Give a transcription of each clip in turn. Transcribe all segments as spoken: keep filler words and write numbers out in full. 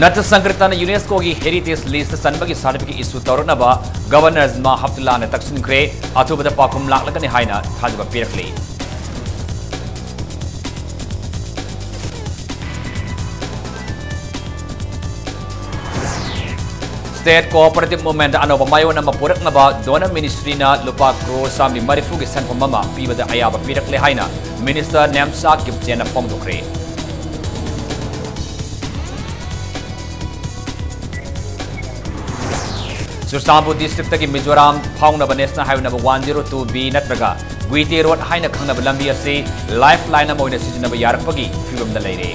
ꯅꯠꯇ ꯁꯪꯀ꯭ꯔꯤꯇꯟ ꯌꯨꯅꯦꯁꯀꯣꯒꯤ heritage list ꯆꯟꯕꯒꯤ certificate ꯏꯁꯨ ꯇꯧꯔꯛꯅꯕ governor Najma ꯍꯞꯇꯨꯜꯂꯥꯅ ꯇꯛꯁꯤꯟꯈ꯭ꯔꯦ꯫ ꯑꯊꯨꯕꯗ ꯄꯥꯎꯈꯨꯝ ꯂꯥꯛꯂꯒꯅꯤ ꯍꯥꯏꯅ ꯊꯥꯖꯕ ꯄꯤꯔꯛꯂꯤ꯫ State Cooperative Movement ꯑꯅꯧꯕ ꯃꯥꯏꯑꯣꯟ ꯑꯃ ꯄꯨꯔꯛꯅꯕ Donor Ministryꯅ ꯂꯨꯄꯥ ꯀ꯭ꯔꯣꯔ ꯆꯥꯝꯃꯔꯤ ꯃꯔꯤꯐꯨꯒꯤ ꯁꯦꯟꯐꯝ ꯑꯃ ꯄꯤꯕꯗ ꯑꯌꯥꯕ ꯄꯤꯔꯛꯂꯦ ꯍꯥꯏꯅ Minister ꯅꯦꯝꯆꯥ ꯀꯤꯞꯆꯦꯅ ꯐꯣꯡꯗꯣꯛꯈ꯭ꯔꯦ꯫ ꯆꯨꯔꯆꯥꯟꯄꯨꯔ districtꯇꯒꯤ ꯃꯤꯖꯣꯔꯥꯝ ꯐꯥꯎꯅꯕ National Highway number one zero two B ꯅꯠꯇ꯭ꯔꯒ ꯒꯨꯏꯇꯦ Road ꯍꯥꯏꯅ ꯈꯪꯅꯕ ꯂꯝꯕꯤ ꯑꯁꯤ lifeline ꯑꯃ ꯑꯣꯏꯅ ꯁꯤꯖꯤꯟꯅꯕ ꯌꯥꯔꯛꯄꯒꯤ ꯐꯤꯕꯝꯗ ꯂꯩꯔꯦ꯫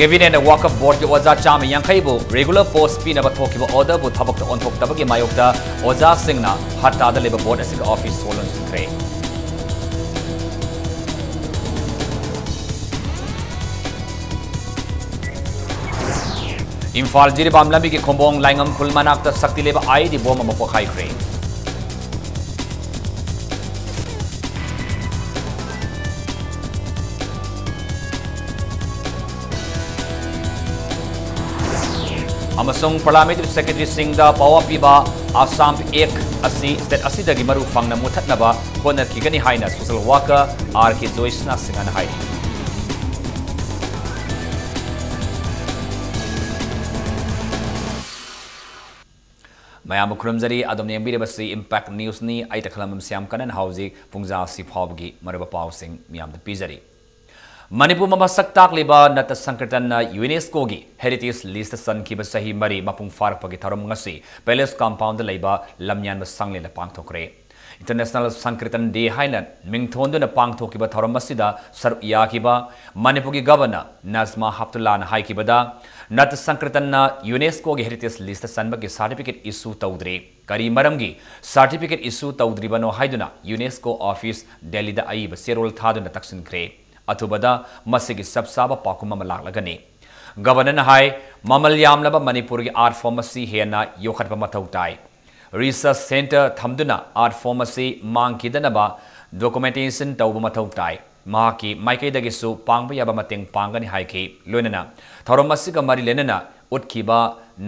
Cabinet ꯋꯥꯀꯐ Boardꯀꯤ ꯑꯣꯖꯥ ꯆꯥꯝꯃ ꯌꯥꯡꯈꯩꯕꯨ regular post ꯄꯤꯅꯕ ꯊꯣꯛꯈꯤꯕ orderꯕꯨ ꯊꯕꯛꯇ ꯑꯣꯟꯊꯣꯛꯇꯕꯒꯤ ꯃꯥꯌꯣꯛꯇ ꯑꯣꯖꯥꯁꯤꯡꯅ ꯍꯠꯇꯥꯗ ꯂꯩꯕ board ꯑꯁꯤꯒꯤ office ꯁꯣ ꯂꯣꯟꯁꯤꯟꯈ꯭ꯔꯦ꯫ ꯏꯝꯐꯥꯜ ꯖꯤꯔꯤꯕꯥꯝ ꯂꯝꯕꯤꯒꯤ ꯈꯣꯡꯕꯣꯡ ꯂꯥꯏꯉꯝ ꯈꯨꯜ ꯃꯅꯥꯛꯇ ꯁꯛꯇꯤ ꯂꯩꯕ IED bomb ꯑꯃ ꯄꯣꯈꯥꯏꯈ꯭ꯔꯦ꯫ ꯑꯃꯁꯨꯡ Parliamentary Secretaryꯁꯤꯡꯗ power ꯄꯤꯕ Assam Act ꯑꯁꯤ state ꯑꯁꯤꯗꯒꯤ ꯃꯔꯨ ꯐꯪꯅ ꯃꯨꯊꯠꯅꯕ ꯍꯣꯠꯅꯈꯤꯒꯅꯤ ꯍꯥꯏꯅ social worker R K ꯖꯣꯏꯁꯅꯥ ꯁꯤꯡꯍꯅ ꯍꯥꯏꯔꯤ꯫ ꯃꯌꯥꯝꯕꯨ ꯈꯨꯔꯨꯝꯖꯔꯤ꯫ ꯑꯗꯣꯝꯅ ꯌꯦꯡꯕꯤꯔꯤꯕꯁꯤ Impact Newsꯅꯤ꯫ ꯑꯩ ꯇꯈꯂꯝꯕꯝ ꯁ꯭ꯌꯥꯝꯀꯔꯟ ꯍꯧꯖꯤꯛ ꯄꯨꯡꯖꯥꯁꯤ ꯐꯥꯎꯕꯒꯤ ꯃꯔꯨꯑꯣꯏꯕ ꯄꯥꯎꯁꯤꯡ ꯃꯤꯌꯥꯝꯗ ꯄꯤꯖꯔꯤ꯫ ꯃꯅꯤꯄꯨꯔ ꯃꯁꯛ ꯇꯥꯛꯂꯤꯕ ꯅꯠꯇ ꯁꯪꯀ꯭ꯔꯤꯇꯟꯅ UNESCOꯒꯤ heritage listꯇ ꯆꯟꯈꯤꯕ ꯆꯍꯤ ꯃꯔꯤ ꯃꯄꯨꯡ ꯐꯥꯔꯛꯄꯒꯤ ꯊꯧꯔꯝ ꯉꯁꯤ Palace compoundꯗ ꯂꯩꯕ ꯂꯝꯌꯥꯟꯕ ꯁꯪꯂꯦꯟꯗ ꯄꯥꯡꯊꯣꯛꯈ꯭ꯔꯦ꯫ International Sankirtan Day ꯍꯥꯏꯅ ꯃꯤꯡꯊꯣꯟꯗꯨꯅ ꯄꯥꯡꯊꯣꯛꯈꯤꯕ ꯊꯧꯔꯝ ꯑꯁꯤꯗ ꯁꯔꯨꯛ ꯌꯥꯈꯤꯕ ꯃꯅꯤꯄꯨꯔꯒꯤ Governor ꯅꯖꯃꯥ ꯍꯞꯇꯨꯜꯂꯥꯅ ꯍꯥꯏꯈꯤꯕꯗ, ꯅꯠꯇ ꯁꯪꯀ꯭ꯔꯤꯇꯟꯅ UNESCOꯒꯤ heritage listꯇ ꯆꯟꯕꯒꯤ certificate issue ꯇꯧꯗ꯭ꯔꯤ꯫ ꯀꯔꯤ ꯃꯔꯝꯒꯤ certificate issue ꯇꯧꯗ꯭ꯔꯤꯕꯅꯣ ꯍꯥꯏꯗꯨꯅ UNESCO office ꯗꯦꯜꯂꯤꯗ ꯑꯏꯕ ꯆꯦꯔꯣꯜ ꯊꯥꯗꯨꯅ ꯇꯛꯁꯤꯟꯈ꯭ꯔꯦ꯫ ꯑꯊꯨꯕꯗ ꯃꯁꯤꯒꯤ ꯆꯞ ꯆꯥꯕ ꯄꯥꯎꯈꯨꯝ ꯑꯃ ꯂꯥꯛꯂꯒꯅꯤ꯫ Governorꯅ ꯍꯥꯏ, ꯃꯃꯜ ꯌꯥꯝꯂꯕ ꯃꯅꯤꯄꯨꯔꯒꯤ art form ꯑꯁꯤ ꯍꯦꯟꯅ ꯌꯣꯛꯈꯠꯄ ꯃꯊꯧ ꯇꯥꯏ꯫ Research centre ꯊꯝꯗꯨꯅ art form ꯑꯁꯤ ꯃꯥꯡꯈꯤꯗꯅꯕ documentation ꯇꯧꯕ ꯃꯊꯧ ꯇꯥꯏ꯫ ꯃꯍꯥꯛꯀꯤ ꯃꯥꯏꯀꯩꯗꯒꯤꯁꯨ ꯄꯥꯡꯕ ꯌꯥꯕ ꯃꯇꯦꯡ ꯄꯥꯡꯒꯅꯤ ꯍꯥꯏꯈꯤ꯫ ꯂꯣꯏꯅꯅ ꯊꯧꯔꯝ ꯑꯁꯤꯒ ꯃꯔꯤ ꯂꯩꯅꯅ ꯎꯠꯈꯤꯕ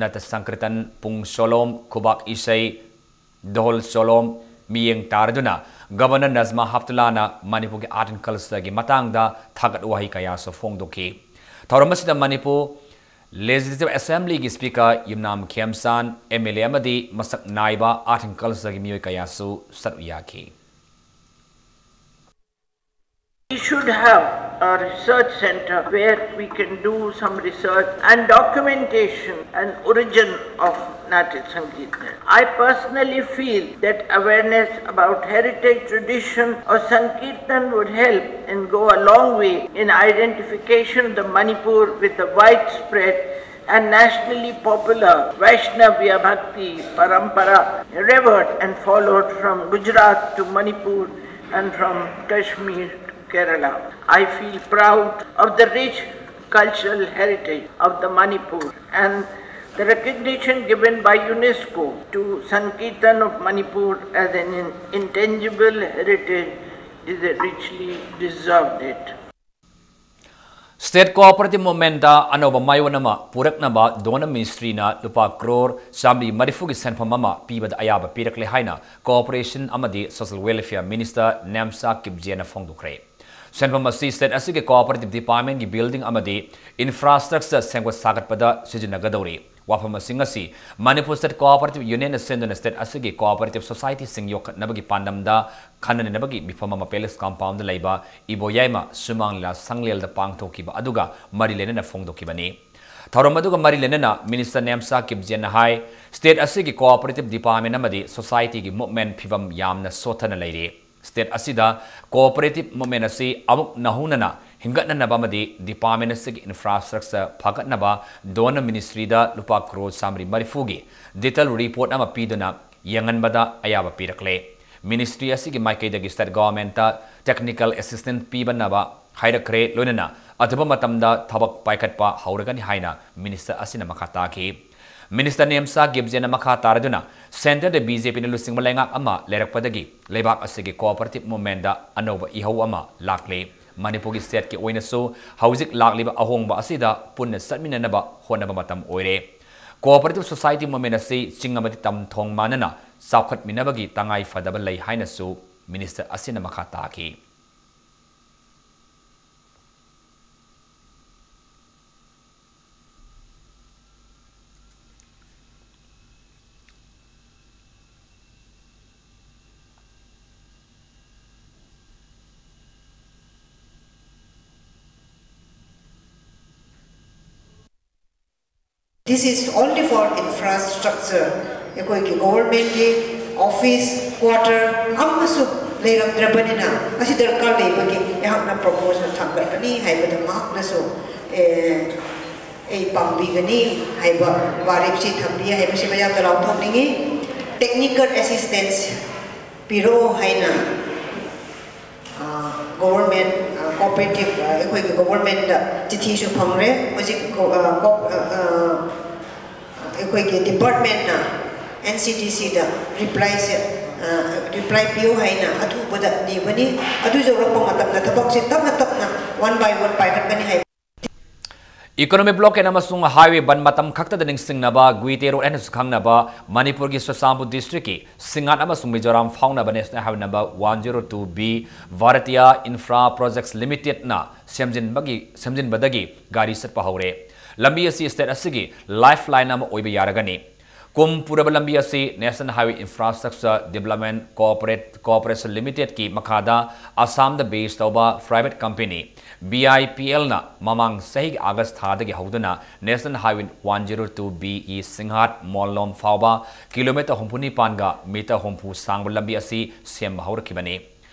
ꯅꯠꯇ ꯁꯪꯀ꯭ꯔꯤꯇꯟ, ꯄꯨꯡ ꯁꯣꯂꯣꯝ, ꯈꯨꯕꯥꯛ ꯏꯁꯩ, ꯙꯣꯜ ꯁꯣꯂꯣꯝ ꯃꯤꯠꯌꯦꯡ ꯇꯥꯔꯗꯨꯅ Governor ꯅꯖꯃꯥ ꯍꯦꯞꯇꯨꯜꯂꯥꯅ ꯃꯅꯤꯄꯨꯔꯒꯤ Art and Cultureꯒꯤ ꯃꯇꯥꯡꯗ ꯊꯥꯒꯠ ꯋꯥꯍꯩ ꯀꯌꯥꯁꯨ ꯐꯣꯡꯗꯣꯛꯈꯤ꯫ ꯊꯧꯔꯝ ꯑꯁꯤꯗ ꯃꯅꯤꯄꯨꯔ Legislative Assemblyꯒꯤ Speaker ꯌꯨꯝꯅꯥꯝ ꯈꯦꯝꯆꯥꯟ, MLA ꯑꯃꯗꯤ ꯃꯁꯛ ꯅꯥꯏꯕ Art and Cultureꯒꯤ ꯃꯤꯑꯣꯏ ꯀꯌꯥꯁꯨ ꯁꯔꯨꯛ ꯌꯥꯈꯤ꯫ We should have a research center where we can do some research and documentation and origin of Natya Sankirtan. I personally feel that awareness about heritage, tradition or Sankirtan would help and go a long way in identification of the Manipur with the widespread and nationally popular Vaishnavya Bhakti Parampara, revered and followed from Gujarat to Manipur and from Kashmir to Kerala. I feel proud of the rich cultural heritage of the Manipur and the recognition given by UNESCO to Sankirtan of Manipur as an in- intangible heritage is a richly deserved it. State Cooperative Movementꯇ ꯑꯅꯧꯕ ꯃꯥꯏꯑꯣꯟ ꯑꯃ ꯄꯨꯔꯛꯅꯕ Donor Ministryꯅ ꯂꯨꯄꯥ ꯀ꯭ꯔꯣꯔ ꯆꯥꯃꯔꯤ ꯃꯔꯤꯐꯨꯒꯤ ꯁꯦꯟꯐꯝ ꯑꯃ ꯄꯤꯕꯗ ꯑꯌꯥꯕ ꯄꯤꯔꯛꯂꯦ ꯍꯥꯏꯅ Cooperation ꯑꯃꯗꯤ Social Welfare Minister ꯅꯦꯝꯆꯥ ꯀꯤꯞꯖꯦꯅ ꯐꯣꯡꯗꯣꯛꯈ꯭ꯔꯦ꯫ ꯁꯦꯟꯐꯝ ꯑꯁꯤ state ꯑꯁꯤꯒꯤ Cooperative Departmentꯀꯤ building ꯑꯃꯗꯤ infrastructure ꯁꯦꯝꯒꯠ ꯁꯥꯒꯠꯄꯗ ꯁꯤꯖꯤꯟꯅꯒꯗꯧꯔꯤ꯫ ꯋꯥꯐꯝ ꯑꯁꯤꯡ ꯑꯁꯤ Manipur State Cooperative Unionꯅ ꯁꯦꯝꯗꯨꯅ state ꯑꯁꯤꯒꯤ cooperative societyꯁꯤꯡ ꯌꯣꯛꯈꯠꯅꯕꯒꯤ ꯄꯥꯟꯗꯝꯗ ꯈꯟꯅ ꯅꯩꯅꯕꯒꯤ ꯃꯤꯐꯝ ꯑꯃ Palace Compoundꯗ ꯂꯩꯕ ꯏꯕꯣꯌꯥꯏꯃ ꯁꯨꯃꯥꯡ ꯂꯤꯂꯥ ꯁꯪꯂꯦꯜꯗ ꯄꯥꯡꯊꯣꯛꯈꯤꯕ ꯑꯗꯨꯒ ꯃꯔꯤ ꯂꯩꯅꯅ ꯐꯣꯡꯗꯣꯛꯈꯤꯕꯅꯤ꯫ ꯊꯧꯔꯝ ꯑꯗꯨꯒ ꯃꯔꯤ ꯂꯩꯅꯅ Minister ꯅꯦꯝꯆꯥ ꯀꯤꯞꯖꯦꯟꯅ ꯍꯥꯏ, state ꯑꯁꯤꯒꯤ cooperative department ꯑꯃꯗꯤ societyꯒꯤ movement ꯐꯤꯕꯝ ꯌꯥꯝꯅ ꯁꯣꯠꯊꯅ ꯂꯩꯔꯤ꯫ State ꯑꯁꯤꯗ cooperative movement ꯑꯁꯤ ꯑꯃꯨꯛ ꯅꯧꯍꯧꯅꯅ ꯍꯤꯡꯒꯠꯅꯅꯕ ꯑꯃꯗꯤ department ꯑꯁꯤꯒꯤ infrastructure ꯐꯒꯠꯅꯕ Donor Ministryꯗ ꯂꯨꯄꯥ ꯀ꯭ꯔꯣꯔ ꯆꯥꯃꯔꯤ ꯃꯔꯤꯐꯨꯒꯤ detail report ꯑꯃ ꯄꯤꯗꯨꯅ ꯌꯦꯡꯍꯟꯕꯗ ꯑꯌꯥꯕ ꯄꯤꯔꯛꯂꯦ꯫ Ministry ꯑꯁꯤꯒꯤ ꯃꯥꯏꯀꯩꯗꯒꯤ state governmentꯇ technical assistance ꯄꯤꯕꯅꯕ ꯍꯥꯏꯔꯛꯈ꯭ꯔꯦ, ꯂꯣꯏꯅꯅ ꯑꯊꯨꯕ ꯃꯇꯝꯗ ꯊꯕꯛ ꯄꯥꯏꯈꯠꯄ ꯍꯧꯔꯒꯅꯤ ꯍꯥꯏꯅ minister ꯑꯁꯤꯅ ꯃꯈꯥ ꯇꯥꯈꯤ꯫ Minister ꯅꯦꯝꯆꯥ ꯒꯤꯞꯖꯦꯟꯅ ꯃꯈꯥ ꯇꯥꯔꯗꯨꯅ, centreꯗ BJPꯅ ꯂꯨꯆꯤꯡꯕ ꯂꯩꯉꯥꯛ ꯑꯃ ꯂꯩꯔꯛꯄꯗꯒꯤ ꯂꯩꯕꯥꯛ ꯑꯁꯤꯒꯤ cooperative movementꯗ ꯑꯅꯧꯕ ꯏꯍꯧ ꯑꯃ ꯂꯥꯛꯂꯤ꯫ ꯃꯅꯤꯄꯨꯔꯒꯤ stateꯀꯤ ꯑꯣꯏꯅꯁꯨ ꯍꯧꯖꯤꯛ ꯂꯥꯛꯂꯤꯕ ꯑꯍꯣꯡꯕ ꯑꯁꯤꯗ ꯄꯨꯟꯅ ꯆꯠꯃꯤꯟꯅꯅꯕ ꯍꯣꯠꯅꯕ ꯃꯇꯝ ꯑꯣꯏꯔꯦ꯫ Cooperative society movement ꯑꯁꯤ ꯆꯤꯡ ꯑꯃꯗꯤ ꯇꯝꯊꯣꯡ ꯃꯥꯟꯅꯅ ꯆꯥꯎꯈꯠꯃꯤꯟꯅꯕꯒꯤ ꯇꯉꯥꯏ ꯐꯗꯕ ꯂꯩ ꯍꯥꯏꯅꯁꯨ minister ꯑꯁꯤꯅ ꯃꯈꯥ ꯇꯥꯈꯤ꯫ This is only for infrastructure. ꯑꯩꯈꯣꯏꯒꯤ governmentꯀꯤ office quarter ꯑꯃꯁꯨ ꯂꯩꯔꯝꯗ꯭ꯔꯕꯅꯤꯅ, ꯑꯁꯤ ꯗꯔꯀꯥꯔ ꯂꯩꯕꯒꯤ ꯑꯩꯍꯥꯛꯅ proposal ꯊꯥꯡꯒꯠꯄꯅꯤ ꯍꯥꯏꯕꯗꯨ ꯃꯍꯥꯛꯅꯁꯨ, ꯑꯦ, ꯑꯩ ꯄꯥꯡꯕꯤꯒꯅꯤ ꯍꯥꯏꯕ ꯋꯥꯔꯦꯞꯁꯤ ꯊꯝꯕꯤ ꯍꯥꯏꯕꯁꯤ ꯃꯌꯥꯝꯗ ꯂꯥꯎꯊꯣꯛꯅꯤꯡꯉꯤ꯫ Technical assistance ꯄꯤꯔꯛꯑꯣ ꯍꯥꯏꯅ ꯑ, government, ꯑ, cooperative, ꯑ, ꯑꯩꯈꯣꯏꯒꯤ governmentꯇ ꯆꯤꯊꯤꯁꯨ ꯐꯪꯂꯦ꯫ ꯍꯧꯖꯤꯛ ꯀꯣ-, ꯑ, ꯀꯣ-, ꯑ, ꯑ, ꯑꯩꯈꯣꯏꯒꯤ departmentꯅ NCDCꯗ replyꯁꯦ, ꯑ, reply ꯄꯤꯌꯨ ꯍꯥꯏꯅ ꯑꯊꯨꯕꯗ ꯅꯤꯕꯅꯤ꯫ ꯑꯗꯨ ꯌꯧꯔꯛꯄ ꯃꯇꯝꯗ ꯊꯕꯛꯁꯦ ꯇꯞꯅ ꯇꯞꯅ one by one ꯄꯥꯏꯈꯠꯀꯅꯤ ꯍꯥꯏꯕ꯫ Economic blockade ꯑꯃꯁꯨꯡ highway ꯕꯟ ꯃꯇꯝ ꯈꯛꯇꯗ ꯅꯤꯡꯁꯤꯡꯅꯕ, ꯒꯨꯏꯇꯦ ꯔꯣꯗ ꯍꯥꯏꯅꯁꯨ ꯈꯪꯅꯕ ꯃꯅꯤꯄꯨꯔꯒꯤ ꯆꯨꯔꯆꯥꯟꯄꯨꯔ districtꯀꯤ ꯁꯤꯡꯉꯥꯠ ꯑꯃꯁꯨꯡ ꯃꯤꯖꯣꯔꯥꯝ ꯐꯥꯎꯅꯕ National Highway number one zero two B Bharatiya Infra Projects Limitedꯅ ꯁꯦꯝꯖꯤꯟꯕꯒꯤ, ꯁꯦꯝꯖꯤꯟꯕꯗꯒꯤ ꯒꯥꯔꯤ ꯆꯠꯄ ꯍꯧꯔꯦ꯫ ꯂꯝꯕꯤ ꯑꯁꯤ state ꯑꯁꯤꯒꯤ lifeline ꯑꯃ ꯑꯣꯏꯕ ꯌꯥꯔꯒꯅꯤ꯫ ꯀꯨꯝ ꯄꯨꯔꯕ ꯂꯝꯕꯤ ꯑꯁꯤ National Highway Infrastructure Development Corporate, Corporation Limitedꯀꯤ ꯃꯈꯥꯗ ꯑꯁꯥꯝꯗ base ꯇꯧꯕ private company BIPLꯅ ꯃꯃꯥꯡ ꯆꯍꯤꯒꯤ August ꯊꯥꯗꯒꯤ ꯍꯧꯗꯨꯅ National Highway one zero two B ꯁꯤꯡꯍꯥꯠ ꯃꯣꯜꯂꯣꯝ ꯐꯥꯎꯕ kilometre ꯍꯨꯝꯐꯨ ꯅꯤꯄꯥꯟꯒ metre ꯍꯨꯝꯐꯨ ꯁꯥꯡꯕ ꯂꯝꯕꯤ ꯑꯁꯤ ꯁꯦꯝꯕ ꯍꯧꯔꯛꯈꯤꯕꯅꯤ꯫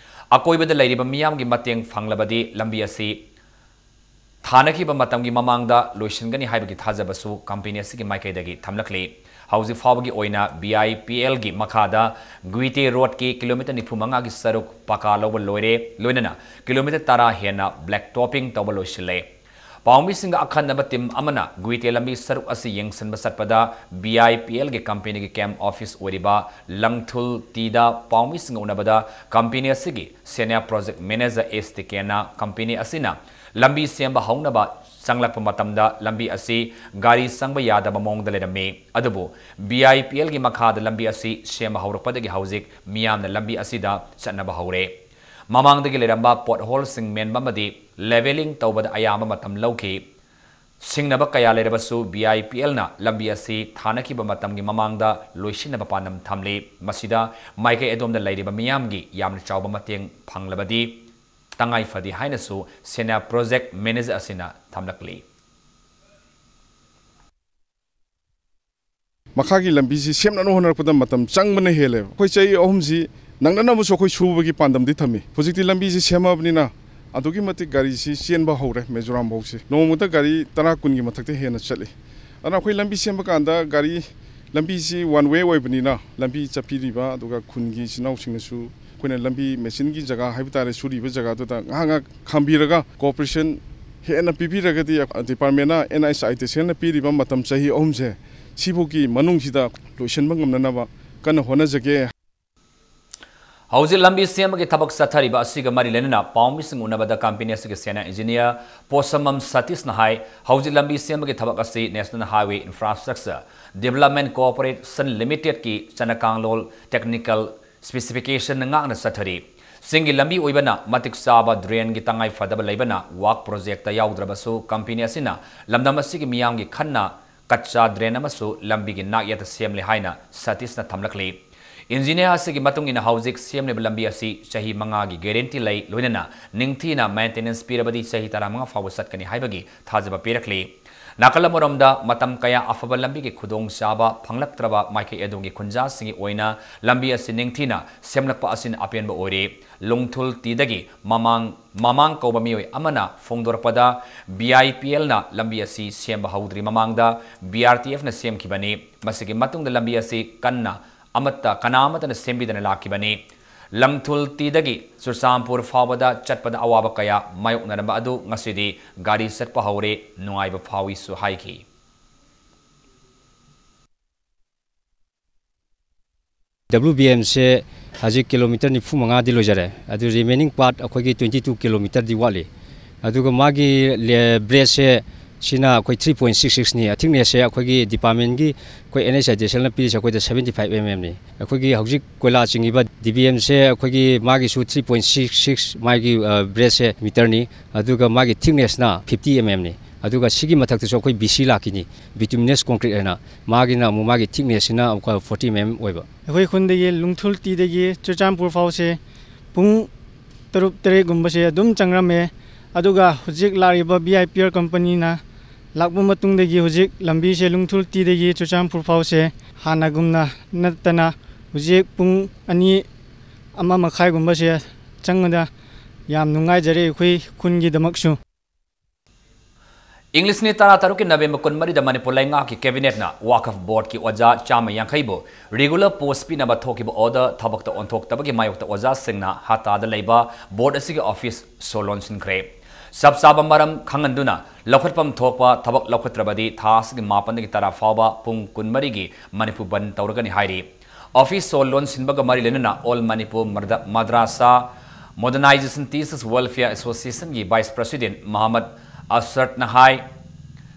ꯑꯀꯣꯏꯕꯗ ꯂꯩꯔꯤꯕ ꯃꯤꯌꯥꯝꯒꯤ ꯃꯇꯦꯡ ꯐꯪꯂꯕꯗꯤ ꯂꯝꯕꯤ ꯑꯁꯤ ꯊꯥꯅꯈꯤꯕ ꯃꯇꯝꯒꯤ ꯃꯃꯥꯡꯗ ꯂꯣꯏꯁꯤꯟꯒꯅꯤ ꯍꯥꯏꯕꯒꯤ ꯊꯥꯖꯕꯁꯨ company ꯑꯁꯤꯒꯤ ꯃꯥꯏꯀꯩꯗꯒꯤ ꯊꯝꯂꯛꯂꯤ꯫ ꯍꯧꯖꯤꯛ ꯐꯥꯎꯕꯒꯤ ꯑꯣꯏꯅ BIPLꯒꯤ ꯃꯈꯥꯗ ꯒꯨꯏꯇꯦ ꯔꯣꯗꯀꯤ kilometre ꯅꯤꯐꯨ ꯃꯉꯥꯒꯤ ꯁꯔꯨꯛ ꯄꯀꯥ ꯂꯧꯕ ꯂꯣꯏꯔꯦ, ꯂꯣꯏꯅꯅ kilometre ꯇꯔꯥ ꯍꯦꯟꯅ black topping ꯇꯧꯕ ꯂꯣꯏꯁꯤꯜꯂꯦ꯫ ꯄꯥꯎꯃꯤꯁꯤꯡꯒ ꯑꯈꯟꯅꯕ ꯇꯤꯝ ꯑꯃꯅ ꯒꯨꯏꯇꯦ ꯂꯝꯕꯤ ꯁꯔꯨꯛ ꯑꯁꯤ ꯌꯦꯡꯁꯤꯟꯕ ꯆꯠꯄꯗ, ꯕꯤ ꯑꯥꯏ ꯄꯤ ꯑꯦꯜꯒꯤ ꯀꯝꯄꯦꯅꯤꯒꯤ ꯀꯦꯝꯞ ꯑꯣꯐꯤꯁ ꯑꯣꯏꯔꯤꯕ ꯂꯪꯊꯨꯜ ꯇꯤꯗ ꯄꯥꯎꯃꯤꯁꯤꯡꯒ ꯎꯅꯕꯗ, ꯀꯝꯄꯦꯅꯤ ꯑꯁꯤꯒꯤ ꯁꯦꯅꯤꯌꯔ ꯄ꯭ꯔꯣꯖꯦꯛ ꯃꯦꯅꯦꯖꯔ ꯑꯦꯁ ꯇꯤ ꯀꯦꯅ ꯀꯝꯄꯦꯅꯤ ꯑꯁꯤꯅ ꯂꯝꯕꯤ ꯁꯦꯝꯕ ꯍꯧꯅꯕ ꯆꯪꯂꯛꯄ ꯃꯇꯝꯗ ꯂꯝꯕꯤ ꯑꯁꯤ ꯒꯥꯔꯤ ꯆꯪꯕ ꯌꯥꯗꯕ ꯃꯑꯣꯡꯗ ꯂꯩꯔꯝꯃꯤ꯫ ꯑꯗꯨꯕꯨ ꯕꯤ ꯑꯥꯏ ꯄꯤ ꯑꯦꯜꯒꯤ ꯃꯈꯥꯗ ꯂꯝꯕꯤ ꯑꯁꯤ ꯁꯦꯝꯕ ꯍꯧꯔꯛꯄꯗꯒꯤ ꯍꯧꯖꯤꯛ ꯃꯤꯌꯥꯝꯅ ꯂꯝꯕꯤ ꯑꯁꯤꯗ ꯆꯠꯅꯕ ꯍꯧꯔꯦ꯫ ꯃꯃꯥꯡꯗꯒꯤ ꯂꯩꯔꯝꯕ ꯄꯣꯠꯍꯣꯜꯁꯤꯡ ꯃꯦꯟꯕ ꯑꯃꯗꯤ ꯂꯦꯚꯦꯂꯤꯡ ꯇꯧꯕꯗ ꯑꯌꯥꯝꯕ ꯃꯇꯝ ꯂꯧꯈꯤ꯫ ꯁꯤꯡꯅꯕ ꯀꯌꯥ ꯂꯩꯔꯕꯁꯨ, ꯕꯤ ꯑꯥꯏ ꯄꯤ ꯑꯦꯜꯅ ꯂꯝꯕꯤ ꯑꯁꯤ ꯊꯥꯅꯈꯤꯕ ꯃꯇꯝꯒꯤ ꯃꯃꯥꯡꯗ ꯂꯣꯏꯁꯤꯟꯅꯕ ꯄꯥꯟꯗꯝ ꯊꯝꯂꯤ꯫ ꯃꯁꯤꯗ ꯃꯥꯏꯀꯩ ꯑꯗꯣꯝꯗ ꯂꯩꯔꯤꯕ ꯃꯤꯌꯥꯝꯒꯤ ꯌꯥꯝꯅ ꯆꯥꯎꯕ ꯃꯇꯦꯡ ꯐꯪꯂꯕꯗꯤ ꯇꯉꯥꯏ ꯐꯗꯦ ꯍꯥꯏꯅꯁꯨ ꯁꯦꯅꯤꯌꯔ ꯄ꯭ꯔꯣꯖꯦꯛ ꯃꯦꯅꯦꯖꯔ ꯑꯁꯤꯅ ꯊꯝꯂꯛꯂꯤ꯫ ꯃꯈꯥꯒꯤ ꯂꯝꯕꯤꯁꯤ ꯁꯦꯝꯅꯅꯕ ꯍꯣꯠꯅꯔꯛꯄꯗ ꯃꯇꯝ ꯆꯪꯕꯅ ꯍꯦꯜꯂꯦꯕ꯫ ꯑꯩꯈꯣꯏ ꯆꯍꯤ ꯑꯍꯨꯝꯁꯤ ꯅꯪꯅꯅꯕꯁꯨ ꯑꯩꯈꯣꯏ ꯁꯨꯕꯒꯤ ꯄꯥꯟꯗꯝꯗꯤ ꯊꯝꯃꯤ꯫ ꯍꯧꯖꯤꯛꯇꯤ ꯂꯝꯕꯤꯁꯤ ꯁꯦꯝꯃꯕꯅꯤꯅ ꯑꯗꯨꯛꯀꯤ ꯃꯇꯤꯛ ꯒꯥꯔꯤꯁꯤ ꯆꯦꯟꯕ ꯍꯧꯔꯦ ꯃꯤꯖꯣꯔꯥꯝ ꯐꯥꯎꯁꯤ꯫ ꯅꯣꯡꯃꯗ ꯒꯥꯔꯤ ꯇꯔꯥ ꯀꯨꯟꯒꯤ ꯃꯊꯛꯇ ꯍꯦꯟꯅ ꯆꯠꯂꯤ꯫ ꯑꯗꯨꯅ ꯑꯩꯈꯣꯏ ꯂꯝꯕꯤ ꯁꯦꯝꯕ ꯀꯥꯟꯗ ꯒꯥꯔꯤ, ꯂꯝꯕꯤꯁꯤ ꯋꯥꯟ ꯋꯦ ꯑꯣꯏꯕꯅꯤꯅ ꯂꯝꯕꯤ ꯆꯠꯄꯤꯔꯤꯕ ꯑꯗꯨꯒ ꯈꯨꯟꯒꯤ ꯏꯆꯤꯟ ꯏꯅꯥꯎꯁꯤꯡꯅꯁꯨ ꯑꯩꯈꯣꯏꯅ ꯂꯝꯕꯤ ꯃꯦꯆꯤꯟꯒꯤ ꯖꯒꯥ ꯍꯥꯏꯕ ꯇꯥꯔꯦ, ꯁꯨꯔꯤꯕ ꯖꯒꯥꯗꯨꯗ ꯉꯥꯏꯍꯥꯛ ꯉꯥꯏꯍꯥꯛ ꯈꯥꯝꯕꯤꯔꯒ ꯀꯣꯑꯣꯄꯔꯦꯁꯟ ꯍꯦꯟꯅ ꯄꯤꯕꯤꯔꯒꯗꯤ ꯗꯤꯄꯥꯔꯠꯃꯦꯟꯅ ꯑꯦꯟ ꯑꯩꯆ ꯑꯥꯏ ꯇꯤ ꯁꯤꯅ ꯄꯤꯔꯤꯕ ꯃꯇꯝ ꯆꯍꯤ ꯑꯍꯨꯝꯁꯦ ꯁꯤꯐꯥꯎꯒꯤ ꯃꯅꯨꯡꯁꯤꯗ ꯂꯣꯏꯁꯤꯟꯕ ꯉꯝꯅꯅꯕ ꯀꯟꯅ ꯍꯣꯠꯅꯖꯒꯦ꯫ ꯍꯧꯖꯤꯛ ꯂꯝꯕꯤ ꯁꯦꯝꯕꯒꯤ ꯊꯕꯛ ꯆꯠꯊꯔꯤꯕ ꯑꯁꯤꯒ ꯃꯔꯤ ꯂꯩꯅꯅ ꯄꯥꯎꯃꯤꯁꯤꯡ ꯎꯅꯕꯗ ꯀꯝꯄꯦꯅꯤ ꯑꯁꯤꯒꯤ ꯁꯦꯅꯤꯌꯔ ꯏꯟꯖꯤꯅꯤꯌꯔ ꯄꯣꯁꯝꯕꯝ ꯁꯇꯤꯁꯅ ꯍꯥꯏ, ꯍꯧꯖꯤꯛ ꯂꯝꯕꯤ ꯁꯦꯝꯕꯒꯤ ꯊꯕꯛ ꯑꯁꯤ National Highway Infrastructure Development Corporation Limitedꯀꯤ ꯆꯠꯅꯀꯥꯡꯂꯣꯟ technical specificationꯅ ꯉꯥꯛꯅ ꯆꯠꯊꯔꯤ꯫ ꯆꯤꯡꯒꯤ ꯂꯝꯕꯤ ꯑꯣꯏꯕꯅ ꯃꯇꯤꯛ ꯆꯥꯕ ꯗ꯭ꯔꯦꯟꯒꯤ ꯇꯉꯥꯏ ꯐꯗꯕ ꯂꯩꯕꯅ ꯋꯥꯛ ꯄ꯭ꯔꯣꯖꯦꯛꯇ ꯌꯥꯎꯗ꯭ꯔꯕꯁꯨ ꯀꯝꯄꯦꯅꯤ ꯑꯁꯤꯅ ꯂꯝꯗꯝ ꯑꯁꯤꯒꯤ ꯃꯤꯌꯥꯝꯒꯤ ꯈꯟꯅ ꯀꯠꯆꯥ ꯗ꯭ꯔꯦꯟ ꯑꯃꯁꯨ ꯂꯝꯕꯤꯒꯤ ꯅꯥꯛꯌꯦꯠꯇ ꯁꯦꯝꯂꯦ ꯍꯥꯏꯅ ꯁꯇꯤꯁꯅ ꯊꯝꯂꯛꯂꯤ꯫ ꯏꯟꯖꯤꯅꯤꯌꯔ ꯑꯁꯤꯒꯤ ꯃꯇꯨꯡ ꯏꯟꯅ ꯍꯧꯖꯤꯛ ꯁꯦꯝꯂꯤꯕ ꯂꯝꯕꯤ ꯑꯁꯤ ꯆꯍꯤ ꯃꯉꯥꯒꯤ ꯒꯦꯔꯦꯟꯇꯤ ꯂꯩ, ꯂꯣꯏꯅꯅ ꯅꯤꯡꯊꯤꯅ ꯃꯦꯟꯇꯦꯅꯦꯟꯁ ꯄꯤꯔꯕꯗꯤ ꯆꯍꯤ ꯇꯔꯥꯃꯉꯥ ꯐꯥꯎꯕ ꯆꯠꯀꯅꯤ ꯍꯥꯏꯕꯒꯤ ꯊꯥꯖꯕ ꯄꯤꯔꯛꯂꯤ꯫ ꯅꯥꯀꯜ ꯑꯃꯔꯣꯝꯗ, ꯃꯇꯝ ꯀꯌꯥ ꯑꯐꯕ ꯂꯝꯕꯤꯒꯤ ꯈꯨꯗꯣꯡꯆꯥꯕ ꯐꯪꯂꯛꯇ꯭ꯔꯕ ꯃꯥꯏꯀꯩ ꯑꯗꯣꯝꯒꯤ ꯈꯨꯟꯖꯥꯁꯤꯡꯒꯤ ꯑꯣꯏꯅ ꯂꯝꯕꯤ ꯑꯁꯤ ꯅꯤꯡꯊꯤꯅ ꯁꯦꯝꯂꯛꯄ ꯑꯁꯤꯅ ꯑꯄꯦꯟꯕ ꯑꯣꯏꯔꯦ꯫ ꯂꯨꯡꯊꯨꯜ ꯇꯤꯗꯒꯤ ꯃꯃꯥꯡ, ꯃꯃꯥꯡ ꯀꯧꯕ ꯃꯤꯑꯣꯏ ꯑꯃꯅ ꯐꯣꯡꯗꯣꯔꯛꯄꯗ, ꯕꯤ ꯑꯥꯏ ꯄꯤ ꯑꯦꯜꯅ ꯂꯝꯕꯤ ꯑꯁꯤ ꯁꯦꯝꯕ ꯍꯧꯗ꯭ꯔꯤ ꯃꯃꯥꯡꯗ ꯕꯤ ꯑꯥꯔ ꯇꯤ ꯑꯦꯐꯅ ꯁꯦꯝꯈꯤꯕꯅꯤ꯫ ꯃꯁꯤꯒꯤ ꯃꯇꯨꯡꯗ ꯂꯝꯕꯤ ꯑꯁꯤ ꯀꯟꯅ ꯑꯃꯠꯇ, ꯀꯅꯥ ꯑꯃꯠꯇꯅ ꯁꯦꯝꯕꯤꯗꯅ ꯂꯥꯛꯈꯤꯕꯅꯤ꯫ ꯂꯪꯊꯨꯜ ꯇꯤꯗꯒꯤ ꯆꯨꯔꯆꯥꯟꯄꯨꯔ ꯐꯥꯎꯕꯗ ꯆꯠꯄꯗ ꯑꯋꯥꯕ ꯀꯌꯥ ꯃꯥꯌꯣꯛꯅꯔꯝꯕ ꯑꯗꯨ ꯉꯁꯤꯗꯤ ꯒꯥꯔꯤ ꯆꯠꯄ ꯍꯧꯔꯦ, ꯅꯨꯡꯉꯥꯏꯕ ꯐꯥꯎꯏꯁꯨ ꯍꯥꯏꯈꯤ꯫ WBMꯁꯦ ꯍꯧꯖꯤꯛ ꯀꯤꯂꯣꯃꯤꯇꯔ ꯅꯤꯐꯨ ꯃꯉꯥꯗꯤ ꯂꯣꯏꯖꯔꯦ, ꯑꯗꯨ remaining part ꯑꯩꯈꯣꯏꯒꯤ twenty two kilometerꯗꯤ ꯋꯥꯠꯂꯤ꯫ ꯑꯗꯨꯒ ꯃꯥꯒꯤ ꯂꯦ-, breadthꯁꯦ ꯁꯤꯅ ꯑꯩꯈꯣꯏ three point six sixꯅꯤ꯫ Thicknessꯁꯦ ꯑꯩꯈꯣꯏꯒꯤ departmentꯀꯤ ꯑꯩꯈꯣꯏ NHIDCLꯅ ꯄꯤꯔꯤꯁꯦ ꯑꯩꯈꯣꯏꯗ seventy five mmꯅꯤ꯫ ꯑꯩꯈꯣꯏꯒꯤ ꯍꯧꯖꯤꯛ ꯀꯣꯏꯂꯥ ꯆꯤꯡꯉꯤꯕ DBMꯁꯦ ꯑꯩꯈꯣꯏꯒꯤ ꯃꯥꯒꯤꯁꯨ three point six six ꯃꯥꯒꯤ, ꯑ, breadthꯁꯦ meterꯅꯤ꯫ ꯑꯗꯨꯒ ꯃꯥꯒꯤ thicknessꯅ fifty mmꯅꯤ꯫ ꯑꯗꯨꯒ ꯁꯤꯒꯤ ꯃꯊꯛꯇꯁꯨ ꯑꯩꯈꯣꯏ BC ꯂꯥꯛꯈꯤꯅꯤ, bituminous concrete ꯍꯥꯏꯅ, ꯃꯥꯒꯤꯅ ꯑꯃꯨꯛ ꯃꯥꯒꯤ thicknessꯁꯤꯅ ꯑꯃꯨꯛꯀ forty mm ꯑꯣꯏꯕ꯫ ꯑꯩꯈꯣꯏ ꯈꯨꯟꯗꯒꯤ ꯂꯨꯡꯊꯨꯜ ꯇꯤꯗꯒꯤ ꯆꯨꯔꯆꯥꯟꯄꯨꯔ ꯐꯥꯎꯁꯦ ꯄꯨꯡ ꯇꯔꯨꯛ ꯇꯔꯦꯠꯀꯨꯝꯕꯁꯦ ꯑꯗꯨꯝ ꯆꯪꯔꯝꯃꯦ꯫ ꯑꯗꯨꯒ ꯍꯧꯖꯤꯛ ꯂꯥꯛꯂꯤꯕ VIPR companyꯅ ꯂꯥꯛꯄ ꯃꯇꯨꯡꯗꯒꯤ ꯍꯧꯖꯤꯛ ꯂꯝꯕꯤꯁꯦ ꯂꯨꯡꯊꯨꯜ ꯇꯤꯗꯒꯤ ꯆꯨꯔꯆꯥꯟꯄꯨꯔ ꯐꯥꯎꯁꯦ ꯍꯥꯟꯅꯒꯨꯝꯅ ꯅꯠꯇꯅ ꯍꯧꯖꯤꯛ ꯄꯨꯡ ꯑꯅꯤ, ꯑꯃ ꯃꯈꯥꯏꯒꯨꯝꯕꯁꯦ ꯆꯪꯕꯗ ꯌꯥꯝ ꯅꯨꯡꯉꯥꯏꯖꯔꯦ ꯑꯩꯈꯣꯏ ꯈꯨꯟꯒꯤꯗꯃꯛꯁꯨ꯫ ꯏꯪꯂꯤꯁ ꯅꯤꯠ ꯇꯔꯥꯇꯔꯨꯛꯀꯤ ꯅꯕꯦꯝꯕꯔ ꯀꯨꯟꯃꯔꯤꯗ ꯃꯅꯤꯄꯨꯔ ꯂꯩꯉꯥꯛꯀꯤ ꯀꯦꯕꯤꯅꯦꯠꯅ ꯋꯥꯀꯐ ꯕꯣꯔꯗꯀꯤ ꯑꯣꯖꯥ ꯆꯥꯝꯃ ꯌꯥꯡꯈꯩꯕꯨ regular post ꯄꯤꯅꯕ ꯊꯣꯛꯈꯤꯕ order ꯊꯕꯛꯇ ꯑꯣꯟꯊꯣꯛꯇꯕꯒꯤ ꯃꯥꯌꯣꯛꯇ ꯑꯣꯖꯥꯁꯤꯡꯅ ꯍꯇꯥꯗ ꯂꯩꯕ ꯕꯣꯔꯗ ꯑꯁꯤꯒꯤ ꯑꯣꯐꯤꯁ ꯁꯣ ꯂꯣꯟꯁꯤꯟꯈ꯭ꯔꯦ꯫ ꯆꯞ ꯆꯥꯕ ꯃꯔꯝ ꯈꯪꯍꯟꯗꯨꯅ ꯂꯧꯈꯠꯐꯝ ꯊꯣꯛꯄ ꯊꯕꯛ ꯂꯧꯈꯠꯇ꯭ꯔꯕꯗꯤ ꯊꯥ ꯑꯁꯤꯒꯤ ꯃꯥꯄꯟꯗꯒꯤ ꯇꯔꯥ ꯐꯥꯎꯕ ꯄꯨꯡ ꯀꯨꯟꯃꯔꯤꯒꯤ ꯃꯅꯤꯄꯨꯔ ꯕꯟ ꯇꯧꯔꯒꯅꯤ ꯍꯥꯏꯔꯤ꯫ ꯑꯣꯐꯤꯁ ꯁꯣ ꯂꯣꯟꯁꯤꯟꯕꯒ ꯃꯔꯤ ꯂꯩꯅꯅ All Manipur Madra-, Madrasa Modernization Teachers Welfare Associationꯒꯤ vice president ꯃꯍꯃꯗ ꯑꯁꯔꯠꯅ ꯍꯥꯏ,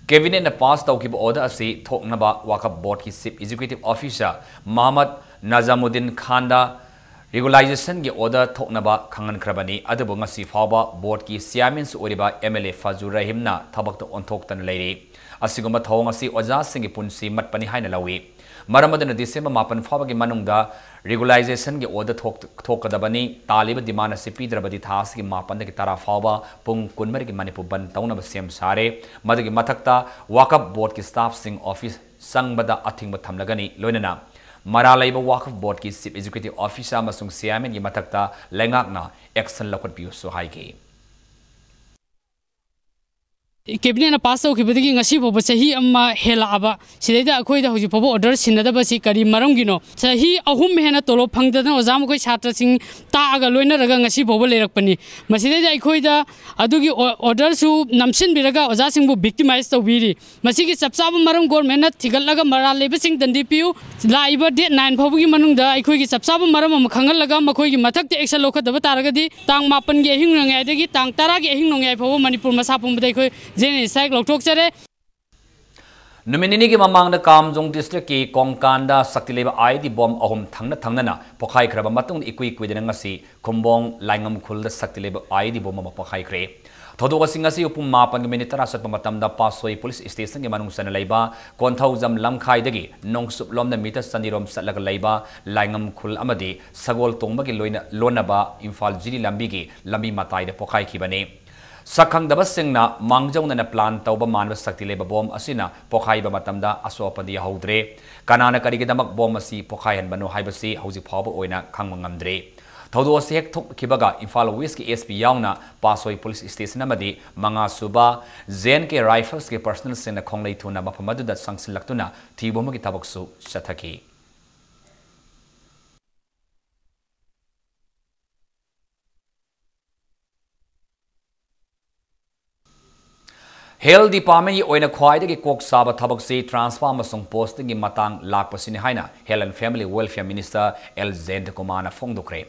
ꯀꯦꯕꯤꯅꯦꯠꯅ ꯄꯥꯁ ꯇꯧꯈꯤꯕ order ꯑꯁꯤ ꯊꯣꯛꯅꯕ ꯋꯥꯀꯐ ꯕꯣꯔꯗꯀꯤ chief executive officer ꯃꯍꯃꯗ ꯅꯖꯥꯃꯨꯗꯤꯟ ꯈꯥꯟꯗ regularisation order ꯊꯣꯛꯅꯕ ꯈꯪꯍꯟꯈ꯭ꯔꯕꯅꯤ꯫ ꯑꯗꯨꯕꯨ ꯉꯁꯤ ꯐꯥꯎꯕ ꯕꯣꯔꯗꯀꯤ chairmanꯁꯨ ꯑꯣꯏꯔꯤꯕ MLA ꯐꯖꯨꯔ ꯔꯍꯤꯝꯅ ꯊꯕꯛꯇ ꯑꯣꯟꯊꯣꯛꯇꯅ ꯂꯩꯔꯤ꯫ ꯑꯁꯤꯒꯨꯝꯕ ꯊꯧꯑꯣꯡ ꯑꯁꯤ ꯑꯣꯖꯥꯁꯤꯡꯒꯤ ꯄꯨꯟꯁꯤ ꯃꯠꯄꯅꯤ ꯍꯥꯏꯅ ꯂꯧꯏ꯫ ꯃꯔꯝ ꯑꯗꯨꯅ ꯗꯤꯁꯦꯝꯕꯔ ꯃꯥꯄꯟ ꯐꯥꯎꯕꯒꯤ ꯃꯅꯨꯡꯗ regularisation order ꯊꯣꯛ-, ꯊꯣꯛꯀꯗꯕꯅꯤ꯫ ꯇꯥꯜꯂꯤꯕ demand ꯑꯁꯤ ꯄꯤꯗ꯭ꯔꯕꯗꯤ ꯊꯥ ꯑꯁꯤꯒꯤ ꯃꯥꯄꯟꯗꯒꯤ ꯇꯔꯥ ꯐꯥꯎꯕ ꯄꯨꯡ ꯀꯨꯟꯃꯔꯤꯒꯤ ꯃꯅꯤꯄꯨꯔ ꯕꯟ ꯇꯧꯅꯕ ꯁꯦꯝ ꯁꯥꯔꯦ꯫ ꯃꯗꯨꯒꯤ ꯃꯊꯛꯇ ꯋꯥꯀꯐ ꯕꯣꯔꯗꯀꯤ staffꯁꯤꯡ ꯑꯣꯐꯤꯁ ꯆꯪꯕꯗ ꯑꯊꯤꯡꯕ ꯊꯝꯂꯒꯅꯤ꯫ ꯂꯣꯏꯅꯅ ꯃꯔꯥꯜ ꯂꯩꯕ ꯋꯥꯀꯐ ꯕꯣꯔꯗꯀꯤ chief executive officer ꯑꯃꯁꯨꯡ chairmanꯒꯤ ꯃꯊꯛꯇ ꯂꯩꯉꯥꯛꯅ action ꯂꯧꯈꯠꯄꯤꯌꯨꯁꯨ ꯍꯥꯏꯈꯤ꯫ ꯀꯦꯕꯤꯅꯦꯠꯅ ꯄꯥꯁ ꯇꯧꯈꯤꯕꯗꯒꯤ ꯉꯁꯤ ꯐꯥꯎꯕ ꯆꯍꯤ ꯑꯃ ꯍꯦꯜꯂꯛꯑꯕ, ꯁꯤꯗꯩꯗ ꯑꯩꯈꯣꯏꯗ ꯍꯧꯖꯤꯛ ꯐꯥꯎꯕ ꯑꯣꯔꯗꯔ ꯁꯤꯟꯅꯗꯕꯁꯤ ꯀꯔꯤ ꯃꯔꯝꯒꯤꯅꯣ? ꯆꯍꯤ ꯑꯍꯨꯝ ꯍꯦꯟꯅ ꯇꯣꯂꯣꯞ ꯐꯪꯗꯗꯅ ꯑꯣꯖꯥ ꯃꯈꯣꯏ ꯁꯥꯇ꯭ꯔꯁꯤꯡ ꯇꯥꯛꯑꯒ ꯂꯣꯏꯅꯔꯒ ꯉꯁꯤ ꯐꯥꯎꯕ ꯂꯩꯔꯛꯄꯅꯤ꯫ ꯃꯁꯤꯗꯩꯗ ꯑꯩꯈꯣꯏꯗ ꯑꯗꯨꯒꯤ ꯑꯣ-, ꯑꯣꯔꯗꯔꯁꯨ ꯅꯝꯁꯤꯟꯕꯤꯔꯒ ꯑꯣꯖꯥꯁꯤꯡꯕꯨ ꯕꯤꯛꯇꯤꯃꯥꯏꯁ ꯇꯧꯕꯤꯔꯤ꯫ ꯃꯁꯤꯒꯤ ꯆꯞ ꯆꯥꯕ ꯃꯔꯝ ꯒꯣꯔꯃꯦꯟꯅ ꯊꯤꯒꯠꯂꯒ ꯃꯔꯥꯜ ꯂꯩꯕꯁꯤꯡ ꯗꯟꯗꯤ ꯄꯤꯌꯨ꯫ ꯂꯥꯛꯏꯕ ꯗꯦꯠ ꯅꯥꯏꯟ ꯐꯥꯎꯕꯒꯤ ꯃꯅꯨꯡꯗ ꯑꯩꯈꯣꯏꯒꯤ ꯆꯞ ꯆꯥꯕ ꯃꯔꯝ ꯑꯃ ꯈꯪꯍꯜꯂꯒ ꯃꯈꯣꯏꯒꯤ ꯃꯊꯛꯇ ꯑꯦꯛꯁꯟ ꯂꯧꯈꯠꯇꯕ ꯇꯥꯔꯒꯗꯤ ꯇꯥꯡ ꯃꯥꯄꯟꯒꯤ ꯑꯍꯤꯡ ꯅꯣꯡꯌꯥꯏꯗꯒꯤ ꯇꯥꯡ ꯇꯔꯥꯒꯤ ꯑꯍꯤꯡ ꯅꯣꯡꯌꯥꯏ ꯐꯥꯎꯕ ꯃꯅꯤꯄꯨꯔ ꯃꯁꯥ ꯄꯨꯝꯕꯗ ꯑꯩꯈꯣꯏ ꯖꯦꯅꯔꯦꯜ ꯁ꯭ꯇ꯭ꯔꯥꯏꯛ ꯂꯧꯊꯣꯛꯆꯔꯦ꯫ ꯅꯨꯃꯤꯠ ꯅꯤꯅꯤꯒꯤ ꯃꯃꯥꯡꯗ ꯀꯥꯝꯖꯣꯡ ꯗꯤꯁꯇ꯭ꯔꯤꯛꯀꯤ ꯀꯣꯡꯀꯥꯟꯗ ꯁꯛꯇꯤ ꯂꯩꯕ ꯑꯥꯏ ꯏ ꯗꯤ ꯕꯣꯝ ꯑꯍꯨꯝ ꯊꯪꯅ ꯊꯪꯅꯅ ꯄꯣꯈꯥꯏꯈ꯭ꯔꯕ ꯃꯇꯨꯡꯗ ꯏꯀꯨꯏ ꯀꯨꯏꯗꯅ ꯉꯁꯤ ꯈꯨꯝꯕꯣꯡ ꯂꯥꯏꯉꯝ ꯈꯨꯜꯗ ꯁꯛꯇꯤ ꯂꯩꯕ ꯑꯥꯏ ꯏ ꯗꯤ ꯕꯣꯝ ꯑꯃ ꯄꯣꯈꯥꯏꯈ꯭ꯔꯦ꯫ ꯊꯧꯗꯣꯛ ꯑꯁꯤ ꯉꯁꯤ ꯄꯨꯡ ꯃꯥꯄꯟꯒꯤ ꯃꯤꯅꯤꯠ ꯇꯔꯥ ꯆꯠꯄ ꯃꯇꯝꯗ ꯄꯥꯁꯣꯏ ꯄꯨꯂꯤꯁ ꯁ꯭ꯇꯦꯁꯟꯒꯤ ꯃꯅꯨꯡ ꯆꯟꯅ ꯂꯩꯕ ꯀꯣꯟꯊꯧꯖꯝ ꯂꯝꯈꯥꯏꯗꯒꯤ ꯅꯣꯡꯆꯨꯞꯂꯣꯝꯗ ꯃꯤꯇꯔ ꯆꯅꯤꯔꯣꯝ ꯆꯠꯂꯒ ꯂꯩꯕ ꯂꯥꯏꯉꯝ ꯈꯨꯜ ꯑꯃꯗꯤ ꯁꯒꯣꯜ ꯇꯣꯡꯕꯒꯤ ꯂꯣꯏꯅ-, ꯂꯣꯟꯅꯕ ꯏꯝꯐꯥꯜ ꯖꯤꯔꯤ ꯂꯝꯕꯤꯒꯤ ꯂꯝꯕꯤ ꯃꯇꯥꯏꯗ ꯄꯣꯈꯥꯏꯈꯤꯕꯅꯤ꯫ ꯁꯛꯈꯪꯗꯕꯁꯤꯡꯅ ꯃꯥꯡꯖꯧꯅꯅ ꯄ꯭ꯂꯥꯟ ꯇꯧꯕ ꯃꯥꯟꯕ ꯁꯛꯇꯤ ꯂꯩꯕ ꯕꯣꯝ ꯑꯁꯤꯅ ꯄꯣꯈꯥꯏꯕ ꯃꯇꯝꯗ ꯑꯁꯣꯛ ꯑꯄꯟꯗꯤ ꯌꯥꯎꯍꯧꯗ꯭ꯔꯦ꯫ ꯀꯅꯥꯅ ꯀꯔꯤꯒꯤꯗꯃꯛ ꯕꯣꯝ ꯑꯁꯤ ꯄꯣꯈꯥꯏꯍꯟꯕꯅꯣ ꯍꯥꯏꯕꯁꯤ ꯍꯧꯖꯤꯛ ꯐꯥꯎꯕ ꯑꯣꯏꯅ ꯈꯪꯕ ꯉꯝꯗ꯭ꯔꯤ꯫ ꯊꯧꯗꯣꯛ ꯑꯁꯤ ꯍꯦꯛ ꯊꯣꯛꯈꯤꯕꯒ ꯏꯝꯐꯥꯜ ꯋꯦꯁꯀꯤ ꯑꯦꯁ ꯄꯤ ꯌꯥꯎꯅ ꯄꯥꯁꯣꯏ ꯄꯨꯂꯤꯁ ꯁ꯭ꯇꯦꯁꯟ ꯑꯃꯗꯤ ꯃꯉꯥ ꯁꯨꯕ ꯖꯦ ꯑꯦꯟ ꯀꯦ ꯔꯥꯏꯐꯜꯁꯀꯤ ꯄꯔꯁꯅꯦꯜꯁꯤꯡꯅ ꯈꯣꯡꯂꯩ ꯊꯨꯅ ꯃꯐꯝ ꯑꯗꯨꯗ ꯆꯪꯁꯤꯜꯂꯛꯇꯨꯅ ꯊꯤꯕ ꯍꯨꯝꯕꯒꯤ ꯊꯕꯛꯁꯨ ꯆꯠꯊꯈꯤ꯫ ꯍꯦꯜꯊ ꯗꯤꯄꯥꯔꯠꯃꯦꯟꯒꯤ ꯑꯣꯏꯅ ꯈ꯭ꯋꯥꯏꯗꯒꯤ ꯀꯣꯛ ꯁꯥꯕ ꯊꯕꯛꯁꯤ ꯇ꯭ꯔꯥꯟꯁꯐꯔ ꯑꯃꯁꯨꯡ ꯄꯣꯁꯇꯤꯡꯒꯤ ꯃꯇꯥꯡ ꯂꯥꯛꯄꯁꯤꯅꯤ ꯍꯥꯏꯅ health and family welfare minister L ꯖꯌꯟꯇꯀꯨꯃꯥꯔꯅ ꯐꯣꯡꯗꯣꯛꯈ꯭ꯔꯦ꯫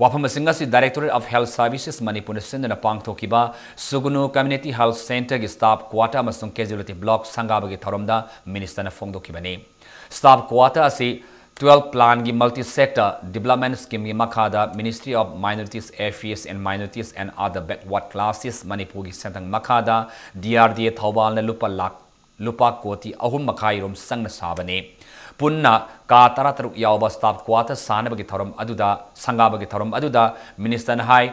ꯋꯥꯐꯝ ꯑꯁꯤꯡ ꯑꯁꯤ Directorate of Health Services ꯃꯅꯤꯄꯨꯔꯅ ꯁꯤꯟꯗꯨꯅ ꯄꯥꯡꯊꯣꯛꯈꯤꯕ ꯁꯨꯒꯨꯅꯨ ꯀꯝꯃ꯭ꯌꯨꯅꯤꯇꯤ ꯍꯦꯜꯊ ꯁꯦꯟꯇꯔꯒꯤ ꯁ꯭ꯇꯥꯐ ꯀ꯭ꯋꯥꯇꯔ ꯑꯃꯁꯨꯡ ꯀꯦꯖꯨꯋꯦꯂꯤꯇꯤ ꯕ꯭ꯂꯣꯛ ꯁꯪꯒꯥꯕꯒꯤ ꯊꯧꯔꯝꯗ ꯃꯤꯅꯤꯁꯇꯔꯅ ꯐꯣꯡꯗꯣꯛꯈꯤꯕꯅꯤ꯫ ꯁ꯭ꯇꯥꯐ ꯀ꯭ꯋꯥꯇꯔ ꯑꯁꯤ ꯇꯨꯋꯦꯜꯐ ꯄ꯭ꯂꯥꯟꯒꯤ multi sector development schemeꯒꯤ ꯃꯈꯥꯗ Ministry of Minorities Affairs and Minorities and Other Backward Classes ꯃꯅꯤꯄꯨꯔꯒꯤ ꯁꯦꯟꯊꯪ ꯃꯈꯥꯗ ꯗꯤ ꯑꯥꯔ ꯗꯤ ꯑꯦ ꯊꯧꯕꯥꯜꯅ ꯂꯨꯄꯥ ꯂꯥꯈ, ꯂꯨꯄꯥ ꯀꯣꯇꯤ ꯑꯍꯨꯝ ꯃꯈꯥꯏ ꯔꯣꯝ ꯆꯪꯅ ꯁꯥꯕꯅꯤ꯫ ꯄꯨꯟꯅ ꯀꯥ ꯇꯔꯥꯇꯔꯨꯛ ꯌꯥꯎꯕ ꯁ꯭ꯇꯥꯐ ꯀ꯭ꯋꯥꯇꯔ ꯁꯥꯅꯕꯒꯤ ꯊꯧꯔꯝ ꯑꯗꯨꯗ, ꯁꯪꯒꯥꯕꯒꯤ ꯊꯧꯔꯝ ꯑꯗꯨꯗ ꯃꯤꯅꯤꯁꯇꯔꯅ ꯍꯥꯏ,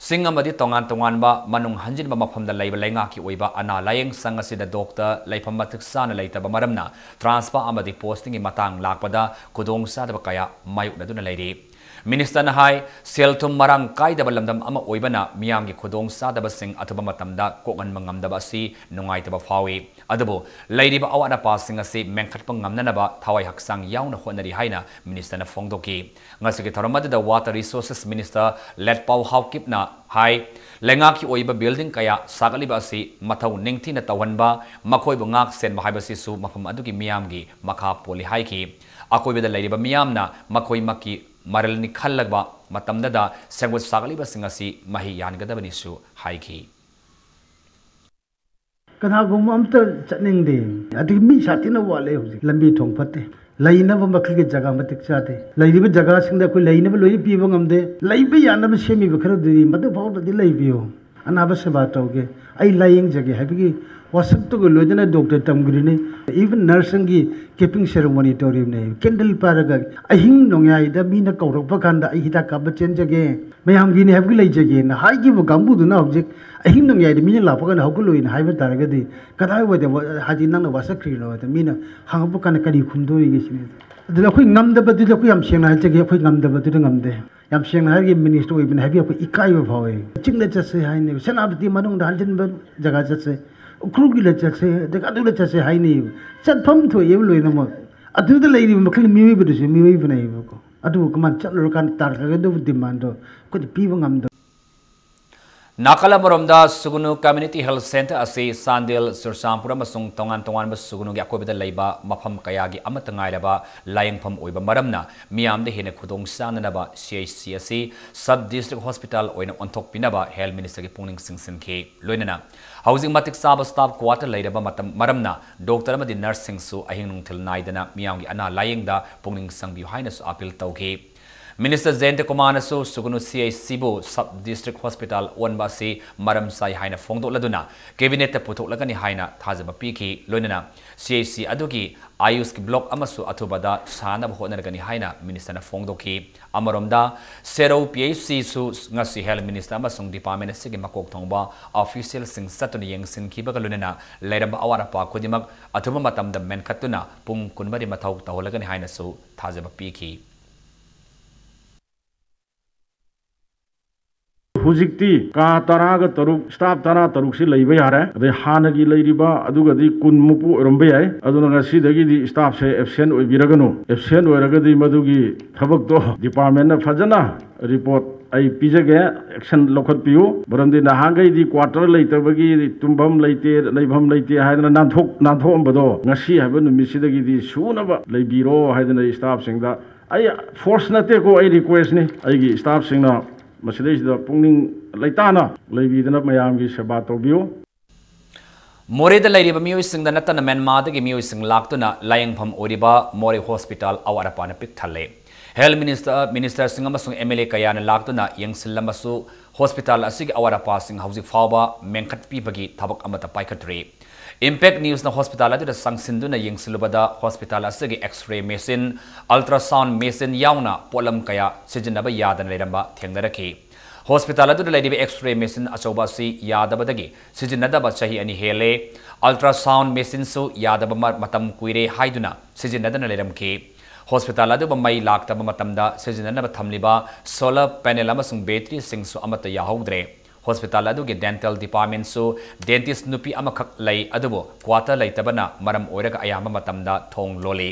ꯁꯤꯡ ꯑꯃꯗꯤ ꯇꯣꯉꯥꯟ ꯇꯣꯉꯥꯟꯕ ꯃꯅꯨꯡ ꯍꯟꯖꯤꯟꯕ ꯃꯐꯝꯗ ꯂꯩꯕ ꯂꯩꯉꯥꯛꯀꯤ ꯑꯣꯏꯕ ꯑꯅꯥ ꯂꯥꯌꯦꯡ ꯁꯪ ꯑꯁꯤꯗ ꯗꯣꯛꯇꯔ ꯂꯩꯐꯝ ꯃꯇꯤꯛ ꯆꯥꯅ ꯂꯩꯇꯕ ꯃꯔꯝꯅ ꯇ꯭ꯔꯥꯟꯁꯐꯔ ꯑꯃꯗꯤ ꯄꯣꯁꯇꯤꯡꯒꯤ ꯃꯇꯥꯡ ꯂꯥꯛꯄꯗ ꯈꯨꯗꯣꯡꯆꯥꯗꯕ ꯀꯌꯥ ꯃꯥꯌꯣꯛꯅꯗꯨꯅ ꯂꯩꯔꯤ꯫ ꯃꯤꯅꯤꯁꯇꯔꯅ ꯍꯥꯏ, ꯁꯦꯜ ꯊꯨꯝ ꯃꯔꯥꯡ ꯀꯥꯏꯗꯕ ꯂꯝꯗꯝ ꯑꯃ ꯑꯣꯏꯕꯅ ꯃꯤꯌꯥꯝꯒꯤ ꯈꯨꯗꯣꯡꯆꯥꯗꯕꯁꯤꯡ ꯑꯊꯨꯕ ꯃꯇꯝꯗ ꯀꯣꯛꯍꯟꯕ ꯉꯝꯗꯕ ꯑꯁꯤ ꯅꯨꯡꯉꯥꯏꯇꯕ ꯐꯥꯎꯏ꯫ ꯑꯗꯨꯕꯨ ꯂꯩꯔꯤꯕ ꯑꯋꯥꯠ ꯑꯄꯥꯁꯤꯡ ꯑꯁꯤ ꯃꯦꯟꯈꯠꯄ ꯉꯝꯅꯅꯕ ꯊꯋꯥꯏ ꯍꯛꯆꯥꯡ ꯌꯥꯎꯅ ꯍꯣꯠꯅꯔꯤ ꯍꯥꯏꯅ ꯃꯤꯅꯤꯁꯇꯔꯅ ꯐꯣꯡꯗꯣꯛꯈꯤ꯫ ꯉꯁꯤꯒꯤ ꯊꯧꯔꯝ ꯑꯗꯨꯗ Water Resources Minister ꯂꯦꯠꯄꯥꯎ ꯍꯥꯎꯀꯤꯞꯅ ꯍꯥꯏ, ꯂꯩꯉꯥꯛꯀꯤ ꯑꯣꯏꯕ building ꯀꯌꯥ ꯁꯥꯒꯠꯂꯤꯕ ꯑꯁꯤ ꯃꯊꯧ ꯅꯤꯡꯊꯤꯅ ꯇꯧꯍꯟꯕ, ꯃꯈꯣꯏꯕꯨ ꯉꯥꯛ ꯁꯦꯟꯕ ꯍꯥꯏꯕꯁꯤꯁꯨ ꯃꯐꯝ ꯑꯗꯨꯒꯤ ꯃꯤꯌꯥꯝꯒꯤ ꯃꯈꯥ ꯄꯣꯜꯂꯤ ꯍꯥꯏꯈꯤ꯫ ꯑꯀꯣꯏꯕꯗ ꯂꯩꯔꯤꯕ ꯃꯤꯌꯥꯝꯅ ꯃꯈꯣꯏꯃꯛꯀꯤ ꯃꯔꯜꯅꯤ ꯈꯜꯂꯕ ꯃꯇꯝꯗꯗ ꯁꯦꯝꯒꯠ ꯁꯥꯒꯠꯂꯤꯕꯁꯤꯡ ꯑꯁꯤ ꯃꯍꯩ ꯌꯥꯟꯒꯗꯕꯅꯤꯁꯨ ꯍꯥꯏꯈꯤ꯫ ꯀꯅꯥꯒꯨꯝꯕ ꯑꯝꯇ ꯆꯠꯅꯤꯡꯗꯦ꯫ ꯑꯗꯒꯤ ꯃꯤ ꯁꯥꯊꯤꯅ ꯋꯥꯠꯂꯦ ꯍꯧꯖꯤꯛ꯫ ꯂꯝꯕꯤ ꯊꯣꯡ ꯐꯠꯇꯦ꯫ ꯂꯩꯅꯕ ꯃꯈꯜꯒꯤ ꯖꯒꯥ ꯃꯇꯤꯛ ꯆꯥꯗꯦ꯫ ꯂꯩꯔꯤꯕ ꯖꯒꯥꯁꯤꯡꯗ ꯑꯩꯈꯣꯏ ꯂꯩꯅꯕ ꯂꯣꯏꯅ ꯄꯤꯕ ꯉꯝꯗꯦ꯫ ꯂꯩꯕ ꯌꯥꯅꯕ ꯁꯦꯝꯃꯤꯕ ꯈꯔꯗꯨꯗꯤ ꯃꯗꯨ ꯐꯥꯎꯗꯗꯤ ꯂꯩꯕꯤꯌꯨ꯫ ꯑꯅꯥꯕ ꯁꯦꯕꯥ ꯇꯧꯒꯦ, ꯑꯩ ꯂꯥꯌꯦꯡꯖꯒꯦ ꯍꯥꯏꯕꯒꯤ ꯋꯥꯁꯛꯇꯨꯒ ꯂꯣꯏꯅꯅ ꯗꯣꯛꯇꯔ ꯇꯝꯈ꯭ꯔꯤꯅꯤ꯫ Even nurse ꯁꯤꯡꯒꯤ capping ceremony ꯇꯧꯔꯤꯕꯅꯤ꯫ Candle ꯄꯥꯏꯔꯒ ꯑꯍꯤꯡ ꯅꯣꯡꯌꯥꯏꯗ ꯃꯤꯅ ꯀꯧꯔꯛꯄ ꯀꯥꯟꯗ ꯑꯩ ꯍꯤꯗꯥꯛ ꯀꯥꯞꯄ ꯆꯦꯟꯖꯒꯦ, ꯃꯌꯥꯝꯒꯤꯅꯤ ꯍꯥꯏꯕꯒꯤ ꯂꯩꯖꯒꯦꯅ ꯍꯥꯏꯈꯤꯕ ꯀꯥꯡꯕꯨꯗꯨꯅ ꯍꯧꯖꯤꯛ ꯑꯍꯤꯡ ꯅꯣꯡꯌꯥꯏꯗ ꯃꯤꯅ ꯂꯥꯛꯄ ꯀꯥꯟꯗ ꯍꯧꯒꯠꯂꯣꯏꯅ ꯍꯥꯏꯕ ꯇꯥꯔꯒꯗꯤ ꯀꯗꯥꯏꯋꯥꯏꯗ ꯋꯥ-, ꯍꯥꯏꯗꯤ ꯅꯪꯅ ꯋꯥꯁꯛꯈ꯭ꯔꯤꯅꯣ ꯍꯥꯏꯗ ꯃꯤꯅ ꯍꯪꯉꯛꯄ ꯀꯥꯟꯗ ꯀꯔꯤ ꯈꯨꯝꯗꯣꯔꯤꯒꯦ ꯁꯤꯅꯤ꯫ ꯑꯗꯨꯅ ꯑꯩꯈꯣꯏ ꯉꯝꯗꯕꯗꯨꯗꯤ, ꯑꯩꯈꯣꯏ ꯌꯥꯝ ꯁꯦꯡꯅ ꯍꯥꯏꯖꯒꯦ, ꯑꯩꯈꯣꯏ ꯉꯝꯗꯕꯗꯨꯗꯤ ꯉꯝꯗꯦ꯫ ꯌꯥꯝ ꯁꯦꯡꯅ ꯍꯥꯏꯔꯒ ꯃꯤꯅꯤꯁꯇꯔ ꯑꯣꯏꯕꯅꯤ ꯍꯥꯏꯕꯒꯤ ꯑꯩꯈꯣꯏ ꯏꯀꯥꯏꯕ ꯐꯥꯎꯋꯦ꯫ ꯆꯤꯡꯗ ꯆꯠꯁꯦ ꯍꯥꯏꯅꯤ, ꯁꯦꯅꯥꯄꯇꯤ ꯃꯅꯨꯡꯗ ꯍꯟꯖꯤꯟꯕ ꯖꯒꯥ ꯆꯠꯁꯦ, ꯎꯈ꯭ꯔꯨꯜꯒꯤꯗ ꯆꯠꯁꯦ, ꯑꯗꯒꯤ ꯑꯗꯨꯗ ꯆꯠꯁꯦ ꯍꯥꯏꯅꯩꯕ꯫ ꯆꯠꯐꯝ ꯊꯣꯛꯑꯦꯕ ꯂꯣꯏꯅꯃꯛ꯫ ꯑꯗꯨꯗ ꯂꯩꯔꯤꯕ ꯃꯈꯜ ꯃꯤꯑꯣꯏꯕꯗꯨꯁꯨ ꯃꯤꯑꯣꯏꯕꯅꯦꯕꯀꯣ꯫ ꯑꯗꯨꯕꯨ ꯀꯃꯥꯏꯅ ꯆꯠꯂꯨꯔꯀꯥꯟꯗ ꯇꯥꯔꯛꯀꯗꯧꯕ demand ꯗꯣ ꯑꯩꯈꯣꯏꯗ ꯄꯤꯕ ꯉꯝꯗꯕ꯫ ꯅꯥꯀꯜ ꯑꯃꯔꯣꯝꯗ ꯁꯨꯒꯨꯅꯨ Community Health Centre ꯑꯁꯤ ꯆꯥꯟꯗꯦꯜ, ꯆꯨꯔꯆꯥꯟꯄꯨꯔ ꯑꯃꯁꯨꯡ ꯇꯣꯉꯥꯟ ꯇꯣꯉꯥꯟꯕ ꯁꯨꯒꯨꯅꯨꯒꯤ ꯑꯀꯣꯏꯕꯗ ꯂꯩꯕ ꯃꯐꯝ ꯀꯌꯥꯒꯤ ꯑꯃꯠꯇ ꯉꯥꯏꯔꯕ ꯂꯥꯌꯦꯡꯐꯝ ꯑꯣꯏꯕ ꯃꯔꯝꯅ ꯃꯤꯌꯥꯝꯗ ꯍꯦꯟꯅ ꯈꯨꯗꯣꯡ ꯆꯥꯅꯅꯕ C H C ꯑꯁꯤ Sub District Hospital ꯑꯣꯏꯅ ꯑꯣꯟꯊꯣꯛꯄꯤꯅꯕ Health Minister ꯒꯤ ꯄꯨꯛꯅꯤꯡ ꯆꯤꯡꯁꯤꯟꯈꯤ꯫ ꯂꯣꯏꯅꯅ ꯍꯧꯖꯤꯛ ꯃꯇꯤꯛ ꯆꯥꯕ staff quarter ꯂꯩꯔꯕ ꯃꯇꯝ ꯃꯔꯝꯅ doctor ꯑꯃꯗꯤ nurse ꯁꯤꯡꯁꯨ ꯑꯍꯤꯡ ꯅꯨꯡꯊꯤꯜ ꯅꯥꯏꯗꯅ ꯃꯤꯌꯥꯝꯒꯤ ꯑꯅꯥ ꯂꯥꯌꯦꯡꯗ ꯄꯨꯛꯅꯤꯡ ꯆꯪꯕꯤꯌꯨ ꯍꯥꯏꯅꯁꯨ appeal ꯇꯧꯈꯤ꯫ ꯃꯤꯅꯤꯁꯇꯔ ꯖꯌꯟꯇ ꯀꯨꯃꯥꯔꯅꯁꯨ ꯁꯨꯒꯨꯅꯨ C H C ꯕꯨ Sub District Hospital ꯑꯣꯟꯕ ꯑꯁꯤ ꯃꯔꯝ ꯆꯥꯏ ꯍꯥꯏꯅ ꯐꯣꯡꯗꯣꯛꯂꯗꯨꯅ cabinet ꯇ ꯄꯨꯊꯣꯛꯂꯒꯅꯤ ꯍꯥꯏꯅ ꯊꯥꯖꯕ ꯄꯤꯈꯤ꯫ ꯂꯣꯏꯅꯅ C H C ꯑꯗꯨꯒꯤ ꯑꯥꯌꯨꯁꯀꯤ block ꯑꯃꯁꯨ ꯑꯊꯨꯕꯗ ꯁꯥꯅꯕ ꯍꯣꯠꯅꯔꯒꯅꯤ ꯍꯥꯏꯅ ꯃꯤꯅꯤꯁꯇꯔꯅ ꯐꯣꯡꯗꯣꯛꯈꯤ꯫ ꯑꯃꯔꯣꯝꯗ ꯁꯦꯔꯧ P H C ꯁꯨ ꯉꯁꯤ Health Minister ꯑꯃꯁꯨꯡ department ꯑꯁꯤꯒꯤ ꯃꯀꯣꯛ ꯊꯣꯡꯕ official ꯁꯤꯡ ꯆꯠꯇꯨꯅ ꯌꯦꯡꯁꯤꯟꯈꯤꯕꯒ ꯂꯣꯏꯅꯅ ꯂꯩꯔꯝꯕ ꯑꯋꯥꯠ ꯑꯄꯥ ꯈꯨꯗꯤꯡꯃꯛ ꯑꯊꯨꯕ ꯃꯇꯝꯗ ꯃꯦꯟꯈꯠꯇꯨꯅ ꯄꯨꯡ ꯀꯨꯟꯃꯔꯤ ꯃꯊꯧ ꯇꯧꯍꯜꯂꯒꯅꯤ ꯍꯥꯏꯅꯁꯨ ꯊꯥꯖꯕ ꯄꯤꯈꯤ꯫ ꯍꯧꯖꯤꯛꯇꯤ ꯀꯥ ꯇꯔꯥꯒ ꯇꯔꯨꯛ, staff ꯇꯔꯥ ꯇꯔꯨꯛꯁꯤ ꯂꯩꯕ ꯌꯥꯔꯦ꯫ ꯑꯗꯩ ꯍꯥꯟꯅꯒꯤ ꯂꯩꯔꯤꯕ ꯑꯗꯨꯒꯗꯤ ꯀꯨꯟꯃꯨꯛꯄꯨ ꯑꯣꯏꯔꯝꯕ ꯌꯥꯏ꯫ ꯑꯗꯨꯅ ꯉꯁꯤꯗꯒꯤꯗꯤ staffꯁꯦ absent ꯑꯣꯏꯕꯤꯔꯒꯅꯨ꯫ Absent ꯑꯣꯏꯔꯒꯗꯤ ꯃꯗꯨꯒꯤ ꯊꯕꯛꯇꯣ departmentꯅ ꯐꯖꯅ report ꯑꯩ ꯄꯤꯖꯒꯦ, action ꯂꯧꯈꯠꯄꯤꯌꯨ꯫ ꯃꯔꯝꯗꯤ ꯅꯍꯥꯟꯈꯩꯗꯤ quarter ꯂꯩꯇꯕꯒꯤ ꯇꯨꯝꯐꯝ ꯂꯩꯇꯦ, ꯂꯩꯐꯝ ꯂꯩꯇꯦ ꯍꯥꯏꯗꯅ ꯅꯥꯟꯊꯣꯛ-, ꯅꯥꯟꯊꯣꯛꯑꯝꯕꯗꯣ ꯉꯁꯤ ꯍꯥꯏꯕ ꯅꯨꯃꯤꯠꯁꯤꯗꯒꯤꯗꯤ ꯁꯨꯅꯕ ꯂꯩꯕꯤꯔꯣ ꯍꯥꯏꯗꯅ staffꯁꯤꯡꯗ ꯑꯩ force ꯅꯠꯇꯦꯀꯣ, ꯑꯩ requestꯅꯤ꯫ ꯑꯩꯒꯤ staffꯁꯤꯡꯅ ꯃꯁꯤꯗꯩꯁꯤꯗ ꯄꯨꯛꯅꯤꯡ ꯂꯩꯇꯥꯅ ꯂꯩꯕꯤꯗꯅ ꯃꯌꯥꯝꯒꯤ ꯁꯦꯕꯥ ꯇꯧꯕꯤꯌꯨ꯫ ꯃꯣꯔꯦꯗ ꯂꯩꯔꯤꯕ ꯃꯤꯑꯣꯏꯁꯤꯡꯗ ꯅꯠꯇꯅ ꯃ꯭ꯌꯥꯟꯃꯥꯔꯗꯒꯤ ꯃꯤꯑꯣꯏꯁꯤꯡ ꯂꯥꯛꯇꯨꯅ ꯂꯥꯌꯦꯡꯐꯝ ꯑꯣꯏꯔꯤꯕ ꯃꯣꯔꯦ ꯍꯣꯁꯄꯤꯇꯥꯜ ꯑꯋꯥꯠ ꯑꯄꯥꯅ ꯄꯤꯛ ꯊꯜꯂꯦ꯫ Health Minister, ministerꯁꯤꯡ ꯑꯃꯁꯨꯡ MLA ꯀꯌꯥꯅ ꯂꯥꯛꯇꯨꯅ ꯌꯦꯡꯁꯤꯜꯂꯝꯃꯁꯨ ꯍꯣꯁꯄꯤꯇꯥꯜ ꯑꯁꯤꯒꯤ ꯑꯋꯥꯠ ꯑꯄꯥꯁꯤꯡ ꯍꯧꯖꯤꯛ ꯐꯥꯎꯕ ꯃꯦꯟꯈꯠꯄꯤꯕꯒꯤ ꯊꯕꯛ ꯑꯃꯠꯇ ꯄꯥꯏꯈꯠꯇ꯭ꯔꯤ꯫ Impact Newsꯅ ꯍꯣꯁꯄꯤꯇꯥꯜ ꯑꯗꯨꯗ ꯆꯪꯁꯤꯟꯗꯨꯅ ꯌꯦꯡꯁꯤꯜꯂꯨꯕꯗ ꯍꯣꯁꯄꯤꯇꯥꯜ ꯑꯁꯤꯒꯤ X-ray machine, ultrasound machine ꯌꯥꯎꯅ ꯄꯣꯠꯂꯝ ꯀꯌꯥ ꯁꯤꯖꯤꯟꯅꯕ ꯌꯥꯗꯅ ꯂꯩꯔꯝꯕ ꯊꯦꯡꯅꯔꯛꯈꯤ꯫ ꯍꯣꯁꯄꯤꯇꯥꯜ ꯑꯗꯨꯗ ꯂꯩꯔꯤꯕ X-ray machine ꯑꯆꯧꯕ ꯑꯁꯤ ꯌꯥꯗꯕꯗꯒꯤ ꯁꯤꯖꯤꯟꯅꯗꯕ ꯆꯍꯤ ꯑꯅꯤ ꯍꯦꯜꯂꯦ꯫ Ultrasound machineꯁꯨ ꯌꯥꯗꯕ ꯃ-, ꯃꯇꯝ ꯀꯨꯏꯔꯦ ꯍꯥꯏꯗꯨꯅ ꯁꯤꯖꯤꯟꯅꯗꯅ ꯂꯩꯔꯝꯈꯤ꯫ ꯍꯣꯁꯄꯤꯇꯥꯜ ꯑꯗꯨꯕꯨ ꯃꯩ ꯂꯥꯛꯇꯕ ꯃꯇꯝꯗ ꯁꯤꯖꯤꯟꯅꯅꯕ ꯊꯝꯂꯤꯕ solar panel ꯑꯃꯁꯨꯡ batteryꯁꯤꯡꯁꯨ ꯑꯃꯠꯇ ꯌꯥꯍꯧꯗ꯭ꯔꯦ꯫ ꯍꯣꯁꯄꯤꯇꯥꯜ ꯑꯗꯨꯒꯤ dental departmentꯁꯨ dentist ꯅꯨꯄꯤ ꯑꯃꯈꯛ ꯂꯩ, ꯑꯗꯨꯕꯨ quarter ꯂꯩꯇꯕꯅ ꯃꯔꯝ ꯑꯣꯏꯔꯒ ꯑꯌꯥꯝꯕ ꯃꯇꯝꯗ ꯊꯣꯡ ꯂꯣꯜꯂꯤ꯫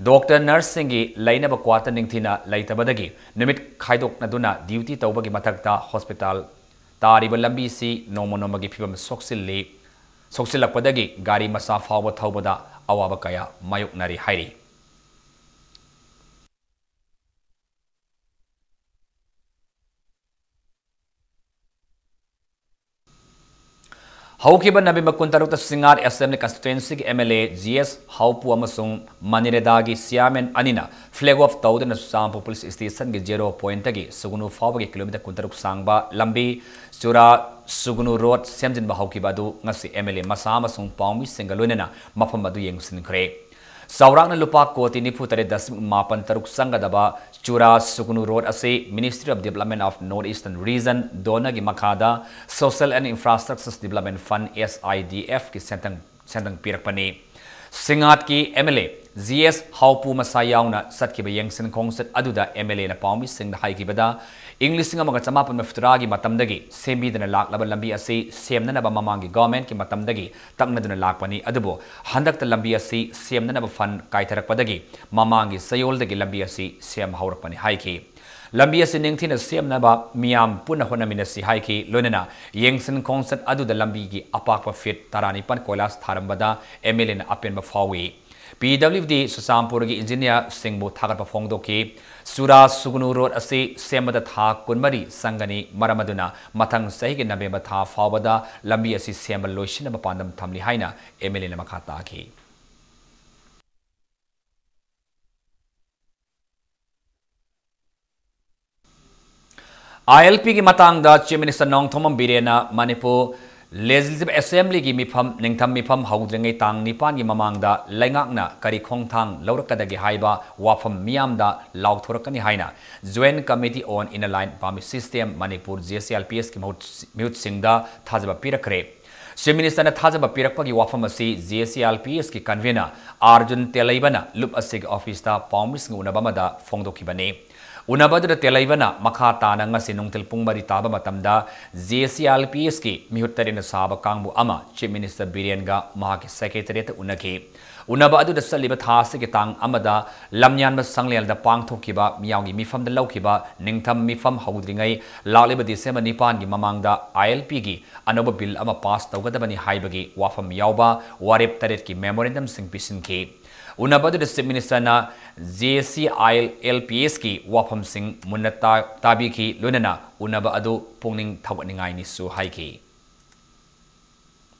Doctor, nurseꯁꯤꯡꯒꯤ ꯂꯩꯅꯕ quarter ꯅꯤꯡꯊꯤꯅ ꯂꯩꯇꯕꯗꯒꯤ ꯅꯨꯃꯤꯠ ꯈꯥꯏꯗꯣꯛꯅꯗꯨꯅ duty ꯇꯧꯕꯒꯤ ꯃꯊꯛꯇ ꯍꯣꯁꯄꯤꯇꯥꯜ ꯇꯥꯔꯤꯕ ꯂꯝꯕꯤꯁꯤ ꯅꯣꯡꯃ ꯅꯣꯡꯃꯒꯤ ꯐꯤꯕꯝ ꯁꯣꯛꯆꯤꯜꯂꯤ, ꯁꯣꯛꯆꯤꯜꯂꯛꯄꯗꯒꯤ ꯒꯥꯔꯤ ꯃꯆꯥ ꯐꯥꯎꯕ ꯊꯧꯕꯗ ꯑꯋꯥꯕ ꯀꯌꯥ ꯃꯥꯌꯣꯛꯅꯔꯤ ꯍꯥꯏꯔꯤ꯫ ꯍꯧꯈꯤꯕ November ꯀꯨꯟꯇꯔꯨꯛꯇ ꯁꯤꯡꯉꯥꯠ Assembly Constituencyꯒꯤ MLA GS ꯍꯥꯎꯄꯨ ꯑꯃꯁꯨꯡ ꯃꯅꯤꯔꯦꯗꯥꯒꯤ chairman ꯑꯅꯤꯅ flag off ꯇꯧꯗꯨꯅ ꯆꯨꯔꯆꯥꯟꯄꯨꯔ police stationꯒꯤ zero pointꯇꯒꯤ ꯁꯨꯒꯅꯨ ꯐꯥꯎꯕꯒꯤ kilometre ꯀꯨꯟꯇꯔꯨꯛ ꯁꯥꯡꯕ ꯂꯝꯕꯤ ꯆꯨꯔꯥ ꯁꯨꯒꯅꯨ road ꯁꯦꯝꯖꯤꯟꯕ ꯍꯧꯈꯤꯕ ꯑꯗꯨ ꯉꯁꯤ MLA ꯃꯁꯥ ꯑꯃꯁꯨꯡ ꯄꯥꯎꯃꯤꯁꯤꯡꯒ ꯂꯣꯏꯅꯅ ꯃꯐꯝ ꯑꯗꯨ ꯌꯦꯡꯁꯤꯟꯈ꯭ꯔꯦ꯫ ꯆꯥꯎꯔꯥꯛꯅ ꯂꯨꯄꯥ ꯀꯣꯇꯤ ꯅꯤꯐꯨ ꯇꯔꯦꯠ ꯗꯁꯃꯤꯛ ꯃꯥꯄꯟ ꯇꯔꯨꯛ ꯆꯪꯒꯗꯕ ꯆꯨꯔꯥ ꯁꯨꯒꯅꯨ road ꯑꯁꯤ Ministry of Development of North Eastern Region, DoNERꯒꯤ ꯃꯈꯥꯗ Social and Infrastructures Development Fund, SIDFꯀꯤ ꯁꯦꯟꯊꯪ, ꯁꯦꯟꯊꯪ ꯄꯤꯔꯛꯄꯅꯤ꯫ ꯁꯤꯡꯉꯥꯠꯀꯤ MLA GS ꯍꯥꯎꯄꯨ ꯃꯁꯥ ꯌꯥꯎꯅ ꯆꯠꯈꯤꯕ ꯌꯦꯡꯁꯤꯟ ꯈꯣꯡꯆꯠ ꯑꯗꯨꯗ MLAꯅ ꯄꯥꯎꯃꯤꯁꯤꯡꯗ ꯍꯥꯏꯈꯤꯕꯗ, ꯏꯪ ꯂꯤꯁꯤꯡ ꯑꯃꯒ ꯆꯃꯥꯄꯟ ꯃꯔꯤꯐꯨꯇꯔꯥꯒꯤ ꯃꯇꯝꯗꯒꯤ ꯁꯦꯝꯕꯤꯗꯨꯅ ꯂꯥꯛꯂꯕ ꯂꯝꯕꯤ ꯑꯁꯤ ꯁꯦꯝꯅꯅꯕ ꯃꯃꯥꯡꯒꯤ ꯒꯣꯔꯃꯦꯟꯠꯀꯤ ꯃꯇꯝꯗꯒꯤ ꯇꯛꯅꯗꯨꯅ ꯂꯥꯛꯄꯅꯤ꯫ ꯑꯗꯨꯕꯨ ꯍꯟꯗꯛꯇ ꯂꯝꯕꯤ ꯑꯁꯤ ꯁꯦꯝꯅꯅꯕ ꯐꯟꯗ ꯀꯥꯏꯊꯔꯛꯄꯗꯒꯤ ꯃꯃꯥꯡꯒꯤ ꯆꯌꯣꯜꯗꯒꯤ ꯂꯝꯕꯤ ꯑꯁꯤ ꯁꯦꯝ ꯍꯧꯔꯛꯄꯅꯤ ꯍꯥꯏꯈꯤ꯫ ꯂꯝꯕꯤ ꯑꯁꯤ ꯅꯤꯡꯊꯤꯅ ꯁꯦꯝꯅꯕ ꯃꯤꯌꯥꯝ ꯄꯨꯟꯅ ꯍꯣꯠꯅꯃꯤꯟꯅꯁꯤ ꯍꯥꯏꯈꯤ꯫ ꯂꯣꯏꯅꯅ ꯌꯦꯡꯁꯤꯟ ꯈꯣꯡꯆꯠ ꯑꯗꯨꯗ ꯂꯝꯕꯤꯒꯤ ꯑꯄꯥꯛꯄ ꯐꯤꯠ ꯇꯔꯥꯅꯤꯄꯥꯟ ꯀꯣꯏꯂꯥꯁ ꯊꯥꯔꯝꯕꯗ ꯑꯦꯝ ꯑꯦꯜ ꯑꯦꯅ ꯑꯄꯦꯟꯕ ꯐꯥꯎꯏ꯫ ꯄꯤ ꯗꯕ꯭ꯂꯤꯎ ꯗꯤ ꯆꯨꯔꯆꯥꯟꯄꯨꯔꯒꯤ ꯏꯟꯖꯤꯅꯤꯌꯥꯔꯁꯤꯡꯕꯨ ꯊꯥꯒꯠꯄ ꯐꯣꯡꯗꯣꯛꯈꯤ꯫ ꯆꯨꯔꯥ ꯁꯨꯒꯅꯨ ꯔꯣꯗ ꯑꯁꯤ ꯁꯦꯝꯕꯗ ꯊꯥ ꯀꯨꯟꯃꯔꯤ ꯆꯪꯒꯅꯤ꯫ ꯃꯔꯝ ꯑꯗꯨꯅ ꯃꯊꯪ ꯆꯍꯤꯒꯤ ꯅꯕꯦꯝꯕꯔ ꯊꯥ ꯐꯥꯎꯕꯗ ꯂꯝꯕꯤ ꯑꯁꯤ ꯁꯦꯝꯕ ꯂꯣꯏꯁꯤꯟꯅꯕ ꯄꯥꯟꯗꯝ ꯊꯝꯂꯤ ꯍꯥꯏꯅ ꯑꯦꯝ ꯑꯦꯜ ꯑꯦꯅ ꯃꯈꯥ ꯇꯥꯈꯤ꯫ ꯑꯥꯏ ꯑꯦꯜ ꯄꯤꯒꯤ ꯃꯇꯥꯡꯗ ꯆꯤꯐ ꯃꯤꯅꯤꯁꯇꯔ ꯅꯣꯡꯊꯣꯝꯕꯝ ꯕꯤꯔꯦꯟꯅ ꯃꯅꯤꯄꯨꯔ ꯂꯦꯖꯤꯁꯂꯦꯇꯤꯚ ꯑꯦꯁꯦꯝꯕ꯭ꯂꯤꯒꯤ ꯃꯤꯐꯝ, ꯅꯤꯡꯊꯝ ꯃꯤꯐꯝ ꯍꯧꯗ꯭ꯔꯤꯉꯩ ꯇꯥꯡ ꯅꯤꯄꯥꯟꯒꯤ ꯃꯃꯥꯡꯗ ꯂꯩꯉꯥꯛꯅ ꯀꯔꯤ ꯈꯣꯡꯊꯥꯡ ꯂꯧꯔꯛꯀꯗꯒꯦ ꯍꯥꯏꯕ ꯋꯥꯐꯝ ꯃꯤꯌꯥꯝꯗ ꯂꯥꯎꯊꯣꯔꯛꯀꯅꯤ ꯍꯥꯏꯅ Joint Committee on Inner Line Permit System, Manipur, G S L P ꯑꯦꯁꯀꯤ ꯃꯍꯨꯠ, ꯃꯤꯍꯨꯠꯁꯤꯡꯗ ꯊꯥꯖꯕ ꯄꯤꯔꯛꯈ꯭ꯔꯦ꯫ ꯆꯤꯐ ꯃꯤꯅꯤꯁꯇꯔꯅ ꯊꯥꯖꯕ ꯄꯤꯔꯛꯄꯒꯤ ꯋꯥꯐꯝ ꯑꯁꯤ G S L P ꯑꯦꯁꯀꯤ ꯀꯟꯚꯤꯅꯔ Arjun ꯇꯦꯂꯩꯕꯅ ꯂꯨꯞ ꯑꯁꯤꯒꯤ ꯑꯣꯐꯤꯁꯇ ꯄꯥꯎꯃꯤꯁꯤꯡꯒ ꯎꯅꯕ ꯑꯃꯗ ꯐꯣꯡꯗꯣꯛꯈꯤꯕꯅꯤ꯫ ꯎꯅꯕ ꯑꯗꯨꯗ ꯇꯦꯂꯩꯕꯅ ꯃꯈꯥ ꯇꯥꯅ ꯉꯁꯤ ꯅꯨꯡꯊꯤꯜ ꯄꯨꯡ ꯃꯔꯤ ꯇꯥꯕ ꯃꯇꯝꯗ ꯖꯤ ꯑꯦꯁ ꯑꯦꯜ ꯄꯤ ꯑꯦꯁꯀꯤ ꯃꯤꯍꯨꯠ ꯇꯔꯦꯠꯅ ꯁꯥꯕ ꯀꯥꯡꯕꯨ ꯑꯃ ꯆꯤꯐ ꯃꯤꯅꯤꯁꯇꯔ ꯕꯤꯔꯦꯟꯒ ꯃꯍꯥꯛꯀꯤ ꯁꯦꯀ꯭ꯔꯦꯇꯔꯤꯌꯦꯠꯇ ꯎꯅꯈꯤ꯫ ꯎꯅꯕ ꯑꯗꯨꯗ ꯆꯠꯂꯤꯕ ꯊꯥ ꯑꯁꯤꯒꯤ ꯇꯥꯡ ꯑꯃꯗ ꯂꯝꯌꯥꯟꯕ ꯁꯪꯂꯦꯜꯗ ꯄꯥꯡꯊꯣꯛꯈꯤꯕ ꯃꯤꯌꯥꯝꯒꯤ ꯃꯤꯐꯝꯗ ꯂꯧꯈꯤꯕ ꯅꯤꯡꯊꯝ ꯃꯤꯐꯝ ꯍꯧꯗ꯭ꯔꯤꯉꯩ ꯂꯥꯛꯂꯤꯕ ꯗꯤꯁꯦꯝꯕꯔ ꯅꯤꯄꯥꯟꯒꯤ ꯃꯃꯥꯡꯗ ꯑꯥꯏ ꯑꯦꯜ ꯄꯤꯒꯤ ꯑꯅꯧꯕ ꯕꯤꯜ ꯑꯃ ꯄꯥꯁ ꯇꯧꯒꯗꯕꯅꯤ ꯍꯥꯏꯕꯒꯤ ꯋꯥꯐꯝ ꯌꯥꯎꯕ ꯋꯥꯔꯦꯞ ꯇꯔꯦꯠꯀꯤ ꯃꯦꯃꯣꯔꯦꯟꯗꯝꯁꯤꯡ ꯄꯤꯁꯤꯟꯈꯤ꯫ ꯎꯅꯕ ꯑꯗꯨꯗ chief ꯃꯤꯅꯤꯁꯇꯔꯅ J C I L P ꯑꯦꯁꯀꯤ ꯋꯥꯐꯝꯁꯤꯡ ꯃꯨꯟꯅ ꯇꯥ-, ꯇꯥꯕꯤꯈꯤ, ꯂꯣꯏꯅꯅ ꯎꯅꯕ ꯑꯗꯨ ꯄꯨꯛꯅꯤꯡ ꯊꯧꯒꯠꯅꯤꯡꯉꯥꯏꯅꯤꯁꯨ ꯍꯥꯏꯈꯤ꯫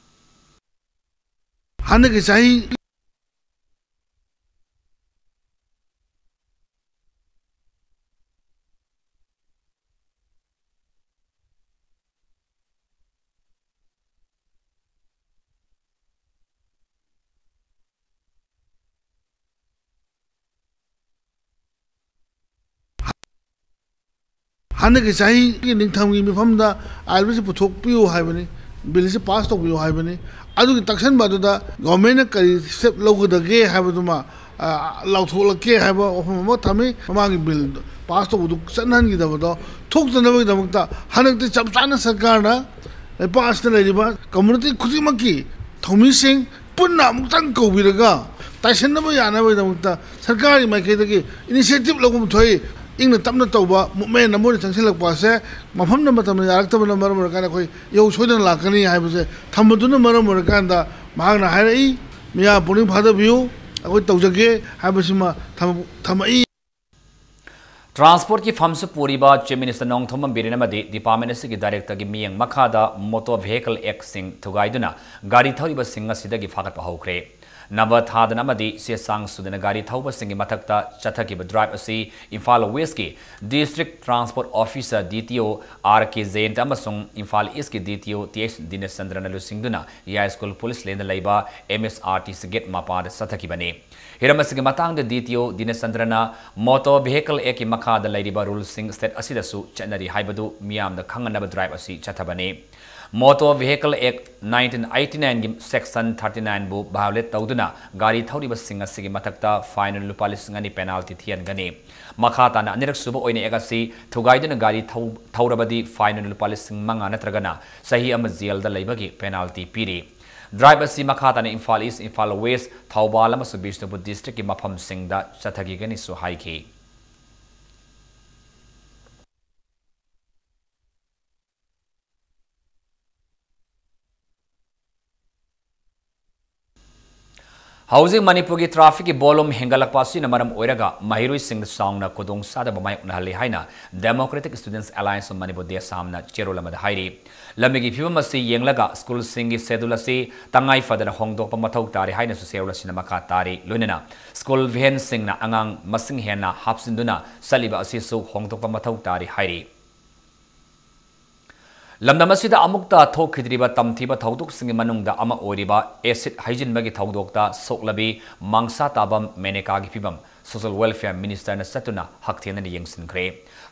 ꯍꯟꯗꯛꯀꯤ ꯆꯍꯤ ꯍꯟꯗꯛꯀꯤ ꯆꯍꯤꯒꯤ ꯅꯤꯡꯊꯝꯒꯤ ꯃꯤꯐꯝꯗ ꯑꯥꯏ ꯑꯦꯜ ꯄꯤꯁꯤ ꯄꯨꯊꯣꯛꯄꯤꯌꯨ ꯍꯥꯏꯕꯅꯤ, ꯕꯤꯜꯁꯤ ꯄꯥꯁ ꯇꯧꯕꯤꯌꯨ ꯍꯥꯏꯕꯅꯤ꯫ ꯑꯗꯨꯒꯤ ꯇꯛꯁꯟꯕ ꯑꯗꯨꯗ ꯒꯣꯔꯃꯦꯟꯅ ꯀꯔꯤ ꯁ꯭ꯇꯦꯞ ꯂꯧꯒꯗꯒꯦ ꯍꯥꯏꯕꯗꯨꯃ ꯑ, ꯂꯥꯎꯊꯣꯛꯂꯛꯀꯦ ꯍꯥꯏꯕ ꯋꯥꯐꯝ ꯑꯃ ꯊꯝꯃꯤ꯫ ꯃꯃꯥꯡꯒꯤ ꯕꯤꯜ ꯄꯥꯁ ꯇꯧꯕꯗꯨ ꯆꯠꯅꯍꯟꯈꯤꯗꯕꯗꯣ ꯊꯣꯛꯇꯅꯕꯒꯤꯗꯃꯛꯇ ꯍꯟꯗꯛꯇꯤ ꯆꯞ ꯆꯥꯅ ꯁꯔꯀꯥꯔꯅ ꯂꯩꯄꯥꯛ ꯑꯁꯤꯗ ꯂꯩꯔꯤꯕ ꯀꯝꯃꯨꯅꯤꯇꯤ ꯈꯨꯗꯤꯡꯃꯛꯀꯤ ꯊꯧꯃꯤꯁꯤꯡ ꯄꯨꯟꯅ ꯑꯃꯨꯛꯇꯪ ꯀꯧꯕꯤꯔꯒ ꯇꯥꯏꯁꯤꯟꯅꯕ ꯌꯥꯅꯕꯒꯤꯗꯃꯛꯇ ꯁꯔꯀꯥꯔꯒꯤ ꯃꯥꯏꯀꯩꯗꯒꯤ ꯏꯅꯤꯁꯤꯌꯦꯇꯤꯚ ꯂꯧꯐꯝ ꯊꯣꯛꯏ꯫ ꯏꯪꯅ ꯇꯞꯅ ꯇꯧꯕ ꯃꯨꯞꯃꯦꯟ ꯑꯃ ꯑꯣꯏꯅ ꯆꯪꯁꯤꯜꯂꯛꯄ ꯑꯁꯦ ꯃꯐꯝꯅ ꯃꯇꯝꯅ ꯌꯥꯔꯛꯇꯕꯅ ꯃꯔꯝ ꯑꯣꯏꯔꯀꯥꯟꯗ ꯑꯩꯈꯣꯏ ꯏꯍꯧ ꯁꯣꯏꯗꯅ ꯂꯥꯛꯀꯅꯤ ꯍꯥꯏꯕꯁꯦ ꯊꯝꯕꯗꯨꯅ ꯃꯔꯝ ꯑꯣꯏꯔꯀꯥꯟꯗ ꯃꯍꯥꯛꯅ ꯍꯥꯏꯔꯛꯏ, "ꯃꯤꯌꯥꯝ ꯄꯨꯛꯅꯤꯡ ꯐꯥꯊꯕꯤꯌꯨ, ꯑꯩꯈꯣꯏ ꯇꯧꯖꯒꯦ" ꯍꯥꯏꯕꯁꯤꯃ ꯊꯝ-, ꯊꯝꯃꯛꯏ꯫ ꯇ꯭ꯔꯥꯟꯁꯄꯣꯔꯠꯀꯤ ꯐꯝꯁꯨ ꯄꯨꯔꯤꯕ ꯆꯤꯐ ꯃꯤꯅꯤꯁꯇꯔ ꯅꯣꯡꯊꯣꯝꯕꯝ ꯕꯤꯔꯦꯟ ꯑꯃꯗꯤ ꯗꯤꯄꯥꯔꯠꯃꯦꯟ ꯑꯁꯤꯒꯤ ꯗꯥꯏꯔꯦꯛꯇꯔꯒꯤ ꯃꯤꯠꯌꯦꯡ ꯃꯈꯥꯗ ꯃꯣꯇꯣꯔ ꯚꯦꯍꯤꯀꯜ ꯑꯦꯛꯁꯤꯡ ꯊꯨꯒꯥꯏꯗꯨꯅ ꯒꯥꯔꯤ ꯊꯧꯔꯤꯕꯁꯤꯡ ꯑꯁꯤꯗꯒꯤ ꯐꯥꯒꯠꯄ ꯍꯧꯈ꯭ꯔꯦ꯫ ꯅꯝꯕꯔ ꯊꯥꯗꯅ ꯑꯃꯗꯤ ꯆꯦ ꯆꯥꯡ ꯁꯨꯗꯅ ꯒꯥꯔꯤ ꯊꯧꯕꯁꯤꯡꯒꯤ ꯃꯊꯛꯇ ꯆꯠꯊꯈꯤꯕ ꯗ꯭ꯔꯥꯏꯚ ꯑꯁꯤ ꯏꯝꯐꯥꯜ ꯋꯦꯁꯀꯤ district transport officer, D T O, R K Jayanta ꯑꯃꯁꯨꯡ ꯏꯝꯐꯥꯜ ꯏꯁꯀꯤ D T O T H ꯗꯤꯅꯦꯁꯆꯟꯗ꯭ꯔꯅ ꯂꯨꯆꯤꯡꯗꯨꯅ ꯌꯥꯏꯁ꯭ꯀꯨꯜ ꯄꯨꯂꯤꯁ ꯂꯦꯟꯗ ꯂꯩꯕ M S R T C gate ꯃꯄꯥꯗ ꯆꯠꯊꯈꯤꯕꯅꯤ꯫ ꯍꯤꯔꯝ ꯑꯁꯤꯒꯤ ꯃꯇꯥꯡꯗ ꯗꯤ ꯇꯤ ꯑꯣ ꯗꯤꯅꯦꯁꯆꯟꯗ꯭ꯔꯅ ꯃꯣꯇꯣꯔ ꯚꯦꯍꯤꯀꯜ ꯑꯦꯛꯀꯤ ꯃꯈꯥꯗ ꯂꯩꯔꯤꯕ ꯔꯨꯜꯁꯤꯡ ꯁ꯭ꯇꯦꯠ ꯑꯁꯤꯗꯁꯨ ꯆꯠꯅꯔꯤ ꯍꯥꯏꯕꯗꯨ ꯃꯤꯌꯥꯝꯗ ꯈꯪꯍꯟꯅꯕ ꯗ꯭ꯔꯥꯏꯚ ꯑꯁꯤ ꯆꯠꯊꯕꯅꯤ꯫ ꯃꯣꯇꯣꯔ ꯚꯦꯍꯤꯀꯜ ꯑꯦꯛ ꯅꯥꯏꯟꯇꯤꯟ ꯑꯩꯠꯇꯤ ꯅꯥꯏꯟꯒꯤ ꯁꯦꯛꯁꯟ ꯊꯥꯔꯇꯤ ꯅꯥꯏꯟꯕꯨ ꯚꯥꯏꯑꯣꯂꯦꯠ ꯇꯧꯗꯨꯅ ꯒꯥꯔꯤ ꯊꯧꯔꯤꯕꯁꯤꯡ ꯑꯁꯤꯒꯤ ꯃꯊꯛꯇ ꯐꯥꯏꯟ ꯂꯨꯄꯥ ꯂꯤꯁꯤꯡ ꯑꯅꯤ ꯄꯦꯅꯥꯜꯇꯤ ꯊꯤꯍꯟꯒꯅꯤ꯫ ꯃꯈꯥ ꯇꯥꯅ ꯑꯅꯤꯔꯛ ꯁꯨꯕ ꯑꯣꯏꯅ ꯑꯦꯛ ꯑꯁꯤ ꯊꯨꯒꯥꯏꯗꯨꯅ ꯒꯥꯔꯤ ꯊꯧ-, ꯊꯧꯔꯕꯗꯤ ꯐꯥꯏꯟ ꯑꯣꯏꯅ ꯂꯨꯄꯥ ꯂꯤꯁꯤꯡ ꯃꯉꯥ ꯅꯠꯇ꯭ꯔꯒꯅ ꯆꯍꯤ ꯑꯃ ꯖꯦꯜꯗ ꯂꯩꯕꯒꯤ ꯄꯦꯅꯥꯜꯇꯤ ꯄꯤꯔꯤ꯫ ꯗ꯭ꯔꯥꯏꯚ ꯑꯁꯤ ꯃꯈꯥ ꯇꯥꯅ ꯏꯝꯐꯥꯜ ꯏꯁ, ꯏꯝꯐꯥꯜ ꯋꯦꯁ, ꯊꯧꯕꯥꯜ ꯑꯃꯁꯨꯡ ꯕꯤꯁꯅꯨꯄꯨꯔ ꯗꯤꯁꯇ꯭ꯔꯤꯛꯀꯤ ꯃꯐꯝꯁꯤꯡꯗ ꯆꯠꯊꯈꯤꯒꯅꯤꯁꯨ ꯍꯥꯏꯈꯤ꯫ ꯍꯧꯖꯤꯛ ꯃꯅꯤꯄꯨꯔꯒꯤ ꯇ꯭ꯔꯥꯐꯤꯛꯀꯤ ꯚꯣꯂꯨꯝ ꯍꯦꯟꯒꯠꯂꯛꯄ ꯑꯁꯤꯅ ꯃꯔꯝ ꯑꯣꯏꯔꯒ ꯃꯍꯩꯔꯣꯏꯁꯤꯡꯗ ꯆꯥꯎꯅ ꯈꯨꯗꯣꯡꯆꯥꯗꯕ ꯃꯥꯌꯣꯛꯅꯍꯜꯂꯤ ꯍꯥꯏꯅ Democratic Students Alliance of Manipur, ꯗꯦꯁꯥꯝꯅ ꯆꯦꯔꯣꯜ ꯑꯃꯗ ꯍꯥꯏꯔꯤ꯫ ꯂꯝꯕꯤꯒꯤ ꯐꯤꯕꯝ ꯑꯁꯤ ꯌꯦꯡꯂꯒ ꯁ꯭ꯀꯨꯜꯁꯤꯡꯒꯤ ꯁꯦꯗꯨꯜ ꯑꯁꯤ ꯇꯉꯥꯏ ꯐꯗꯅ ꯍꯣꯡꯗꯣꯛꯄ ꯃꯊꯧ ꯇꯥꯔꯤ ꯍꯥꯏꯅꯁꯨ ꯆꯦꯔꯣꯜ ꯑꯁꯤꯅ ꯃꯈꯥ ꯇꯥꯔꯤ꯫ ꯂꯣꯏꯅꯅ ꯁ꯭ꯀꯨꯜ ꯚꯦꯟꯁꯤꯡꯅ ꯑꯉꯥꯡ ꯃꯁꯤꯡ ꯍꯦꯟꯅ ꯍꯥꯞꯆꯤꯟꯗꯨꯅ ꯆꯠꯂꯤꯕ ꯑꯁꯤꯁꯨ ꯍꯣꯡꯗꯣꯛꯄ ꯃꯊꯧ ꯇꯥꯔꯤ ꯍꯥꯏꯔꯤ꯫ ꯂꯝꯗꯝ ꯑꯁꯤꯗ ꯑꯃꯨꯛꯇ ꯊꯣꯛꯈꯤꯗ꯭ꯔꯤꯕ ꯇꯝꯊꯤꯕ ꯊꯧꯗꯣꯛꯁꯤꯡꯒꯤ ꯃꯅꯨꯡꯗ ꯑꯃ ꯑꯣꯏꯔꯤꯕ ꯑꯦꯁꯤꯗ ꯍꯩꯖꯤꯟꯕꯒꯤ ꯊꯧꯗꯣꯛꯇ ꯁꯣꯛꯂꯕꯤ ꯃꯥꯡꯁꯥ ꯇꯥꯕꯝ ꯃꯦꯅꯦꯀꯥꯒꯤ ꯐꯤꯕꯝ Social Welfare Ministerꯅ ꯆꯠꯇꯨꯅ ꯍꯛꯊꯦꯡꯅꯅ ꯌꯦꯡꯁꯤꯟꯈ꯭ꯔꯦ꯫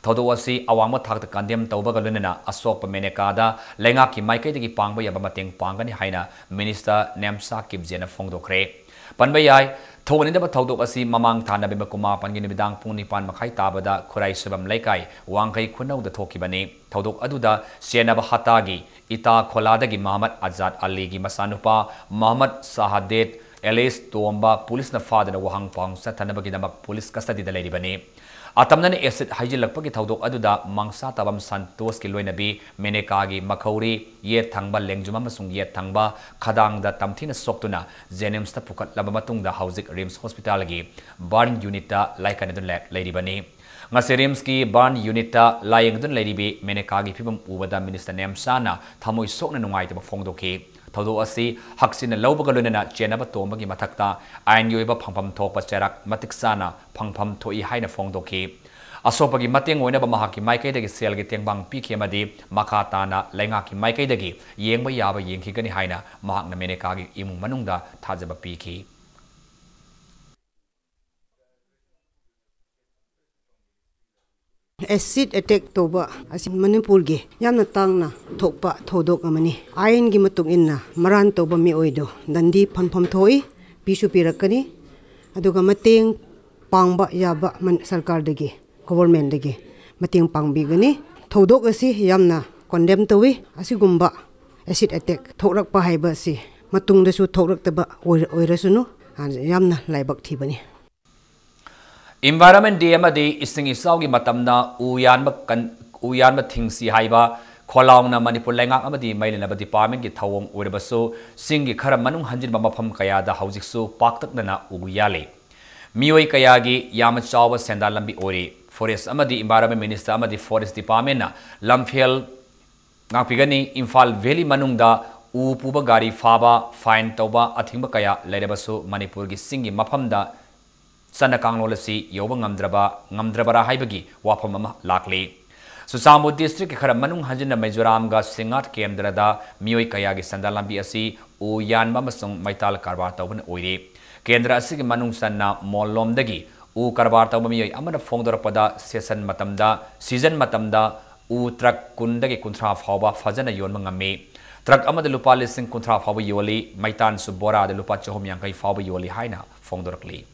ꯊꯧꯗꯣꯛ ꯑꯁꯤ ꯑꯋꯥꯡꯕ ꯊꯥꯛꯇ ꯀꯟꯗꯦꯝ ꯇꯧꯕꯒ ꯂꯣꯏꯅꯅ ꯑꯁꯣꯛꯄ ꯃꯦꯅꯦꯀꯥꯗ ꯂꯩꯉꯥꯛꯀꯤ ꯃꯥꯏꯀꯩꯗꯒꯤ ꯄꯥꯡꯕ ꯌꯥꯕ ꯃꯇꯦꯡ ꯄꯥꯡꯒꯅꯤ ꯍꯥꯏꯅ ꯃꯤꯅꯤꯁꯇꯔ ꯅꯦꯝꯁꯥ ꯀꯤꯞꯖꯦꯅ ꯐꯣꯡꯗꯣꯛꯈ꯭ꯔꯦ꯫ ꯄꯟꯕ ꯌꯥꯏ꯫ ꯊꯣꯛꯍꯟꯅꯤꯡꯗꯕ ꯊꯧꯗꯣꯛ ꯑꯁꯤ ꯃꯃꯥꯡ ꯊꯥ ꯅꯕꯦꯝꯕꯔ ꯀꯨꯟꯃꯥꯄꯟꯒꯤ ꯅꯨꯃꯤꯗꯥꯡ ꯄꯨꯡ ꯅꯤꯄꯥꯟ ꯃꯈꯥꯏ ꯇꯥꯕꯗ ꯈꯨꯔꯥꯏ ꯁꯣꯏꯕꯝ ꯂꯩꯀꯥꯏ ꯋꯥꯡꯈꯩ ꯈꯨꯅꯧꯗ ꯊꯣꯛꯈꯤꯕꯅꯤ꯫ ꯊꯧꯗꯣꯛ ꯑꯗꯨꯗ ꯆꯦꯟꯅꯕ ꯍꯠꯇꯥꯒꯤ ꯏꯇꯥ ꯈꯣꯂꯥꯗꯒꯤ ꯃꯍꯃꯗ ꯑꯖꯥꯗ ꯑꯂꯤꯒꯤ ꯃꯆꯥꯅꯨꯄꯥ ꯃꯍꯃꯗ ꯁꯍꯥꯗꯦꯠ ꯑꯦꯂꯤꯁ ꯇꯣꯝꯕ ꯄꯨꯂꯤꯁꯅ ꯐꯥꯗꯨꯅ ꯋꯥꯍꯪ ꯄꯥꯎꯍꯪ ꯆꯠꯊꯅꯕꯒꯤꯗꯃꯛ ꯄꯨꯂꯤꯁ ꯀꯁꯇꯗꯤꯗ ꯂꯩꯔꯤꯕꯅꯤ꯫ ꯑꯇꯝꯅꯅ ꯑꯦꯁꯤꯗ ꯍꯩꯖꯤꯜꯂꯛꯄꯒꯤ ꯊꯧꯗꯣꯛ ꯑꯗꯨꯗ ꯃꯪꯁꯥ ꯇꯥꯕꯝ ꯁꯟꯇꯣꯁꯀꯤ ꯂꯣꯏꯅꯕꯤ ꯃꯦꯅꯦꯀꯥꯒꯤ ꯃꯈꯧꯔꯤ, ꯌꯦꯠ ꯊꯪꯕ ꯂꯦꯡꯖꯨꯝ ꯑꯃꯁꯨꯡ ꯌꯦꯠ ꯊꯪꯕ ꯈꯗꯥꯡꯗ ꯇꯝꯊꯤꯅ ꯁꯣꯛꯇꯨꯅ ꯖꯦꯅꯤꯝꯁꯇ ꯄꯨꯈꯠꯂꯕ ꯃꯇꯨꯡꯗ ꯍꯧꯖꯤꯛ ꯔꯤꯝꯁ ꯍꯣꯁꯄꯤꯇꯥꯜꯒꯤ ꯕꯔꯟ ꯌꯨꯅꯤꯠꯇ ꯂꯥꯏꯀꯠꯅꯗꯨꯅ ꯂꯩ-, ꯂꯩꯔꯤꯕꯅꯤ꯫ ꯉꯁꯤ ꯔꯤꯝꯁꯀꯤ ꯕꯔꯟ ꯌꯨꯅꯤꯠꯇ ꯂꯥꯌꯦꯡꯗꯨꯅ ꯂꯩꯔꯤꯕꯤ ꯃꯦꯅꯦꯀꯥꯒꯤ ꯐꯤꯕꯝ ꯎꯕꯗ ꯃꯤꯅꯤꯁꯇꯔ ꯅꯦꯝꯁꯥꯅ ꯊꯃꯣꯏ ꯁꯣꯛꯅ ꯅꯨꯡꯉꯥꯏꯇꯕ ꯐꯣꯡꯗꯣꯛꯈꯤ꯫ ꯊꯧꯗꯣꯛ ꯑꯁꯤ ꯍꯛꯆꯤꯟꯅ ꯂꯧꯕꯒ ꯂꯣꯏꯅꯅ ꯆꯦꯟꯅꯕ ꯇꯣꯝꯕꯒꯤ ꯃꯊꯛꯇ ꯑꯥꯏꯟꯒꯤ ꯑꯣꯏꯕ ꯐꯪꯐꯝ ꯊꯣꯛꯄ ꯆꯩꯔꯥꯛ ꯃꯇꯤꯛ ꯆꯥꯅ ꯐꯪꯐꯝ ꯊꯣꯛꯏ ꯍꯥꯏꯅ ꯐꯣꯡꯗꯣꯛꯈꯤ꯫ ꯑꯁꯣꯛꯄꯒꯤ ꯃꯇꯦꯡ ꯑꯣꯏꯅꯕ ꯃꯍꯥꯛꯀꯤ ꯃꯥꯏꯀꯩꯗꯒꯤ ꯁꯦꯜꯒꯤ ꯇꯦꯡꯕꯥꯡ ꯄꯤꯈꯤ ꯑꯃꯗꯤ ꯃꯈꯥ ꯇꯥꯅ ꯂꯩꯉꯥꯛꯀꯤ ꯃꯥꯏꯀꯩꯗꯒꯤ ꯌꯦꯡꯕ ꯌꯥꯕ ꯌꯦꯡꯈꯤꯒꯅꯤ ꯍꯥꯏꯅ ꯃꯍꯥꯛꯅ ꯃꯦꯅꯦꯀꯥꯒꯤ ꯏꯃꯨꯡ ꯃꯅꯨꯡꯗ ꯊꯥꯖꯕ ꯄꯤꯈꯤ꯫ ꯑꯦꯁꯤꯗ ꯑꯦꯇꯦꯛ ꯇꯧꯕ ꯑꯁꯤ ꯃꯅꯤꯄꯨꯔꯒꯤ ꯌꯥꯝꯅ ꯇꯥꯡꯅ ꯊꯣꯛꯄ ꯊꯧꯗꯣꯛ ꯑꯃꯅꯤ꯫ ꯑꯥꯏꯟꯒꯤ ꯃꯇꯨꯡ ꯏꯟꯅ ꯃꯔꯥꯟ ꯇꯧꯕ ꯃꯤꯑꯣꯏꯗꯨ ꯗꯟꯗꯤ ꯐꯪꯐꯝ ꯊꯣꯛꯏ, ꯄꯤꯁꯨ ꯄꯤꯔꯛꯀꯅꯤ, ꯑꯗꯨꯒ ꯃꯇꯦꯡ ꯄꯥꯡꯕ ꯌꯥꯕ ꯃꯟ-, ꯁꯔꯀꯥꯔꯗꯒꯤ, ꯒꯣꯚꯔꯟꯃꯦꯟꯠꯗꯒꯤ ꯃꯇꯦꯡ ꯄꯥꯡꯕꯤꯒꯅꯤ꯫ ꯊꯧꯗꯣꯛ ꯑꯁꯤ ꯌꯥꯝꯅ ꯀꯣꯟꯗꯦꯝ ꯇꯧꯏ꯫ ꯑꯁꯤꯒꯨꯝꯕ ꯑꯦꯁꯤꯗ ꯑꯦꯇꯦꯛ ꯊꯣꯛꯂꯛꯄ ꯍꯥꯏꯕ ꯑꯁꯤ ꯃꯇꯨꯡꯗꯁꯨ ꯊꯣꯛꯂꯛꯇꯕ ꯑꯣꯏꯔ-, ꯑꯣꯏꯔꯁꯅꯨ ꯍꯥꯏꯅ ꯌꯥꯝꯅ ꯂꯥꯏꯕꯛ ꯊꯤꯕꯅꯤ꯫ Environment Day ꯑꯃꯗꯤ ꯏꯁꯤꯡ ꯏꯆꯥꯎꯒꯤ ꯃꯇꯝꯗ ꯎ ꯌꯥꯟꯕ ꯀꯟ-, ꯎ ꯌꯥꯟꯕ ꯊꯤꯡꯁꯤ ꯍꯥꯏꯕ ꯈꯣꯜꯂꯥꯎꯅ ꯃꯅꯤꯄꯨꯔ ꯂꯩꯉꯥꯛ ꯑꯃꯗꯤ ꯃꯩ ꯂꯩꯅꯕ ꯗꯤꯄꯥꯔꯠꯃꯦꯟꯠꯀꯤ ꯊꯧꯑꯣꯡ ꯑꯣꯏꯔꯕꯁꯨ ꯆꯤꯡꯒꯤ ꯈꯔ ꯃꯅꯨꯡ ꯍꯟꯖꯤꯟꯕ ꯃꯐꯝ ꯀꯌꯥꯗ ꯍꯧꯖꯤꯛꯁꯨ ꯄꯥꯛꯇꯛꯅꯅ ꯎ ꯌꯥꯜꯂꯤ꯫ ꯃꯤꯑꯣꯏ ꯀꯌꯥꯒꯤ ꯌꯥꯝꯅ ꯆꯥꯎꯕ ꯁꯦꯟꯗꯥꯟ ꯂꯝꯕꯤ ꯑꯣꯏꯔꯤ꯫ ꯐꯣꯔꯦꯁ ꯑꯃꯗꯤ ꯏꯟꯚꯥꯏꯔꯣꯟꯃꯦꯟ ꯃꯤꯅꯤꯁꯇꯔ ꯑꯃꯗꯤ ꯐꯣꯔꯦꯁ ꯗꯤꯄꯥꯔꯠꯃꯦꯟꯠꯅ ꯂꯝꯐꯦꯜ ꯉꯥꯛꯄꯤꯒꯅꯤ꯫ ꯏꯝꯐꯥꯜ ꯚꯦꯂꯤ ꯃꯅꯨꯡꯗ ꯎ ꯄꯨꯕ ꯒꯥꯔꯤ ꯐꯥꯕ, ꯐꯥꯏꯟ ꯇꯧꯕ, ꯑꯊꯤꯡꯕ ꯀꯌꯥ ꯂꯩꯔꯕꯁꯨ ꯃꯅꯤꯄꯨꯔꯒꯤ ꯆꯤꯡꯒꯤ ꯃꯐꯝꯗ ꯆꯠꯅ ꯀꯥꯡꯂꯣꯟ ꯑꯁꯤ ꯌꯧꯕ ꯉꯝꯗ꯭ꯔꯕ, ꯉꯝꯗ꯭ꯔꯕꯔꯥ ꯍꯥꯏꯕꯒꯤ ꯋꯥꯐꯝ ꯑꯃ ꯂꯥꯛꯂꯤ꯫ ꯆꯨꯔꯆꯥꯟꯄꯨꯔ ꯗꯤꯁꯇ꯭ꯔꯤꯛꯀꯤ ꯈꯔ ꯃꯅꯨꯡ ꯍꯟꯖꯤꯟꯅ ꯃꯤꯖꯣꯔꯥꯝꯒ ꯁꯤꯡꯉꯥꯠ ꯀꯦꯟꯗ꯭ꯔꯗ ꯃꯤꯑꯣꯏ ꯀꯌꯥꯒꯤ ꯁꯦꯟꯗꯥꯟ ꯂꯝꯕꯤ ꯑꯁꯤ ꯎ ꯌꯥꯟꯕ ꯑꯃꯁꯨꯡ ꯃꯩꯇꯥꯜ ꯀꯔꯕꯥꯔ ꯇꯧꯕꯅ ꯑꯣꯏꯔꯤ꯫ ꯀꯦꯟꯗ꯭ꯔ ꯑꯁꯤꯒꯤ ꯃꯅꯨꯡ ꯆꯟꯅ ꯃꯣꯜꯂꯣꯝꯗꯒꯤ ꯎ ꯀꯔꯕꯥꯔ ꯇꯧꯕ ꯃꯤꯑꯣꯏ ꯑꯃꯅ ꯐꯣꯡꯗꯣꯔꯛꯄꯗ, ꯁꯦꯁꯟ ꯃꯇꯝꯗ, ꯁꯤꯖꯟ ꯃꯇꯝꯗ ꯎ ꯇ꯭ꯔꯛ ꯀꯨꯟꯗꯒꯤ ꯀꯨꯟꯊ꯭ꯔꯥ ꯐꯥꯎꯕ ꯐꯖꯅ ꯌꯣꯟꯕ ꯉꯝꯃꯤ꯫ ꯇ꯭ꯔꯛ ꯑꯃꯗ ꯂꯨꯄꯥ ꯂꯤꯁꯤꯡ ꯀꯨꯟꯊ꯭ꯔꯥ ꯐꯥꯎꯕ ꯌꯣꯜꯂꯤ, ꯃꯩꯇꯥꯟꯁꯨ ꯕꯣꯔꯥꯗ ꯂꯨꯄꯥ ꯆꯍꯨꯝ ꯌꯥꯡꯈꯩ ꯐꯥꯎꯕ ꯌꯣꯜꯂꯤ ꯍꯥꯏꯅ ꯐꯣꯡꯗꯣꯔꯛꯂꯤ꯫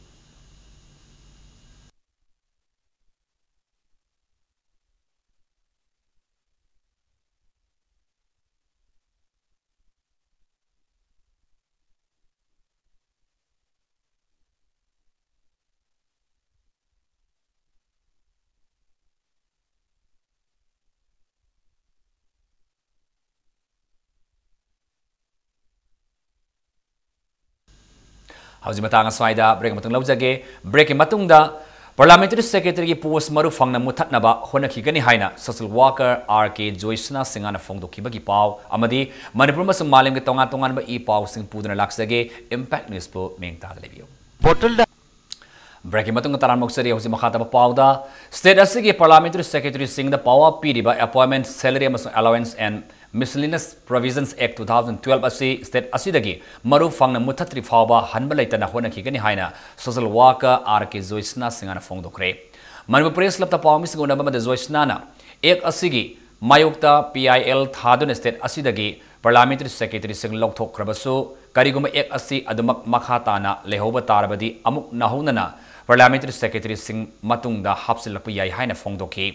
ꯍꯧꯖꯤꯛ ꯃꯇꯥꯡ ꯑꯁ꯭ꯋꯥꯏꯗ break ꯑꯃꯇꯪ ꯂꯧꯖꯒꯦ꯫ Breakꯀꯤ ꯃꯇꯨꯡꯗ Parliamentary Secretaryꯒꯤ post ꯃꯔꯨ ꯐꯪꯅ ꯃꯨꯠꯊꯠꯅꯕ ꯍꯣꯠꯅꯈꯤꯒꯅꯤ ꯍꯥꯏꯅ social worker R K ꯖꯣꯏꯁꯅꯥ ꯁꯤꯡꯍꯅ ꯐꯣꯡꯗꯣꯛꯈꯤꯕꯒꯤ ꯄꯥꯎ ꯑꯃꯗꯤ ꯃꯅꯤꯄꯨꯔ ꯑꯃꯁꯨꯡ ꯃꯥꯂꯦꯝꯒꯤ ꯇꯣꯉꯥꯟ ꯇꯣꯉꯥꯟꯕ ꯏ ꯄꯥꯎꯁꯤꯡ ꯄꯨꯗꯨꯅ ꯂꯥꯛꯆꯒꯦ꯫ Impact Newsꯄꯨ ꯃꯤꯡ ꯇꯥꯗ ꯂꯩꯕꯤꯌꯨ꯫ Portalꯗ Breakꯀꯤ ꯃꯇꯨꯡꯗ ꯇꯔꯥꯝꯅ ꯑꯣꯛꯆꯔꯤ꯫ ꯍꯧꯖꯤꯛ ꯃꯈꯥ ꯇꯥꯕ ꯄꯥꯎꯗ, state ꯑꯁꯤꯒꯤ Parliamentary Secretaryꯁꯤꯡꯗ power ꯄꯤꯔꯤꯕ appointment, salary ꯑꯃꯁꯨꯡ allowance and miscellaneous Provisions Act two thousand twelve ꯑꯁꯤ state ꯑꯁꯤꯗꯒꯤ ꯃꯔꯨ ꯐꯪꯅ ꯃꯨꯠꯊꯠꯇ꯭ꯔꯤ ꯐꯥꯎꯕ ꯍꯟꯕ ꯂꯩꯇꯅ ꯍꯣꯠꯅꯈꯤꯒꯅꯤ ꯍꯥꯏꯅ social worker R K ꯖꯣꯏꯁꯅꯥ ꯁꯤꯡꯍꯅ ꯐꯣꯡꯗꯣꯛꯈ꯭ꯔꯦ꯫ ꯃꯅꯤꯄꯨꯔ Press Clubꯇ ꯄꯥꯎꯃꯤꯁꯤꯡꯒ ꯎꯅꯕ ꯑꯃꯗ ꯖꯣꯏꯁꯅꯥꯅ Act ꯑꯁꯤꯒꯤ ꯃꯥꯌꯣꯛꯇ P I L ꯊꯥꯗꯨꯅ state ꯑꯁꯤꯗꯒꯤ Parliamentary Secretaryꯁꯤꯡ ꯂꯧꯊꯣꯛꯈ꯭ꯔꯕꯁꯨ, ꯀꯔꯤꯒꯨꯝꯕ Act ꯑꯁꯤ ꯑꯗꯨꯃꯛ ꯃꯈꯥ ꯇꯥꯅ ꯂꯩꯍꯧꯕ ꯇꯥꯔꯕꯗꯤ ꯑꯃꯨꯛ ꯅꯧꯍꯧꯅꯅ Parliamentary Secretaryꯁꯤꯡ ꯃꯇꯨꯡꯗ ꯍꯥꯞꯆꯤꯜꯂꯛꯄ ꯌꯥꯏ ꯍꯥꯏꯅ ꯐꯣꯡꯗꯣꯛꯈꯤ꯫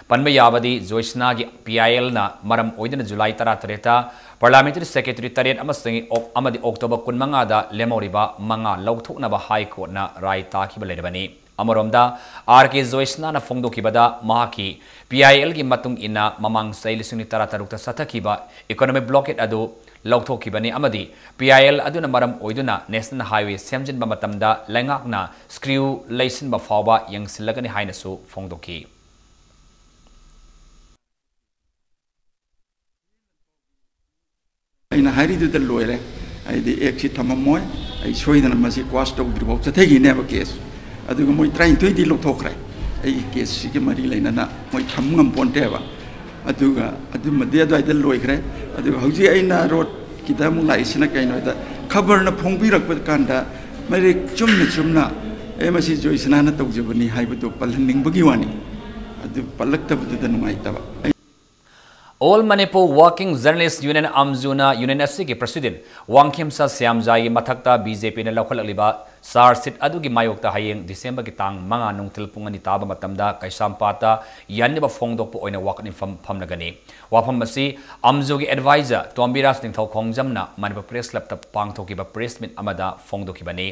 ꯄꯟꯕ ꯌꯥꯕꯗꯤ, ꯖꯣꯏꯁꯅꯥꯒꯤ P I Lꯅ ꯃꯔꯝ ꯑꯣꯏꯗꯨꯅ July ꯇꯔꯥꯇꯔꯦꯠꯇ Parliamentary Secretary ꯇꯔꯦꯠ ꯑꯃꯁꯨꯡ ꯑꯣꯛ-, ꯑꯃꯗꯤ October ꯀꯨꯟꯃꯉꯥꯗ ꯂꯦꯝꯍꯧꯔꯤꯕ ꯃꯉꯥ ꯂꯧꯊꯣꯛꯅꯕ High Courtꯅ ꯔꯥꯏ ꯇꯥꯈꯤꯕ ꯂꯩꯔꯕꯅꯤ꯫ ꯑꯃꯔꯣꯝꯗ, R K ꯖꯣꯏꯁꯅꯥꯅ ꯐꯣꯡꯗꯣꯛꯈꯤꯕꯗ, ꯃꯍꯥꯛꯀꯤ P I Lꯒꯤ ꯃꯇꯨꯡ ꯏꯟꯅ ꯃꯃꯥꯡ ꯆꯍꯤ ꯂꯤꯁꯤꯡ ꯑꯅꯤ ꯇꯔꯥꯇꯔꯨꯛꯇ ꯆꯠꯊꯈꯤꯕ economic blockade ꯑꯗꯨ ꯂꯧꯊꯣꯛꯈꯤꯕꯅꯤ ꯑꯃꯗꯤ P I L ꯑꯗꯨꯅ ꯃꯔꯝ ꯑꯣꯏꯗꯨꯅ National Highway ꯁꯦꯝꯖꯤꯟꯕ ꯃꯇꯝꯗ ꯂꯩꯉꯥꯛꯅ screw ꯂꯩꯁꯤꯟꯕ ꯐꯥꯎꯕ ꯌꯦꯡꯁꯤꯜꯂꯒꯅꯤ ꯍꯥꯏꯅꯁꯨ ꯐꯣꯡꯗꯣꯛꯈꯤ꯫ ꯑꯩꯅ ꯍꯥꯏꯔꯤꯗꯨꯗ ꯂꯣꯏꯔꯦ꯫ ꯑꯩꯗꯤ Actꯁꯤ ꯊꯝꯃꯝꯃꯣꯏ꯫ ꯑꯩ ꯁꯣꯏꯗꯅ ꯃꯁꯤ quash ꯇꯧꯗ꯭ꯔꯤꯐꯥꯎ ꯆꯠꯊꯈꯤꯅꯦꯕ case꯫ ꯑꯗꯨꯒ ꯃꯣꯏ ꯇꯔꯥꯅꯤꯊꯣꯏꯗꯤ ꯂꯧꯊꯣꯛꯈ꯭ꯔꯦ꯫ ꯑꯩꯒꯤ caseꯁꯤꯒ ꯃꯔꯤ ꯂꯩꯅꯅ ꯃꯣꯏ ꯊꯝ ꯉꯝꯄꯣꯟꯇꯦꯕ꯫ ꯑꯗꯨꯒ ꯑꯗꯨꯃꯗꯤ ꯑꯗꯨꯋꯥꯏꯗ ꯂꯣꯏꯈ꯭ꯔꯦ꯫ ꯑꯗꯨꯒ ꯍꯧꯖꯤꯛ ꯑꯩꯅ roadꯀꯤꯗ ꯑꯃꯨꯛ ꯂꯥꯛꯏꯁꯤꯅ ꯀꯩꯅꯣ ꯍꯥꯏꯗ, ꯈꯕꯔꯅ ꯐꯣꯡꯕꯤꯔꯛꯄ ꯀꯥꯟꯗ ꯃꯔꯤꯛ ꯆꯨꯝꯅ ꯆꯨꯝꯅ, "ꯑꯦ, ꯃꯁꯤ ꯖꯣꯏꯁꯅꯥꯅ ꯇꯧꯖꯕꯅꯤ" ꯍꯥꯏꯕꯗꯨ ꯄꯜꯍꯟꯅꯤꯡꯕꯒꯤ ꯋꯥꯅꯤ꯫ ꯑꯗꯨ ꯄꯜꯂꯛꯇꯕꯗꯨꯗ ꯅꯨꯡꯉꯥꯏꯇꯕ꯫ All Manipur Working Journalist Union, ꯑꯝꯖꯨꯅ ꯌꯨꯅꯤꯌꯟ ꯑꯁꯤꯒꯤ ꯄ꯭ꯔꯁꯤꯗꯦꯟꯠ ꯋꯥꯡꯈꯦꯝꯁꯥ ꯁ꯭ꯌꯥꯝꯖꯥꯏꯒꯤ ꯃꯊꯛꯇ ꯕꯤ ꯖꯦ ꯄꯤꯅ ꯂꯧꯈꯠꯂꯛꯂꯤꯕ ꯆꯥꯔꯖ ꯁꯤꯠ ꯑꯗꯨꯒꯤ ꯃꯥꯌꯣꯛꯇ ꯍꯌꯦꯡ ꯗꯤꯁꯦꯝꯕꯔꯒꯤ ꯇꯥꯡ ꯃꯉꯥ ꯅꯨꯡꯊꯤꯜ ꯄꯨꯡ ꯑꯅꯤ ꯇꯥꯕ ꯃꯇꯝꯗ ꯀꯩꯁꯥꯝꯄꯥꯠꯇ ꯌꯥꯅꯤꯕ ꯐꯣꯡꯗꯣꯛꯄ ꯑꯣꯏꯅ ꯋꯥꯀꯠ ꯃꯤꯐꯝ ꯐꯝꯂꯒꯅꯤ꯫ ꯋꯥꯐꯝ ꯑꯁꯤ ꯑꯝꯖꯨꯒꯤ ꯑꯦꯗꯚꯥꯏꯖꯔ ꯇꯣꯝꯕꯤꯔꯥꯖ ꯅꯤꯡꯊꯧ ꯈꯣꯡꯖꯝꯅ ꯃꯅꯤꯄꯨꯔ ꯄ꯭ꯔꯦꯁ ꯀ꯭ꯂꯕꯇ ꯄꯥꯡꯊꯣꯛꯈꯤꯕ ꯄ꯭ꯔꯦꯁ ꯃꯤꯠ ꯑꯃꯗ ꯐꯣꯡꯗꯣꯛꯈꯤꯕꯅꯤ꯫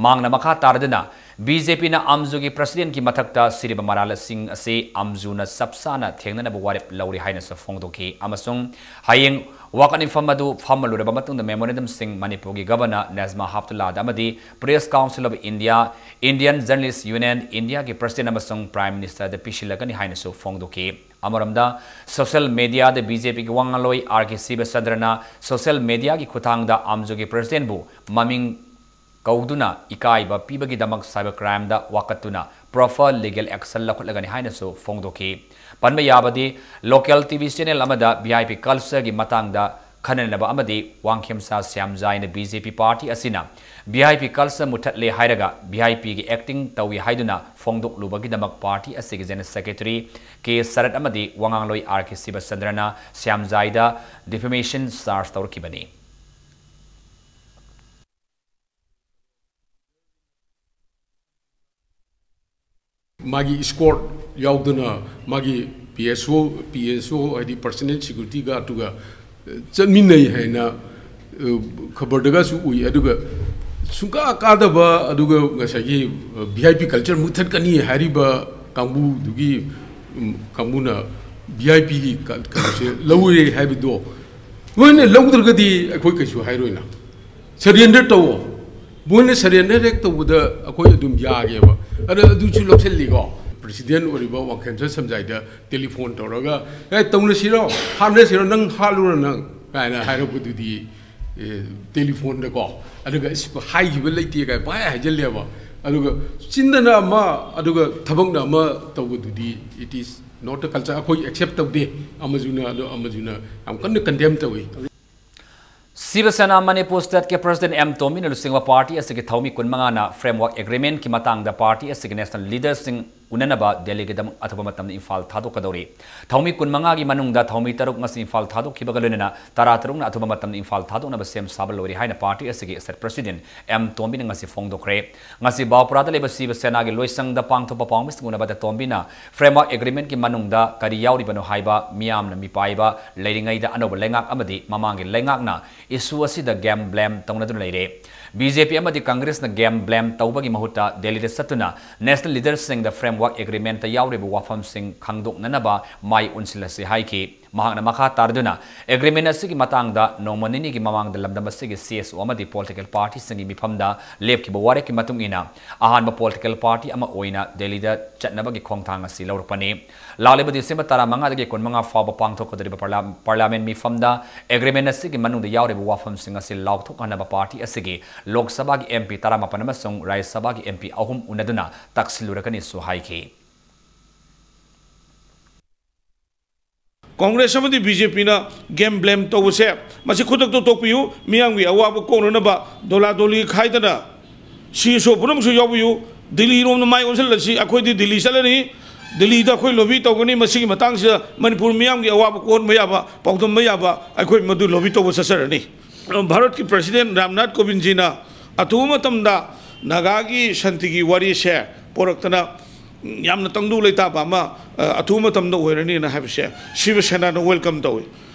ꯃꯍꯥꯛꯅ ꯃꯈꯥ ꯇꯥꯔꯗꯨꯅ, ꯕꯤ ꯖꯦ ꯄꯤꯅ ꯑꯝꯖꯨꯒꯤ ꯄ꯭ꯔꯁꯤꯗꯦꯟꯠꯀꯤ ꯃꯊꯛꯇ ꯁꯤꯔꯤꯕ ꯃꯔꯥꯜꯁꯤꯡ ꯑꯁꯤ ꯑꯝꯖꯨꯅ ꯆꯞ ꯆꯥꯅ ꯊꯦꯡꯅꯅꯕ ꯋꯥꯔꯦꯞ ꯂꯧꯔꯤ ꯍꯥꯏꯅꯁꯨ ꯐꯣꯡꯗꯣꯛꯈꯤ ꯑꯃꯁꯨꯡ ꯍꯌꯦꯡ ꯋꯥꯀꯠ ꯃꯤꯐꯝ ꯑꯗꯨ ꯐꯝꯃꯜꯂꯨꯔꯕ ꯃꯇꯨꯡꯗ ꯃꯦꯃꯣꯔꯦꯟꯗꯝꯁꯤꯡ ꯃꯅꯤꯄꯨꯔꯒꯤ ꯒꯚꯔꯅꯔ ꯅꯖꯃꯥ ꯍꯦꯞꯇꯨꯜꯂꯥꯗ ꯑꯃꯗꯤ Press Council of India, Indian Journalist Union, ꯏꯟꯗꯤꯌꯥꯒꯤ ꯄ꯭ꯔꯁꯤꯗꯦꯟꯠ ꯑꯃꯁꯨꯡ ꯄ꯭ꯔꯥꯏꯝ ꯃꯤꯅꯤꯁꯇꯔꯗ ꯄꯤꯁꯤꯜꯂꯒꯅꯤ ꯍꯥꯏꯅꯁꯨ ꯐꯣꯡꯗꯣꯛꯈꯤ꯫ ꯑꯃꯔꯣꯝꯗ, ꯁꯣꯁꯤꯌꯦꯜ ꯃꯦꯗꯤꯌꯥꯗ ꯕꯤ ꯖꯦ ꯄꯤꯒꯤ ꯋꯥ ꯉꯥꯡꯂꯣꯏ ꯑꯥꯔ ꯀꯦ ꯁꯤꯕꯆꯟꯗ꯭ꯔꯅ ꯁꯣꯁꯤꯌꯦꯜ ꯃꯦꯗꯤꯌꯥꯒꯤ ꯈꯨꯠꯊꯥꯡꯗ ꯑꯝꯖꯨꯒꯤ ꯄ꯭ꯔꯁꯤꯗꯦꯟꯠꯕꯨ ꯃꯃꯤꯡ ꯀꯧꯗꯨꯅ ꯏꯀꯥꯏꯕ ꯄꯤꯕꯒꯤꯗꯃꯛ ꯁꯥꯏꯕꯔ ꯀ꯭ꯔꯥꯏꯝꯗ ꯋꯥꯀꯠꯇꯨꯅ ꯄ꯭ꯔꯣꯄꯔ ꯂꯤꯒꯦꯜ ꯑꯦꯛꯁꯟ ꯂꯧꯈꯠꯂꯒꯅꯤ ꯍꯥꯏꯅꯁꯨ ꯐꯣꯡꯗꯣꯛꯈꯤ꯫ ꯄꯟꯕ ꯌꯥꯕꯗꯤ, ꯂꯣꯀꯦꯜ ꯇꯤ ꯚꯤ ꯆꯦꯅꯦꯜ ꯑꯃꯗ ꯚꯤ ꯑꯥꯏ ꯄꯤ ꯀꯜꯆꯔꯒꯤ ꯃꯇꯥꯡꯗ ꯈꯟꯅꯅꯕ ꯑꯃꯗꯤ ꯋꯥꯡꯈꯦꯝꯁꯥ ꯁ꯭ꯌꯥꯝꯖꯥꯏꯅ ꯕꯤ ꯖꯦ ꯄꯤ ꯄꯥꯔꯇꯤ ꯑꯁꯤꯅ ꯚꯤ ꯑꯥꯏ ꯄꯤ ꯀꯜꯆꯔ ꯃꯨꯠꯊꯠꯂꯦ ꯍꯥꯏꯔꯒ ꯚꯤ ꯑꯥꯏ ꯄꯤꯒꯤ ꯑꯦꯛꯇꯤꯡ ꯇꯧꯏ ꯍꯥꯏꯗꯨꯅ ꯐꯣꯡꯗꯣꯛꯂꯨꯕꯒꯤꯗꯃꯛ ꯄꯥꯔꯇꯤ ꯑꯁꯤꯒꯤ ꯖꯦꯅꯔꯦꯜ ꯁꯦꯀ꯭ꯔꯦꯇꯔꯤ ꯀꯦ ꯁꯔꯠ ꯑꯃꯗꯤ ꯋꯥ ꯉꯥꯡꯂꯣꯏ ꯑꯥꯔ ꯀꯦ ꯁꯤꯕꯆꯟꯗ꯭ꯔꯅ ꯁ꯭ꯌꯥꯝꯖꯥꯏꯗ ꯗꯤꯐꯦꯃꯦꯁꯟ ꯆꯥꯔꯖ ꯇꯧꯔꯛꯈꯤꯕꯅꯤ꯫ ꯃꯥꯒꯤ ꯏꯁꯀꯣꯔꯠ ꯌꯥꯎꯗꯅ ꯃꯥꯒꯤ ꯄꯤ ꯑꯦꯁ ꯑꯣ, ꯄꯤ ꯑꯦꯁ ꯑꯣ ꯍꯥꯏꯗꯤ ꯄꯔꯁꯅꯦꯜ ꯁꯦꯀ꯭ꯌꯨꯔꯤꯇꯤ ꯒꯥꯔꯗꯇꯨꯒ ꯆꯠꯃꯤꯟꯅꯩ ꯍꯥꯏꯅ, ꯑ, ꯈꯕꯔꯗꯒꯁꯨ ꯎꯏ꯫ ꯑꯗꯨꯒ ꯁꯨꯡꯀꯥ ꯀꯥꯗꯕ, ꯑꯗꯨꯒ ꯉꯁꯥꯏꯒꯤ, ꯑ, ꯚꯤ ꯑꯥꯏ ꯄꯤ ꯀꯜꯆꯔ ꯃꯨꯠꯊꯠꯀꯅꯤ ꯍꯥꯏꯔꯤꯕ ꯀꯥꯡꯕꯨꯗꯨꯒꯤ, ꯎꯝ, ꯀꯥꯡꯕꯨꯅ ꯚꯤ ꯑꯥꯏ ꯄꯤꯒꯤ ꯀ-, ꯀꯩꯅꯣꯁꯦ ꯂꯧꯔꯦ ꯍꯥꯏꯕꯗꯣ ꯃꯣꯏꯅ ꯂꯧꯗ꯭ꯔꯒꯗꯤ ꯑꯩꯈꯣꯏ ꯀꯩꯁꯨ ꯍꯥꯏꯔꯣꯏꯅ꯫ ꯁꯔꯦꯟꯗꯔ ꯇꯧꯋꯣ꯫ ꯃꯣꯏꯅ ꯁꯔꯦꯟꯗꯔ ꯍꯦꯛ ꯇꯧꯕꯗ ꯑꯩꯈꯣꯏ ꯑꯗꯨꯝ ꯌꯥꯒꯦꯕ꯫ ꯑꯗ ꯑꯗꯨꯁꯨ ꯂꯧꯁꯤꯜꯂꯤꯀꯣ꯫ ꯄ꯭ꯔꯁꯤꯗꯦꯟ ꯑꯣꯏꯔꯤꯕ ꯋꯥꯡꯈꯦꯝꯆꯟ ꯁꯝꯖꯥꯏꯗ ꯇꯦꯂꯤꯐꯣꯟ ꯇꯧꯔꯒ, "ꯑꯦ, ꯇꯧꯅꯁꯤꯔꯣ? ꯍꯥꯠꯅꯁꯤꯔꯣ? ꯅꯪ ꯍꯥꯠꯂꯨꯔꯣ ꯅꯪ?" ꯀꯥꯏꯅ ꯍꯥꯏꯔꯛꯄꯗꯨꯗꯤ, ꯑꯦ, ꯇꯦꯂꯤꯐꯣꯟꯗꯀꯣ꯫ ꯑꯗꯨꯒ, "ꯑꯁ, ꯍꯥꯏꯈꯤꯕ ꯂꯩꯇꯦ" ꯀꯥꯏ ꯄꯪꯍꯥꯏ ꯍꯥꯏꯖꯜꯂꯦꯕ꯫ ꯑꯗꯨꯒ ꯆꯤꯟꯗꯅ ꯑꯃ, ꯑꯗꯨꯒ ꯊꯕꯛꯅ ꯑꯃ ꯇꯧꯕꯗꯨꯗꯤ, it is not a culture꯫ ꯑꯩꯈꯣꯏ ꯑꯦꯛꯁꯦꯞ ꯇꯧꯗꯦ꯫ ꯑꯃꯖꯨꯅ, ꯑꯗꯣ ꯑꯃꯖꯨꯅ ꯌꯥꯝ ꯀꯟꯅ ꯀꯟꯗꯦꯝ ꯇꯧꯏ꯫ ꯁꯤꯕ ꯁꯦꯅꯥ ꯃꯅꯤꯄꯨꯔ ꯁ꯭ꯇꯦꯠꯀꯤ ꯄ꯭ꯔꯁꯤꯗꯦꯟꯠ ꯑꯦꯝ ꯇꯣꯝꯕꯤꯅ ꯂꯨꯆꯤꯡꯕ ꯄꯥꯔꯇꯤ ꯑꯁꯤꯒꯤ ꯊꯧꯃꯤ ꯀꯨꯟꯃꯉꯥꯅ ꯐ꯭ꯔꯦꯝꯋꯥꯔꯛ ꯑꯦꯒ꯭ꯔꯤꯃꯦꯟꯠꯀꯤ ꯃꯇꯥꯡꯗ ꯄꯥꯔꯇꯤ ꯑꯁꯤꯒꯤ ꯅꯦꯁꯅꯦꯜ ꯂꯤꯗꯔꯁꯤꯡ ꯎꯅꯅꯕ ꯗꯦꯜꯂꯤꯒꯤꯗꯃꯛ ꯑꯊꯨꯕ ꯃꯇꯝꯗ ꯏꯝꯐꯥꯜ ꯊꯥꯗꯣꯛꯀꯗꯧꯔꯤ꯫ ꯊꯧꯃꯤ ꯀꯨꯟꯃꯉꯥꯒꯤ ꯃꯅꯨꯡꯗ ꯊꯧꯃꯤ ꯇꯔꯨꯛ ꯉꯁꯤ ꯏꯝꯐꯥꯜ ꯊꯥꯗꯣꯛꯈꯤꯕꯒ ꯂꯣꯏꯅꯅ ꯇꯔꯥꯇꯔꯨꯛꯅ ꯑꯊꯨꯕ ꯃꯇꯝꯗ ꯏꯝꯐꯥꯜ ꯊꯥꯗꯣꯛꯅꯕ ꯁꯦꯝ ꯁꯥꯕ ꯂꯣꯏꯔꯦ ꯍꯥꯏꯅ ꯄꯥꯔꯇꯤ ꯑꯁꯤꯒꯤ state president ꯑꯦꯝ ꯇꯣꯝꯕꯤꯅ ꯉꯁꯤ ꯐꯣꯡꯗꯣꯛꯈ꯭ꯔꯦ꯫ ꯉꯁꯤ ꯕꯥꯎꯄ꯭ꯔꯥꯗ ꯂꯩꯕ ꯁꯤꯕ ꯁꯦꯅꯥꯒꯤ ꯂꯣꯏꯁꯪꯗ ꯄꯥꯡꯊꯣꯛꯄ ꯄꯥꯎꯃꯤꯁꯤꯡ ꯎꯅꯕꯗ ꯇꯣꯝꯕꯤꯅ framework agreement ꯀꯤ ꯃꯅꯨꯡꯗ ꯀꯔꯤ ꯌꯥꯎꯔꯤꯕꯅꯣ ꯍꯥꯏꯕ ꯃꯤꯌꯥꯝꯅ ꯃꯤꯄꯥꯏꯕ ꯂꯩꯔꯤꯉꯩꯗ ꯑꯅꯧꯕ ꯂꯩꯉꯥꯛ ꯑꯃꯗꯤ ꯃꯃꯥꯡꯒꯤ ꯂꯩꯉꯥꯛꯅ issue ꯑꯁꯤꯗ game blame ꯇꯧꯅꯗꯨꯅ ꯂꯩꯔꯦ꯫ ꯕꯤ ꯖꯦ ꯄꯤ ꯑꯃꯗꯤ ꯀꯪꯒ꯭ꯔꯦꯁꯅ game blame ꯇꯧꯕꯒꯤ ꯃꯍꯨꯠꯇ ꯗꯦꯜꯂꯤꯗ ꯆꯠꯇꯨꯅ national leader ꯁꯤꯡꯗ framework agreement ꯇ ꯌꯥꯎꯔꯤꯕ ꯋꯥꯐꯝꯁꯤꯡ ꯈꯪꯗꯣꯛꯅꯅꯕ ꯃꯥꯏ ꯑꯣꯟꯁꯤꯜꯂꯁꯤ ꯍꯥꯏꯈꯤ꯫ ꯃꯍꯥꯛꯅ ꯃꯈꯥ ꯇꯥꯔꯗꯨꯅ, agreement ꯑꯁꯤꯒꯤ ꯃꯇꯥꯡꯗ ꯅꯣꯡꯃ ꯅꯤꯅꯤꯒꯤ ꯃꯃꯥꯡꯗ ꯂꯝꯗꯝ ꯑꯁꯤꯒꯤ C S O ꯑꯃꯗꯤ political party ꯁꯤꯡꯒꯤ ꯃꯤꯐꯝꯗ ꯂꯦꯞꯈꯤꯕ ꯋꯥꯔꯦꯞꯀꯤ ꯃꯇꯨꯡ ꯏꯟꯅ ꯑꯍꯥꯟꯕ political party ꯑꯃ ꯑꯣꯏꯅ ꯗꯦꯜꯂꯤꯗ ꯆꯠꯅꯕꯒꯤ ꯈꯣꯡꯊꯥꯡ ꯑꯁꯤ ꯂꯧꯔꯛꯄꯅꯤ꯫ ꯂꯥꯛꯂꯤꯕ December ꯇꯔꯥꯃꯉꯥꯗꯒꯤ ꯀꯨꯟꯃꯉꯥ ꯐꯥꯎꯕ ꯄꯥꯡꯊꯣꯛꯀꯗꯧꯔꯤꯕ parlia-, parliament ꯃꯤꯐꯝꯗ agreement ꯑꯁꯤꯒꯤ ꯃꯅꯨꯡꯗ ꯌꯥꯎꯔꯤꯕ ꯋꯥꯐꯝꯁꯤꯡ ꯑꯁꯤ ꯂꯥꯎꯊꯣꯛꯍꯟꯅꯕ party ꯑꯁꯤꯒꯤ ꯂꯣꯛ ꯁꯚꯥꯒꯤ M P ꯇꯔꯥꯃꯥꯄꯟ ꯑꯃꯁꯨꯡ ꯔꯥꯖ꯭ꯌ ꯁꯚꯥꯒꯤ M P ꯑꯍꯨꯝ ꯎꯅꯗꯨꯅ ꯇꯛꯁꯤꯜꯂꯨꯔꯒꯅꯤꯁꯨ ꯍꯥꯏꯈꯤ꯫ ꯀꯣꯡꯒ꯭ꯔꯦꯁ ꯑꯃꯗꯤ ꯕꯤ ꯖꯦ ꯄꯤꯅ game blame ꯇꯧꯕꯁꯦ, ꯃꯁꯤ ꯈꯨꯗꯛꯇ ꯇꯣꯛꯄꯤꯌꯨ꯫ ꯃꯤꯌꯥꯝꯒꯤ ꯑꯋꯥꯕ ꯀꯣꯛꯅꯅꯕ ꯗꯣꯂꯥ ꯗꯣꯂꯤ ꯈꯥꯏꯗꯅ C S O ꯄꯨꯝꯅꯃꯛꯁꯨ ꯌꯥꯎꯕꯤꯌꯨ꯫ ꯗꯤꯜꯂꯤꯔꯣꯝꯗ ꯃꯥꯏ ꯑꯣꯟꯁꯤꯜꯂꯁꯤ꯫ ꯑꯩꯈꯣꯏꯗꯤ ꯗꯤꯜꯂꯤ ꯆꯠꯂꯅꯤ, ꯗꯤꯜꯂꯤꯗ ꯑꯩꯈꯣꯏ lobby ꯇꯧꯒꯅꯤ꯫ ꯃꯁꯤꯒꯤ ꯃꯇꯥꯡꯁꯤꯗ ꯃꯅꯤꯄꯨꯔ ꯃꯤꯌꯥꯝꯒꯤ ꯑꯋꯥꯕ ꯀꯣꯛꯍꯟꯕ ꯌꯥꯕ, ꯄꯥꯎꯗꯝꯕ ꯌꯥꯕ, ꯑꯩꯈꯣꯏ ꯃꯗꯨ lobby ꯇꯧꯕ ꯆꯠꯆꯔꯅꯤ꯫ ꯚꯥꯔꯠꯀꯤ president ꯔꯥꯝꯅꯥꯊ ꯀꯣꯕꯤꯟꯖꯤꯅ ꯑꯊꯨꯕ ꯃꯇꯝꯗ ꯅꯥꯒꯥꯒꯤ ꯁꯥꯟꯇꯤꯒꯤ ꯋꯥꯔꯤꯁꯦ ꯄꯣꯔꯛꯇꯅ ꯌꯥꯝꯅ ꯇꯪꯗꯨ ꯂꯩꯇꯥꯕ ꯑꯃ, ꯑ, ꯑꯊꯨꯕ ꯃꯇꯝꯗ ꯑꯣꯏꯔꯅꯤꯅ ꯍꯥꯏꯕꯁꯦ ꯁꯤꯕ ꯁꯦꯅꯥꯅ welcome ꯇꯧꯏ꯫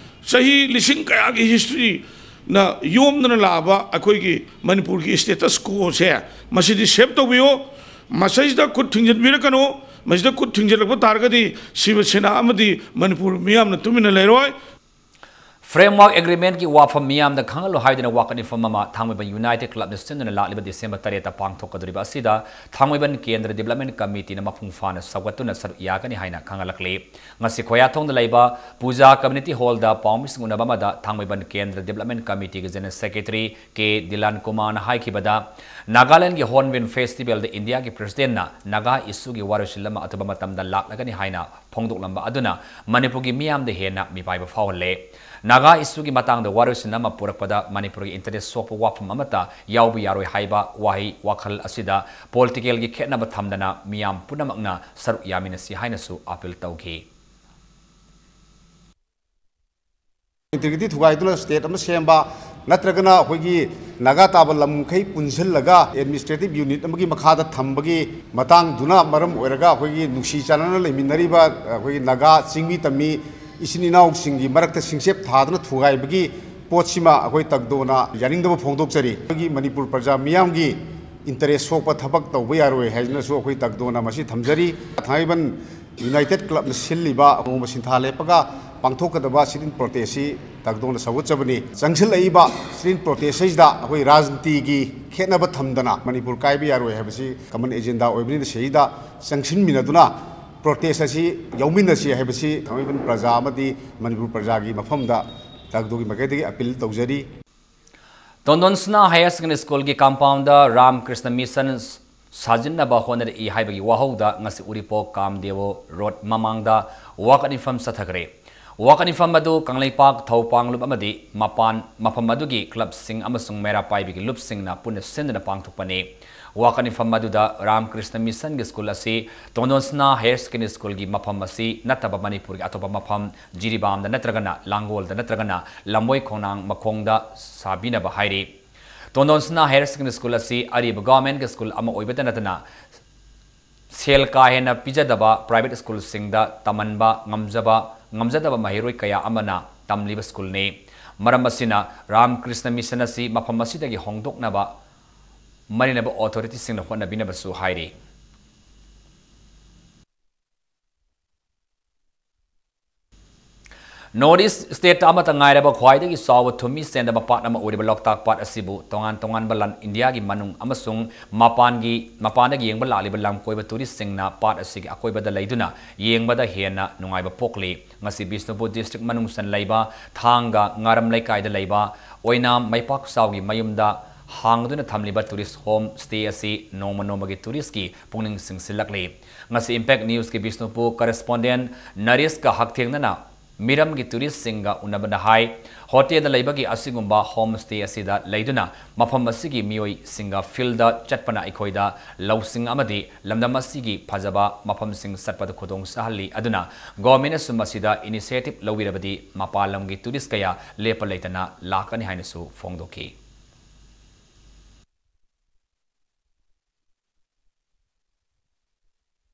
ꯆꯍꯤ ꯂꯤꯁꯤꯡ ꯀꯌꯥꯒꯤ history ꯅ ꯌꯣꯝꯗꯅ ꯂꯥꯛꯑꯕ ꯑꯩꯈꯣꯏꯒꯤ ꯃꯅꯤꯄꯨꯔꯒꯤ status quo ꯁꯦ, ꯃꯁꯤꯗꯤ save ꯇꯧꯕꯤꯌꯨ꯫ ꯃꯁꯤꯗ ꯈꯨꯠ ꯊꯤꯡꯖꯤꯟꯕꯤꯔꯛꯀꯅꯨ꯫ ꯃꯁꯤꯗ ꯈꯨꯠ ꯊꯤꯡꯖꯤꯜꯂꯛꯄ ꯇꯥꯔꯒꯗꯤ ꯁꯤꯕ ꯁꯦꯅꯥ ꯑꯃꯗꯤ ꯃꯅꯤꯄꯨꯔ ꯃꯤꯌꯥꯝꯅ ꯇꯨꯃꯤꯟꯅ ꯂꯩꯔꯣꯏ꯫ Framework agreement ꯀꯤ ꯋꯥꯐꯝ ꯃꯤꯌꯥꯝꯗ ꯈꯪꯍꯜꯂꯨ ꯍꯥꯏꯗꯨꯅ ꯋꯥꯀꯠ ꯃꯤꯐꯝ ꯑꯃ ꯊꯥꯡꯃꯩꯕꯟ United Club ꯅ ꯁꯤꯟꯗꯨꯅ ꯂꯥꯛꯂꯤꯕ December ꯇꯔꯦꯠꯇ ꯄꯥꯡꯊꯣꯛꯀꯗꯧꯔꯤꯕ ꯑꯁꯤꯗ ꯊꯥꯡꯃꯩꯕꯟ ꯀꯦꯟꯗ꯭ꯔ development committee ꯅ ꯃꯄꯨꯡ ꯐꯥꯅ ꯁꯧꯒꯠꯇꯨꯅ ꯁꯔꯨꯛ ꯌꯥꯒꯅꯤ ꯍꯥꯏꯅ ꯈꯪꯍꯜꯂꯛꯂꯤ꯫ ꯉꯁꯤ ꯈꯣꯌꯥꯊꯣꯡꯗ ꯂꯩꯕ ꯄꯨꯖꯥ community hall ꯗ ꯄꯥꯎꯃꯤꯁꯤꯡ ꯎꯅꯕ ꯑꯃꯗ ꯊꯥꯡꯃꯩꯕꯟ ꯀꯦꯟꯗ꯭ꯔ development committee ꯒꯤ general secretary ꯀꯦ ꯗꯤꯂꯥꯟ ꯀꯨꯃꯥꯔꯅ ꯍꯥꯏꯈꯤꯕꯗ, ꯅꯥꯒꯥꯂꯦꯟꯒꯤ Hornbill Festival ꯗ ꯏꯟꯗꯤꯌꯥꯒꯤ president ꯅ ꯅꯥꯒꯥ issue ꯒꯤ ꯋꯥꯔꯣꯏꯁꯤꯟ ꯑꯃ ꯑꯊꯨꯕ ꯃꯇꯝꯗ ꯂꯥꯛꯂꯒꯅꯤ ꯍꯥꯏꯅ ꯐꯣꯡꯗꯣꯛꯂꯝꯕ ꯑꯗꯨꯅ ꯃꯅꯤꯄꯨꯔꯒꯤ ꯃꯤꯌꯥꯝꯗ ꯍꯦꯟꯅ ꯃꯤꯄꯥꯏꯕ ꯐꯥꯎꯍꯜꯂꯦ꯫ ꯅꯥꯒꯥ ꯏꯁꯨꯒꯤ ꯃꯇꯥꯡꯗ ꯋꯥꯔꯣꯏꯁꯤꯟ ꯑꯃ ꯄꯨꯔꯛꯄꯗ ꯃꯅꯤꯄꯨꯔꯒꯤ ꯏꯟꯇꯔꯦꯁ ꯁꯣꯛꯄ ꯋꯥꯐꯝ ꯑꯃꯠꯇ ꯌꯥꯎꯕ ꯌꯥꯔꯣꯏ ꯍꯥꯏꯕ ꯋꯥꯍꯩ ꯋꯥꯈꯜ ꯑꯁꯤꯗ ꯄꯣꯂꯤꯇꯤꯀꯦꯜꯒꯤ ꯈꯦꯠꯅꯕ ꯊꯝꯗꯅ ꯃꯤꯌꯥꯝ ꯄꯨꯝꯅꯃꯛꯅ ꯁꯔꯨꯛ ꯌꯥꯃꯤꯟꯅꯁꯤ ꯍꯥꯏꯅꯁꯨ ꯑꯥꯄꯤꯜ ꯇꯧꯈꯤ꯫ ꯏꯟꯇꯤꯒ꯭ꯔꯤꯇꯤ ꯊꯨꯒꯥꯏꯗꯨꯅ ꯁ꯭ꯇꯦꯠ ꯑꯃ ꯁꯦꯝꯕ, ꯅꯠꯇ꯭ꯔꯒꯅ ꯑꯩꯈꯣꯏꯒꯤ ꯅꯥꯒꯥ ꯇꯥꯕ ꯂꯝꯈꯩ ꯄꯨꯟꯁꯤꯜꯂꯒ ꯑꯦꯗꯃꯤꯅꯤꯁꯇ꯭ꯔꯦꯇꯤꯚ ꯌꯨꯅꯤꯠ ꯑꯃꯒꯤ ꯃꯈꯥꯗ ꯊꯝꯕꯒꯤ ꯃꯇꯥꯡꯗꯨꯅ ꯃꯔꯝ ꯑꯣꯏꯔꯒ ꯑꯩꯈꯣꯏꯒꯤ ꯅꯨꯡꯁꯤ ꯆꯥꯟꯅꯅ ꯂꯩꯃꯤꯟꯅꯔꯤꯕ ꯑꯩꯈꯣꯏꯒꯤ ꯅꯥꯒꯥ ꯆꯤꯡꯃꯤ ꯇꯝꯃꯤ ꯏꯆꯤꯟ ꯏꯅꯥꯎꯁꯤꯡꯒꯤ ꯃꯔꯛꯇ ꯁꯤꯡꯆꯦꯞ ꯊꯥꯗꯨꯅ ꯊꯨꯒꯥꯏꯕꯒꯤ ꯄꯣꯠꯁꯤꯃ ꯑꯩꯈꯣꯏ ꯇꯒꯗꯣꯅ ꯌꯥꯅꯤꯡꯗꯕ ꯐꯣꯡꯗꯣꯛꯆꯔꯤ꯫ ꯑꯩꯈꯣꯏꯒꯤ ꯃꯅꯤꯄꯨꯔ ꯄ꯭ꯔꯖꯥ ꯃꯤꯌꯥꯝꯒꯤ ꯏꯟꯇꯔꯦꯁ ꯁꯣꯛꯄ ꯊꯕꯛ ꯇꯧꯕ ꯌꯥꯔꯣꯏ ꯍꯥꯏꯗꯨꯅꯁꯨ ꯑꯩꯈꯣꯏ ꯇꯒꯗꯣꯅ ꯃꯁꯤ ꯊꯝꯖꯔꯤ꯫ ꯊꯥꯡꯃꯩꯕꯟ ꯌꯨꯅꯥꯏꯇꯦꯗ ꯀ꯭ꯂꯕꯅ ꯁꯤꯜꯂꯤꯕ ꯅꯣꯡꯃ ꯁꯤꯟꯊꯥ ꯂꯦꯞꯄꯒ ꯄꯥꯡꯊꯣꯛꯀꯗꯕ ꯁꯤꯠ ꯏꯟ ꯄ꯭ꯔꯣꯇꯦꯁꯁꯤ ꯇꯒꯗꯣꯅ ꯁꯧꯒꯠꯆꯕꯅꯤ꯫ ꯆꯪꯁꯤꯜꯂꯛꯏꯕ ꯁꯤꯠ ꯏꯟ ꯄ꯭ꯔꯣꯇꯦꯁ ꯍꯥꯏꯁꯤꯗ ꯑꯩꯈꯣꯏ ꯔꯥꯖꯅꯤꯇꯤꯒꯤ ꯈꯦꯠꯅꯕ ꯊꯝꯗꯅ ꯃꯅꯤꯄꯨꯔ ꯀꯥꯏꯕ ꯌꯥꯔꯣꯏ ꯍꯥꯏꯕꯁꯤ ꯀꯃꯟ ꯑꯦꯖꯦꯟꯗꯥ ꯑꯣꯏꯕꯅꯤꯅ ꯁꯤꯗ ꯆꯪꯁꯤꯟꯃꯤꯟꯅꯗꯨꯅ ꯄ꯭ꯔꯣꯇꯦꯁ ꯑꯁꯤ ꯌꯥꯎꯃꯤꯟꯅꯁꯤ ꯍꯥꯏꯕꯁꯤ ꯊꯥꯡꯃꯩꯕꯟ ꯄ꯭ꯔꯖꯥ ꯑꯃꯗꯤ ꯃꯅꯤꯄꯨꯔ ꯄ꯭ꯔꯖꯥꯒꯤ ꯃꯐꯝꯗ ꯇꯒꯗꯣꯒꯤ ꯃꯥꯏꯀꯩꯗꯒꯤ ꯑꯄꯤꯜ ꯇꯧꯖꯔꯤ꯫ ꯇꯣꯟꯗꯣꯟꯁꯅꯥ ꯍꯥꯌꯔ ꯁꯦꯀꯦꯟꯗꯔꯤ ꯁ꯭ꯀꯨꯜꯒꯤ ꯀꯝꯄꯥꯎꯟꯗ ꯔꯥꯝꯀ꯭ꯔꯤꯁꯅ ꯃꯤꯁꯟ ꯁꯥꯖꯤꯟꯅꯕ ꯍꯣꯠꯅꯔꯛꯏ ꯍꯥꯏꯕꯒꯤ ꯋꯥꯍꯧꯗ ꯉꯁꯤ ꯎꯔꯤꯄꯣꯛ ꯀꯥꯝꯗꯦꯕꯣ ꯔꯣꯗ ꯃꯃꯥꯡꯗ ꯋꯥꯀꯠ ꯃꯤꯐꯝ ꯆꯠꯊꯈ꯭ꯔꯦ꯫ ꯋꯥꯀꯠ ꯃꯤꯐꯝ ꯑꯗꯨ ꯀꯪꯂꯩꯄꯥꯛ ꯊꯧꯄꯥꯡ ꯂꯨꯞ ꯑꯃꯗꯤ ꯃꯄꯥꯟ ꯃꯐꯝ ꯑꯗꯨꯒꯤ ꯀ꯭ꯂꯕꯁꯤꯡ ꯑꯃꯁꯨꯡ ꯃꯩꯔꯥ ꯄꯥꯏꯕꯤꯒꯤ ꯂꯨꯞꯁꯤꯡꯅ ꯄꯨꯟꯅ ꯁꯤꯟꯗꯨꯅ ꯄꯥꯡꯊꯣꯛꯄꯅꯤ꯫ ꯋꯥꯀꯠ ꯃꯤꯐꯝ ꯑꯗꯨꯗ ꯔꯥꯝꯀ꯭ꯔꯤꯁꯅ ꯃꯤꯁꯟꯒꯤ ꯁ꯭ꯀꯨꯜ ꯑꯁꯤ ꯇꯣꯟꯗꯣꯟꯁꯅꯥ ꯍꯥꯌꯔ ꯁꯦꯀꯦꯟꯗꯔꯤ ꯁ꯭ꯀꯨꯜꯒꯤ ꯃꯐꯝ ꯑꯁꯤ ꯅꯠꯇꯕ ꯃꯅꯤꯄꯨꯔꯒꯤ ꯑꯇꯣꯞꯄ ꯃꯐꯝ ꯖꯤꯔꯤꯕꯥꯝꯗ ꯅꯠꯇ꯭ꯔꯒꯅ ꯂꯥꯡꯒꯣꯜꯗ ꯅꯠꯇ꯭ꯔꯒꯅ ꯂꯝꯕꯣꯏ ꯈꯣꯡꯅꯥꯡ ꯃꯈꯣꯡꯗ ꯁꯥꯕꯤꯅꯕ ꯍꯥꯏꯔꯤ꯫ ꯇꯣꯟꯗꯣꯟꯁꯅꯥ ꯍꯥꯌꯔ ꯁꯦꯀꯦꯟꯗꯔꯤ ꯁ꯭ꯀꯨꯜ ꯑꯁꯤ ꯑꯔꯤꯕ ꯒꯚꯔꯟꯃꯦꯟꯠꯀꯤ ꯁ꯭ꯀꯨꯜ ꯑꯃ ꯑꯣꯏꯕꯇ ꯅꯠꯇꯅ ꯁꯦꯜ ꯀꯥ ꯍꯦꯟꯅ ꯄꯤꯖꯗꯕ ꯄ꯭ꯔꯥꯏꯚꯦꯠ ꯁ꯭ꯀꯨꯜꯁꯤꯡꯗ ꯇꯝꯍꯟꯕ ꯉꯝꯖꯕ, ꯉꯝꯖꯗꯕ ꯃꯍꯩꯔꯣꯏ ꯀꯌꯥ ꯑꯃꯅ ꯇꯝꯂꯤꯕ ꯁ꯭ꯀꯨꯜꯅꯤ꯫ ꯃꯔꯝ ꯑꯁꯤꯅ ꯔꯥꯝꯀ꯭ꯔꯤꯁꯅ ꯃꯤꯁꯟ ꯑꯁꯤ ꯃꯐꯝ ꯑꯁꯤꯗꯒꯤ ꯍꯣꯡꯗꯣꯛꯅꯕ ꯃꯔꯤꯅꯕ ꯑꯣꯊꯣꯔꯤꯇꯤꯁꯤꯡꯅ ꯍꯣꯠꯅꯕꯤꯅꯕꯁꯨ ꯍꯥꯏꯔꯤ꯫ ꯅꯣꯔꯠ ꯏꯁ꯭ꯠ ꯁ꯭ꯇꯦꯠ ꯑꯃꯠꯇ ꯉꯥꯏꯔꯕ ꯈ꯭ꯋꯥꯏꯗꯒꯤ ꯆꯥꯎꯕ ꯊꯨꯝꯃꯤ ꯆꯦꯟꯗꯕ ꯄꯥꯠ ꯑꯃ ꯑꯣꯏꯔꯤꯕ ꯂꯣꯛꯇꯥꯛ ꯄꯥꯠ ꯑꯁꯤꯕꯨ ꯇꯣꯉꯥꯟ ꯇꯣꯉꯥꯟꯕ ꯂꯝ, ꯏꯟꯗꯤꯌꯥꯒꯤ ꯃꯅꯨꯡ ꯑꯃꯁꯨꯡ ꯃꯄꯥꯟꯒꯤ, ꯃꯄꯥꯟꯗꯒꯤ ꯌꯦꯡꯕ ꯂꯥꯛꯂꯤꯕ ꯂꯝ ꯀꯣꯏꯕ ꯇꯨꯔꯤꯁ꯭ꯠꯁꯤꯡꯅ ꯄꯥꯠ ꯑꯁꯤꯒꯤ ꯑꯀꯣꯏꯕꯗ ꯂꯩꯗꯨꯅ ꯌꯦꯡꯕꯗ ꯍꯦꯟꯅ ꯅꯨꯡꯉꯥꯏꯕ ꯄꯣꯛꯂꯤ꯫ ꯉꯁꯤ ꯕꯤꯁꯅꯨꯄꯨꯔ ꯗꯤꯁꯇ꯭ꯔꯤꯛ ꯃꯅꯨꯡ ꯆꯟ ꯂꯩꯕ ꯊꯥꯡꯒ ꯉꯥꯔꯝ ꯂꯩꯀꯥꯏꯗ ꯂꯩꯕ ꯑꯣꯏꯅꯥꯝ ꯃꯩꯄꯥꯛꯆꯥꯎꯒꯤ ꯃꯌꯨꯝꯗ ꯍꯥꯡꯗꯨꯅ ꯊꯝꯂꯤꯕ ꯇꯨꯔꯤꯁ꯭ꯠ ꯍꯣꯝ ꯁ꯭ꯇꯦ ꯑꯁꯤ ꯅꯣꯡꯃ ꯅꯣꯡꯃꯒꯤ ꯇꯨꯔꯤꯁ꯭ꯠꯀꯤ ꯄꯨꯛꯅꯤꯡ ꯆꯤꯡꯁꯤꯜꯂꯛꯂꯤ꯫ ꯉꯁꯤ ꯏꯝꯄꯦꯛ ꯅ꯭ꯌꯨꯁꯀꯤ ꯕꯤꯁꯅꯨꯄꯨꯔ ꯀꯔꯦꯁꯄꯣꯟꯗꯦꯟꯠ ꯅꯔꯦꯁꯀ ꯍꯛꯊꯦꯡꯅꯅ ꯃꯤꯔꯝꯒꯤ ꯇꯨꯔꯤꯁꯁꯤꯡꯒ ꯎꯅꯕꯗ ꯍꯥꯏ, ꯍꯣꯇꯦꯜꯗ ꯂꯩꯕꯒꯤ ꯑꯁꯤꯒꯨꯝꯕ ꯍꯣꯝ ꯁ꯭ꯇꯦ ꯑꯁꯤꯗ ꯂꯩꯗꯨꯅ ꯃꯐꯝ ꯑꯁꯤꯒꯤ ꯃꯤꯑꯣꯏꯁꯤꯡꯒ ꯐꯤꯜꯗ ꯆꯠꯄꯅ ꯑꯩꯈꯣꯏꯗ ꯂꯧꯁꯤꯡ ꯑꯃꯗꯤ ꯂꯝꯗꯝ ꯑꯁꯤꯒꯤ ꯐꯖꯕ ꯃꯐꯝꯁꯤꯡ ꯆꯠꯄꯗ ꯈꯨꯗꯣꯡ ꯆꯥꯍꯜꯂꯤ꯫ ꯑꯗꯨꯅ ꯒꯣꯚꯔꯟꯃꯦꯟꯠꯅꯁꯨ ꯃꯁꯤꯗ ꯏꯅꯤꯁꯤꯌꯦꯇꯤꯚ ꯂꯧꯕꯤꯔꯕꯗꯤ ꯃꯄꯥꯟ ꯂꯝꯒꯤ ꯇꯨꯔꯤꯁ ꯀꯌꯥ ꯂꯦꯞꯄ ꯂꯩꯇꯅ ꯂꯥꯛꯀꯅꯤ ꯍꯥꯏꯅꯁꯨ ꯐꯣꯡꯗꯣꯛꯈꯤ꯫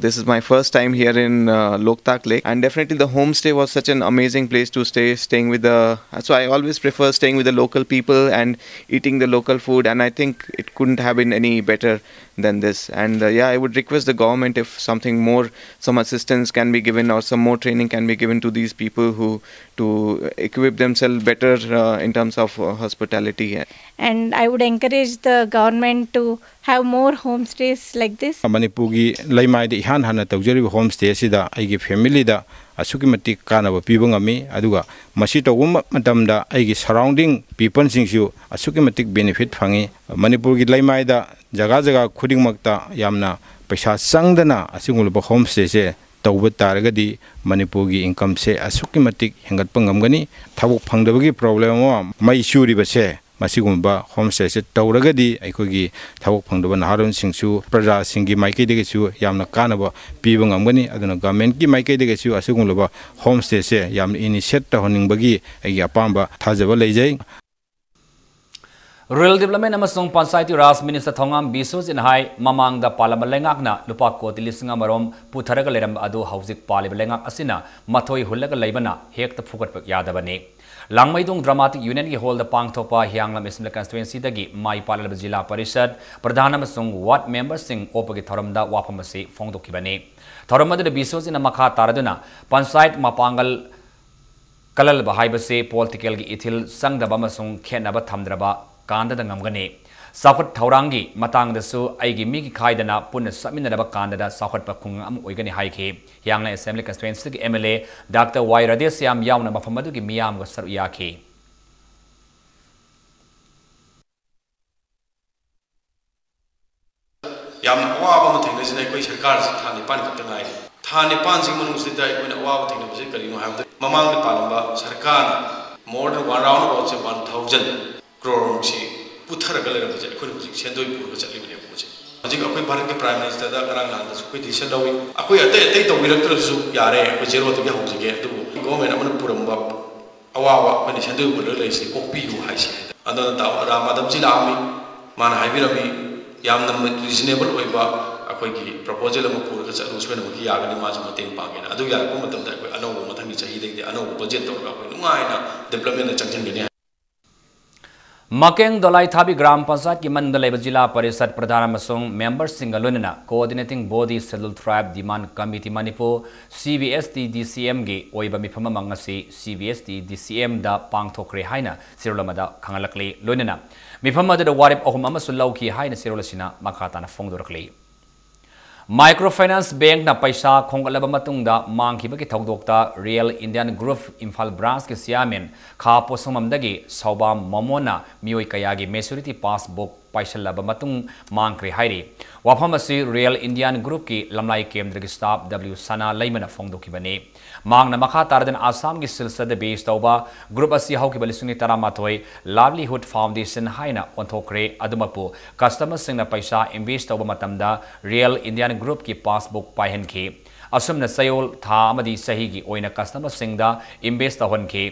This is my first time here in uh, Loktak Lake, and definitely the homestay was such an amazing place to stay, staying with the. So I always prefer staying with the local people and eating the local food, and I think it couldn't have been any better than this. And uh, yeah, I would request the government if something more, some assistance can be given or some more training can be given to these people who to equip themselves better uh, in terms of uh, hospitality. And I would encourage the government to have more homestays like this. ꯃꯅꯤꯄꯨꯔꯒꯤ ꯂꯩꯃꯥꯏꯗ ꯏꯍꯥꯟ ꯍꯥꯟꯅ ꯇꯧꯖꯔꯤꯕ home stay ꯑꯁꯤꯗ ꯑꯩꯒꯤ ꯐꯦꯃꯤꯂꯤꯗ ꯑꯁꯨꯛꯀꯤ ꯃꯇꯤꯛ ꯀꯥꯟꯅꯕ ꯄꯤꯕ ꯉꯝꯃꯤ꯫ ꯑꯗꯨꯒ ꯃꯁꯤ ꯇꯧꯕ ꯃ-, ꯃꯇꯝꯗ ꯑꯩꯒꯤ ꯁꯔꯥꯎꯟꯗꯤꯡ ꯄꯤꯄꯜꯁꯤꯡꯁꯨ ꯑꯁꯨꯛꯀꯤ ꯃꯇꯤꯛ ꯕꯦꯅꯤꯐꯤꯠ ꯐꯪꯉꯤ꯫ ꯃꯅꯤꯄꯨꯔꯒꯤ ꯂꯩꯃꯥꯏꯗ ꯖꯒꯥ ꯖꯒꯥ ꯈꯨꯗꯤꯡꯃꯛꯇ ꯌꯥꯝꯅ ꯄꯩꯁꯥ ꯆꯪꯗꯅ ꯑꯁꯤꯒꯨꯝꯂꯕ ꯍꯣꯝ ꯁ꯭ꯇꯦꯁꯦ ꯇꯧꯕ ꯇꯥꯔꯒꯗꯤ ꯃꯅꯤꯄꯨꯔꯒꯤ ꯏꯟꯀꯝꯁꯦ ꯑꯁꯨꯛꯀꯤ ꯃꯇꯤꯛ ꯍꯦꯟꯒꯠꯄ ꯉꯝꯒꯅꯤ꯫ ꯊꯕꯛ ꯐꯪꯗꯕꯒꯤ ꯄ꯭ꯔꯣꯕ꯭ꯂꯦꯝ ꯑꯃ, ꯃꯩ ꯆꯨꯔꯤꯕꯁꯦ, ꯃꯁꯤꯒꯨꯝꯕ ꯍꯣꯝ ꯁ꯭ꯇꯦꯁꯦ ꯇꯧꯔꯒꯗꯤ ꯑꯩꯈꯣꯏꯒꯤ ꯊꯕꯛ ꯐꯪꯗꯕ ꯅꯍꯥꯔꯣꯜꯁꯤꯡꯁꯨ ꯄ꯭ꯔꯖꯥꯁꯤꯡꯒꯤ ꯃꯥꯏꯀꯩꯗꯒꯤꯁꯨ ꯌꯥꯝꯅ ꯀꯥꯟꯅꯕ ꯄꯤꯕ ꯉꯝꯒꯅꯤ꯫ ꯑꯗꯨꯅ ꯒꯚꯔꯟꯃꯦꯟꯠꯀꯤ ꯃꯥꯏꯀꯩꯗꯒꯤꯁꯨ ꯑꯁꯤꯒꯨꯝꯂꯕ ꯍꯣꯝ ꯁ꯭ꯇꯦꯁꯦ ꯌꯥꯝꯅ ꯏꯅꯤꯁꯤꯌꯦꯠ ꯇꯧꯍꯟꯅꯤꯡꯕꯒꯤ ꯑꯩꯒꯤ ꯑꯄꯥꯝꯕ ꯊꯥꯖꯕ ꯂꯩꯖꯩ꯫ ꯔꯨꯔꯦꯜ ꯗꯤꯕ꯭ꯂꯞꯃꯦꯟꯠ ꯑꯃꯁꯨꯡ ꯄꯟꯆꯥꯌꯇꯤ ꯔꯥꯖ ꯃꯤꯅꯤꯁꯇꯔ ꯊꯣꯉꯥꯝ ꯕꯤꯁ꯭ꯋꯖꯤꯠꯅ ꯍꯥꯏ, ꯃꯃꯥꯡꯗ ꯄꯥꯜꯂꯝꯕ ꯂꯩꯉꯥꯛꯅ ꯂꯨꯄꯥ ꯀꯣꯇꯤ ꯂꯤꯁꯤꯡ ꯑꯃꯔꯣꯝ ꯄꯨꯊꯔꯒ ꯂꯩꯔꯝꯕ ꯑꯗꯨ ꯍꯧꯖꯤꯛ ꯄꯥꯜꯂꯤꯕ ꯂꯩꯉꯥꯛ ꯑꯁꯤꯅ ꯃꯊꯣꯏ ꯍꯨꯜꯂꯒ ꯂꯩꯕꯅ ꯍꯦꯛꯇ ꯐꯨꯒꯠꯄ ꯌꯥꯗꯕꯅꯤ꯫ ꯂꯥꯡꯃꯩꯗꯣꯡ ꯗ꯭ꯔꯃꯥꯇꯤꯛ ꯌꯨꯅꯤꯌꯟꯒꯤ ꯍꯣꯜꯗ ꯄꯥꯡꯊꯣꯛꯄ ꯍꯤꯌꯥꯡꯂꯝ ꯑꯦꯁꯦꯝꯕ꯭ꯂꯤ ꯀꯟꯁꯇꯤꯇ꯭ꯋꯦꯟꯁꯤꯗꯒꯤ ꯃꯥꯏ ꯄꯥꯛꯂꯕ ꯖꯤꯂꯥ ꯄꯔꯤꯁꯗ ꯄ꯭ꯔꯙꯥꯟ ꯑꯃꯁꯨꯡ ꯋꯥꯔꯗ ꯃꯦꯝꯕꯔꯁꯤꯡ ꯑꯣꯛꯄꯒꯤ ꯊꯧꯔꯝꯗ ꯋꯥꯐꯝ ꯑꯁꯤ ꯐꯣꯡꯗꯣꯛꯈꯤꯕꯅꯤ꯫ ꯊꯧꯔꯝ ꯑꯗꯨꯗ ꯕꯤꯁ꯭ꯋꯖꯤꯠꯅ ꯃꯈꯥ ꯇꯥꯔꯗꯨꯅ ꯄꯟꯆꯥꯌꯠ ꯃꯄꯥꯡꯒꯜ ꯀꯜꯍꯜꯕ ꯍꯥꯏꯕꯁꯤ ꯄꯣꯂꯤꯇꯤꯀꯦꯜꯒꯤ ꯏꯊꯤꯜ ꯆꯪꯗꯕ ꯑꯃꯁꯨꯡ ꯈꯦꯠꯅꯕ ꯊꯝꯗ꯭ꯔꯕ ꯀꯥꯟꯗꯗ ꯉꯝꯒꯅꯤ꯫ ꯆꯥꯎꯈꯠ ꯊꯧꯔꯥꯡꯒꯤ ꯃꯇꯥꯡꯗꯁꯨ ꯑꯩꯒꯤ ꯃꯤꯒꯤ ꯈꯥꯏꯗꯅ ꯄꯨꯟꯅ ꯆꯠꯃꯤꯟꯅꯔꯕ ꯀꯥꯟꯗꯗ ꯆꯥꯎꯈꯠꯄ ꯈꯨꯡꯒꯪ ꯑꯃ ꯑꯣꯏꯒꯅꯤ ꯍꯥꯏꯈꯤ꯫ ꯍꯤꯌꯥꯡꯂꯝ ꯑꯦꯁꯦꯝꯕ꯭ꯂꯤ ꯀꯟꯁꯇꯤꯇ꯭ꯋꯦꯟꯁꯤꯒꯤ M L A doctor Y Radheshyam ꯌꯥꯎꯅ ꯃꯐꯝ ꯑꯗꯨꯒꯤ ꯃꯤꯌꯥꯝꯒ ꯁꯔꯨꯛ ꯌꯥꯈꯤ꯫ ꯌꯥꯝꯅ ꯑꯋꯥꯕ ꯑꯃ ꯊꯦꯡꯅꯁꯤꯅ ꯑꯩꯈꯣꯏ ꯁꯔꯀꯥꯔꯁꯤ ꯊꯥ ꯅꯤꯄꯥꯟ ꯈꯛꯇ ꯉꯥꯏꯔꯤ꯫ ꯊꯥ ꯅꯤꯄꯥꯟꯁꯤꯒꯤ ꯃꯅꯨꯡꯁꯤꯗ ꯑꯩꯈꯣꯏꯅ ꯑꯋꯥꯕ ꯊꯦꯡꯅꯕꯁꯦ ꯀꯔꯤꯅꯣ ꯍꯥꯏꯕꯗ, ꯃꯃꯥꯡꯗ ꯄꯥꯜꯂꯝꯕ ꯁꯔꯀꯥꯔꯅ more than one, round about say one thousand crore ꯁꯤ ꯄꯨꯊꯔꯒ ꯂꯩꯔꯝꯕꯁꯦ ꯑꯩꯈꯣꯏꯅ ꯍꯧꯖꯤꯛ ꯁꯦꯟꯗꯣꯏ ꯄꯨꯔꯒ ꯆꯠꯂꯤꯕꯅꯦꯕ ꯍꯧꯖꯤꯛ꯫ ꯍꯧꯖꯤꯛ ꯑꯩꯈꯣꯏ ꯚꯥꯔꯠꯀꯤ Prime Minister ꯗ ꯉꯔꯥꯡ ꯅꯍꯥꯟꯗꯁꯨ ꯑꯩꯈꯣꯏ decision ꯂꯧꯏ꯫ ꯑꯩꯈꯣꯏ ꯑꯇꯩ ꯑꯇꯩ ꯇꯧꯕꯤꯔꯛꯇ꯭ꯔꯁꯨ ꯌꯥꯔꯦ, ꯑꯩꯈꯣꯏ zero ꯗꯒꯤ ꯍꯧꯖꯒꯦ, ꯑꯗꯨꯕꯨ government ꯑꯃꯅ ꯄꯨꯔꯝꯕ ꯑꯋꯥꯕ ꯑꯩꯈꯣꯏꯅ ꯁꯦꯟꯗꯣꯏ ꯍꯨꯜꯂꯒ ꯂꯩꯔꯤꯁꯤ ꯀꯣꯛꯄꯤꯌꯨ ꯍꯥꯏꯁꯤ꯫ ꯑꯗꯨꯅ ꯗꯥ ꯔꯥꯝ ꯃꯥꯙꯕꯖꯤ ꯂꯥꯛꯑꯝꯃꯤ, ꯃꯥꯅ ꯍꯥꯏꯕꯤꯔꯝꯃꯤ, ꯌꯥꯝꯅ reasonable ꯑꯣꯏꯕ ꯑꯩꯈꯣꯏꯒꯤ proposal ꯑꯃ ꯄꯨꯔꯒ ꯆꯠꯂꯨ, ꯁꯣꯏꯗꯅꯃꯛꯀꯤ ꯌꯥꯒꯅꯤ, ꯃꯥꯁꯨ ꯃꯇꯦꯡ ꯄꯥꯡꯒꯦꯅ꯫ ꯑꯗꯨ ꯌꯥꯔꯛꯄ ꯃꯇꯝꯗ ꯑꯩꯈꯣꯏ ꯑꯅꯧꯕ, ꯃꯊꯪꯒꯤ ꯆꯍꯤꯗꯒꯤꯗꯤ ꯑꯅꯧꯕ budget ꯇꯧꯔꯒ ꯑꯩꯈꯣꯏ ꯅꯨꯡꯉꯥꯏꯅ development ꯗ ꯆꯪꯁꯤꯟꯒꯅꯤ ꯍꯥꯏ꯫ ꯃꯀꯦꯡ ꯗꯣꯂꯥꯏꯊꯥꯕꯤ ꯒ꯭ꯔꯥꯝ ꯄꯟꯆꯥꯌꯠꯀꯤ ꯃꯅꯨꯡꯗ ꯂꯩꯕ ꯖꯤꯂꯥ ꯄꯔꯤꯁꯠ ꯄ꯭ꯔꯙꯥꯟ ꯑꯃꯁꯨꯡ member ꯁꯤꯡꯒ ꯂꯣꯏꯅꯅ Coordinating Body Scheduled Tribe Demand Committee Manipur, C B S T D C M ꯒꯤ ꯑꯣꯏꯕ ꯃꯤꯐꯝ ꯑꯃ ꯉꯁꯤ C B S T D C M ꯗ ꯄꯥꯡꯊꯣꯛꯈ꯭ꯔꯦ ꯍꯥꯏꯅ ꯆꯦꯔꯣꯜ ꯑꯃꯗ ꯈꯪꯍꯜꯂꯛꯂꯤ꯫ ꯂꯣꯏꯅꯅ ꯃꯤꯐꯝ ꯑꯗꯨꯗ ꯋꯥꯔꯦꯞ ꯑꯍꯨꯝ ꯑꯃꯁꯨ ꯂꯧꯈꯤ ꯍꯥꯏꯅ ꯆꯦꯔꯣꯜ ꯑꯁꯤꯅ ꯃꯈꯥ ꯇꯥꯅ ꯐꯣꯡꯗꯣꯔꯛꯂꯤ꯫ Microfinance Bank ꯅ ꯄꯩꯁꯥ ꯈꯣꯝꯒꯠꯂꯕ ꯃꯇꯨꯡꯗ ꯃꯥꯡꯈꯤꯕꯒꯤ ꯊꯧꯗꯣꯛꯇ Real Indian Group Imphal branch ꯀꯤ chairman ꯈꯥ ꯄꯣꯠꯁꯪꯕꯝꯗꯒꯤ ꯁꯥꯎꯕꯥꯝ ꯃꯣꯃꯣꯟꯅ ꯃꯤꯑꯣꯏ ꯀꯌꯥꯒꯤ maturity passbook ꯄꯥꯏꯁꯤꯜꯂꯕ ꯃꯇꯨꯡ ꯃꯥꯡꯈ꯭ꯔꯦ ꯍꯥꯏꯔꯤ꯫ ꯋꯥꯐꯝ ꯑꯁꯤ Real Indian Group ꯀꯤ ꯂꯝꯂꯥꯏ ꯀꯦꯟꯗ꯭ꯔꯒꯤ staff W ꯁꯅꯥ ꯂꯩꯃꯅ ꯐꯣꯡꯗꯣꯛꯈꯤꯕꯅꯤ꯫ ꯃꯍꯥꯛꯅ ꯃꯈꯥ ꯇꯥꯔꯗꯨꯅ ꯑꯁꯥꯝꯒꯤ ꯁꯤꯜꯆꯔꯗ base ꯇꯧꯕ group ꯑꯁꯤ ꯍꯧꯈꯤꯕ ꯂꯤꯁꯤꯡ ꯑꯅꯤ ꯇꯔꯥꯃꯥꯊꯣꯏ Livelihood Foundation ꯍꯥꯏꯅ ꯑꯣꯟꯊꯣꯛꯈ꯭ꯔꯦ꯫ ꯑꯗꯨꯃꯛꯄꯨ customer ꯁꯤꯡꯅ ꯄꯩꯁꯥ invest ꯇꯧꯕ ꯃꯇꯝꯗ Real Indian Group ꯀꯤ passbook ꯄꯥꯏꯍꯟꯈꯤ꯫ ꯑꯁꯨꯝꯅ ꯆꯌꯣꯜ, ꯊꯥ ꯑꯃꯗꯤ ꯆꯍꯤꯒꯤ ꯑꯣꯏꯅ customer ꯁꯤꯡꯗ invest ꯇꯧꯍꯟꯈꯤ꯫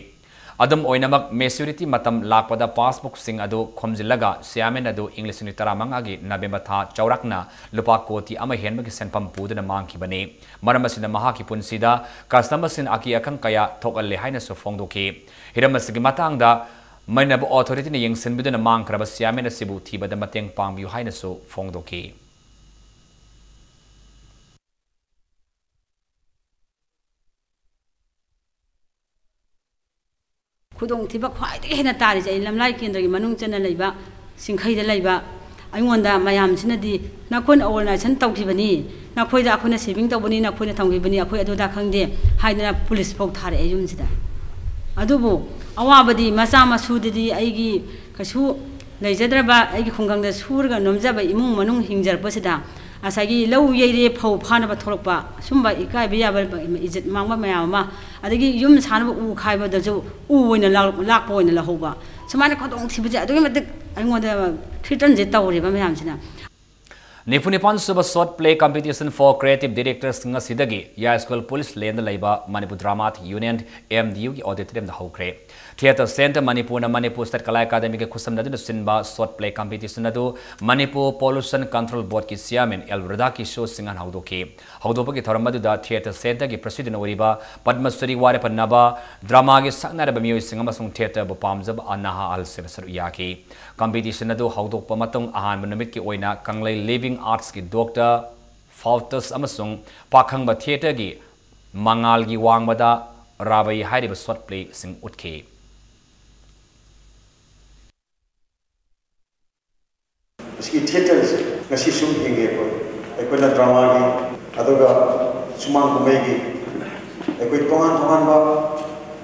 ꯑꯗꯨꯝ ꯑꯣꯏꯅꯃꯛ, maturity ꯃꯇꯝ ꯂꯥꯛꯄꯗ passbook ꯁꯤꯡ ꯑꯗꯨ ꯈꯣꯝꯖꯤꯜꯂꯒ chairman ꯑꯗꯨ ꯏꯪ ꯂꯤꯁꯤꯡ ꯑꯅꯤ ꯇꯔꯥꯃꯉꯥꯒꯤ November ꯊꯥ ꯆꯥꯎꯔꯥꯛꯅ ꯂꯨꯄꯥ ꯀꯣꯇꯤ ꯑꯃ ꯍꯦꯟꯕꯒꯤ ꯁꯦꯟꯐꯝ ꯄꯨꯗꯨꯅ ꯃꯥꯡꯈꯤꯕꯅꯤ꯫ ꯃꯔꯝ ꯑꯁꯤꯅ ꯃꯍꯥꯛꯀꯤ ꯄꯨꯟꯁꯤꯗ customer ꯁꯤꯡꯅ ꯑꯀꯤ ꯑꯈꯪ ꯀꯌꯥ ꯊꯣꯛꯍꯜꯂꯦ ꯍꯥꯏꯅꯁꯨ ꯐꯣꯡꯗꯣꯛꯈꯤ꯫ ꯍꯤꯔꯝ ꯑꯁꯤꯒꯤ ꯃꯇꯥꯡꯗ ꯃꯅꯤꯄꯨꯔ authority ꯅ ꯌꯦꯡꯁꯤꯟꯕꯤꯗꯨꯅ ꯃꯥꯡꯈ꯭ꯔꯕ chairman ꯑꯁꯤꯕꯨ ꯊꯤꯕꯗ ꯃꯇꯦꯡ ꯄꯥꯡꯕꯤꯌꯨ ꯍꯥꯏꯅꯁꯨ ꯐꯣꯡꯗꯣꯛꯈꯤ꯫ ꯈꯨꯗꯣꯡꯊꯤꯕ ꯈ꯭ꯋꯥꯏꯗꯒꯤ ꯍꯦꯟꯅ ꯇꯥꯔꯤꯁꯦ ꯑꯩ ꯂꯝꯂꯥꯏ ꯀꯦꯟꯗ꯭ꯔꯒꯤ ꯃꯅꯨꯡ ꯆꯟꯅ ꯂꯩꯕ, ꯁꯤꯡꯈꯩꯗ ꯂꯩꯕ, ꯑꯩꯉꯣꯟꯗ ꯃꯌꯥꯝꯁꯤꯅꯗꯤ, "ꯅꯈꯣꯏꯅ organization ꯇꯧꯈꯤꯕꯅꯤ, ꯅꯈꯣꯏꯗ ꯑꯩꯈꯣꯏꯅ saving ꯇꯧꯕꯅꯤ, ꯅꯈꯣꯏꯅ ꯊꯝꯈꯤꯕꯅꯤ, ꯑꯩꯈꯣꯏ ꯑꯗꯨꯗ ꯈꯪꯗꯦ" ꯍꯥꯏꯗꯅ police ꯐꯥꯎ ꯊꯥꯔꯛꯑꯦ ꯌꯨꯝꯁꯤꯗ꯫ ꯑꯗꯨꯕꯨ ꯑꯋꯥꯕꯗꯤ ꯃꯆꯥ ꯃꯁꯨꯗꯗꯤ, ꯑꯩꯒꯤ ꯀꯩꯁꯨ ꯂꯩꯖꯗ꯭ꯔꯕ, ꯑꯩꯒꯤ ꯈꯨꯡꯒꯪꯗ ꯁꯨꯔꯒ ꯅꯣꯝꯖꯕ ꯏꯃꯨꯡ ꯃꯅꯨꯡ ꯍꯤꯡꯖꯔꯛꯄꯁꯤꯗ, ꯉꯁꯥꯏꯒꯤ ꯂꯧ ꯌꯩꯔꯦ ꯐꯧ ꯐꯥꯅꯕ ꯊꯣꯛꯂꯛꯄ, ꯁꯨꯝꯕ ꯏꯀꯥꯏꯕ ꯌꯥꯕ, ꯏꯖꯠ ꯃꯥꯡꯕ ꯃꯌꯥꯝ ꯑꯃ, ꯑꯗꯒꯤ ꯌꯨꯝ ꯁꯥꯅꯕ ꯎ ꯈꯥꯏꯕꯗꯁꯨ ꯎ ꯑꯣꯏꯅ ꯂꯥꯛ-, ꯂꯥꯛꯄ ꯑꯣꯏꯅ ꯂꯧꯍꯧꯕ, ꯁꯨꯃꯥꯏꯅ ꯈꯨꯗꯣꯡꯊꯤꯕꯁꯦ ꯑꯗꯨꯛꯀꯤ ꯃꯇꯤꯛ ꯑꯩꯉꯣꯟꯗ threatenꯁꯦ ꯇꯧꯔꯦꯕ ꯃꯌꯥꯝꯁꯤꯅ꯫ ꯅꯤꯐꯨ ꯅꯤꯄꯥꯟ ꯁꯨꯕ Short Play Competition for Creative Directors ꯉꯁꯤꯗꯒꯤ ꯌꯥꯏꯁ꯭ꯀꯨꯜ ꯄꯨꯂꯤꯁ ꯂꯦꯟꯗ ꯂꯩꯕ ꯃꯅꯤꯄꯨꯔ ꯗ꯭ꯔꯃꯥ ꯌꯨꯅꯤꯌꯟ, MDUꯒꯤ auditoriumꯗ ꯍꯧꯈ꯭ꯔꯦ꯫ Theatre Centre ꯃꯅꯤꯄꯨꯔꯅ ꯃꯅꯤꯄꯨꯔ State ꯀꯂꯥ ꯑꯦꯀꯥꯗꯃꯤꯒ ꯈꯨꯠꯁꯝꯅꯗꯨꯅ ꯁꯤꯟꯕ Short Play Competition ꯑꯗꯨ ꯃꯅꯤꯄꯨꯔ Pollution Control Boardꯀꯤ Chairman ꯑꯦꯜ ꯔꯥꯙꯥꯀꯤꯁꯣꯔ ꯁꯤꯡꯍꯅ ꯍꯧꯗꯣꯛꯈꯤ꯫ ꯍꯧꯗꯣꯛꯄꯒꯤ ꯊꯧꯔꯝ ꯑꯗꯨꯗ Theatre Centreꯒꯤ President ꯑꯣꯏꯔꯤꯕ ꯄꯗꯃꯁ꯭ꯔꯤ ꯋꯥꯔꯦꯄ ꯅꯕ, ꯗ꯭ꯔꯃꯥꯒꯤ ꯁꯛꯅꯥꯏꯔꯕ ꯃꯤꯑꯣꯏꯁꯤꯡ ꯑꯃꯁꯨꯡ theatreꯕꯨ ꯄꯥꯝꯖꯕ ꯅꯍꯥ ꯑꯍꯜꯁꯤꯡꯅ ꯁꯔꯨꯛ ꯌꯥꯈꯤ꯫ Competition ꯑꯗꯨ ꯍꯧꯗꯣꯛꯄ ꯃꯇꯨꯡ ꯑꯍꯥꯟꯕ ꯅꯨꯃꯤꯠꯀꯤ ꯑꯣꯏꯅ ꯀꯪꯂꯩ Living Artsꯀꯤ Doctor Faustus ꯑꯃꯁꯨꯡ ꯄꯥꯈꯪꯕ theatreꯒꯤ ꯃꯉꯥꯜꯒꯤ ꯋꯥꯡꯃꯗ ꯔꯥꯕꯩ ꯍꯥꯏꯔꯤꯕ short playꯁꯤꯡ ꯎꯠꯈꯤ꯫ ꯃꯁꯤꯒꯤ theatreꯁꯦ ꯉꯁꯤ ꯁꯨꯝ ꯍꯤꯡꯉꯦ ꯑꯩꯈꯣꯏ꯫ ꯑꯩꯈꯣꯏꯅ dramaꯒꯤ, ꯑꯗꯨꯒ ꯁꯨꯃꯥꯡ ꯀꯨꯝꯍꯩꯒꯤ, ꯑꯩꯈꯣꯏ ꯇꯣꯉꯥꯟ ꯇꯣꯉꯥꯟꯕ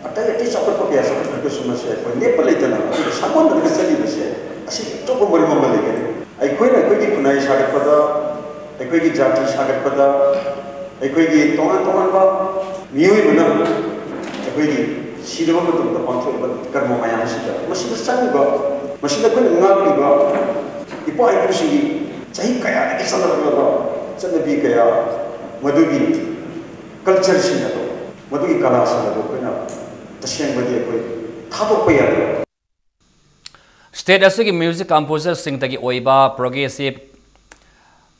ꯑꯇꯩ ꯑꯇꯩ ꯆꯥꯎꯈꯠꯄ ꯀꯌꯥ ꯆꯥꯎꯈꯠꯈ꯭ꯔꯒꯁꯨ ꯃꯁꯤ ꯑꯩꯈꯣꯏ ꯂꯦꯞꯄ ꯂꯩꯇꯅ ꯑꯩꯈꯣꯏꯒꯤ ꯁꯥꯒꯣꯟꯅꯗꯨꯅ ꯆꯠꯂꯤꯕꯁꯦ ꯑꯁꯤ ꯑꯆꯧꯕ ꯃꯔꯝ ꯑꯃ ꯂꯩꯒꯅꯤ꯫ ꯑꯩꯈꯣꯏꯅ ꯑꯩꯈꯣꯏꯒꯤ ꯈꯨꯟꯅꯥꯏ ꯁꯥꯒꯠꯄꯗ, ꯑꯩꯈꯣꯏꯒꯤ ꯖꯥꯇꯤ ꯁꯥꯒꯠꯄꯗ, ꯑꯩꯈꯣꯏꯒꯤ ꯇꯣꯉꯥꯟ ꯇꯣꯉꯥꯟꯕ ꯃꯤꯑꯣꯏꯕꯅ ꯑꯩꯈꯣꯏꯒꯤ ꯁꯤꯔꯕ ꯃꯇꯝꯗ ꯄꯥꯡꯊꯣꯛꯏꯕ ꯀꯔꯃ ꯃꯌꯥꯝꯁꯤꯗ, ꯃꯁꯤꯗ ꯆꯪꯉꯤꯕ, ꯃꯁꯤꯗ ꯑꯩꯈꯣꯏꯅ ꯉꯥꯛꯂꯤꯕ ꯏꯄꯥ ꯏꯄꯨꯁꯤꯡꯒꯤ ꯆꯍꯤ ꯀꯌꯥꯗꯒꯤ ꯆꯠꯅꯔꯛꯂꯕ ꯆꯠꯅꯕꯤ ꯀꯌꯥ, ꯃꯗꯨꯒꯤ cultureꯁꯤꯡ ꯑꯗꯣ, ꯃꯗꯨꯒꯤ ꯀꯂꯥꯁꯤꯡ ꯑꯗꯣ ꯑꯩꯈꯣꯏꯅ ꯇꯁꯦꯡꯕꯗꯤ ꯑꯩꯈꯣꯏ ꯊꯥꯗꯣꯛꯄ ꯌꯥꯗꯦ꯫ State ꯑꯁꯤꯒꯤ music composerꯁꯤꯡꯇꯒꯤ ꯑꯣꯏꯕ Progressive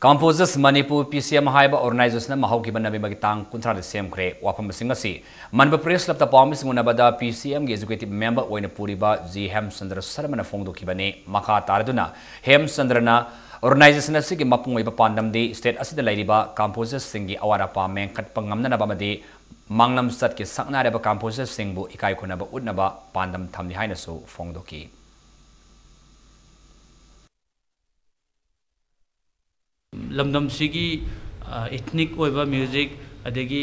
Composers Manipur, PCM ꯍꯥꯏꯕ organization ꯑꯃ ꯍꯧꯈꯤꯕ Novemberꯒꯤ ꯇꯥꯡ ꯀꯨꯟꯊ꯭ꯔꯥꯗ ꯁꯦꯝꯈ꯭ꯔꯦ꯫ ꯋꯥꯐꯝꯁꯤꯡ ꯑꯁꯤ Manipur Press Clubꯇ ꯄꯥꯎꯃꯤꯁꯤꯡ ꯎꯅꯕꯗ PCMꯒꯤ executive member ꯑꯣꯏꯅ ꯄꯨꯔꯤꯕ ꯖꯤ ꯍꯦꯝꯆꯟꯗ꯭ꯔ ꯁꯔꯃꯅ ꯐꯣꯡꯗꯣꯛꯈꯤꯕꯅꯤ꯫ ꯃꯈꯥ ꯇꯥꯔꯗꯨꯅ ꯍꯦꯝꯆꯟꯗ꯭ꯔꯅ organization ꯑꯁꯤꯒꯤ ꯃꯄꯨꯡ ꯑꯣꯏꯕ ꯄꯥꯟꯗꯝꯗꯤ state ꯑꯁꯤꯗ ꯂꯩꯔꯤꯕ composerꯁꯤꯡꯒꯤ ꯑꯋꯥꯠ ꯑꯄꯥ ꯃꯦꯟꯈꯠꯄ ꯉꯝꯅꯅꯕ ꯑꯃꯗꯤ ꯃꯥꯡꯂꯝꯆꯠꯀꯤ ꯁꯛꯅꯥꯏꯔꯕ composerꯁꯤꯡꯕꯨ ꯏꯀꯥꯏ ꯈꯨꯝꯅꯕ ꯎꯠꯅꯕ ꯄꯥꯟꯗꯝ ꯊꯝꯂꯤ ꯍꯥꯏꯅꯁꯨ ꯐꯣꯡꯗꯣꯛꯈꯤ꯫ ꯂꯝꯗꯝꯁꯤꯒꯤ ethnic ꯑꯣꯏꯕ music, ꯑꯗꯒꯤ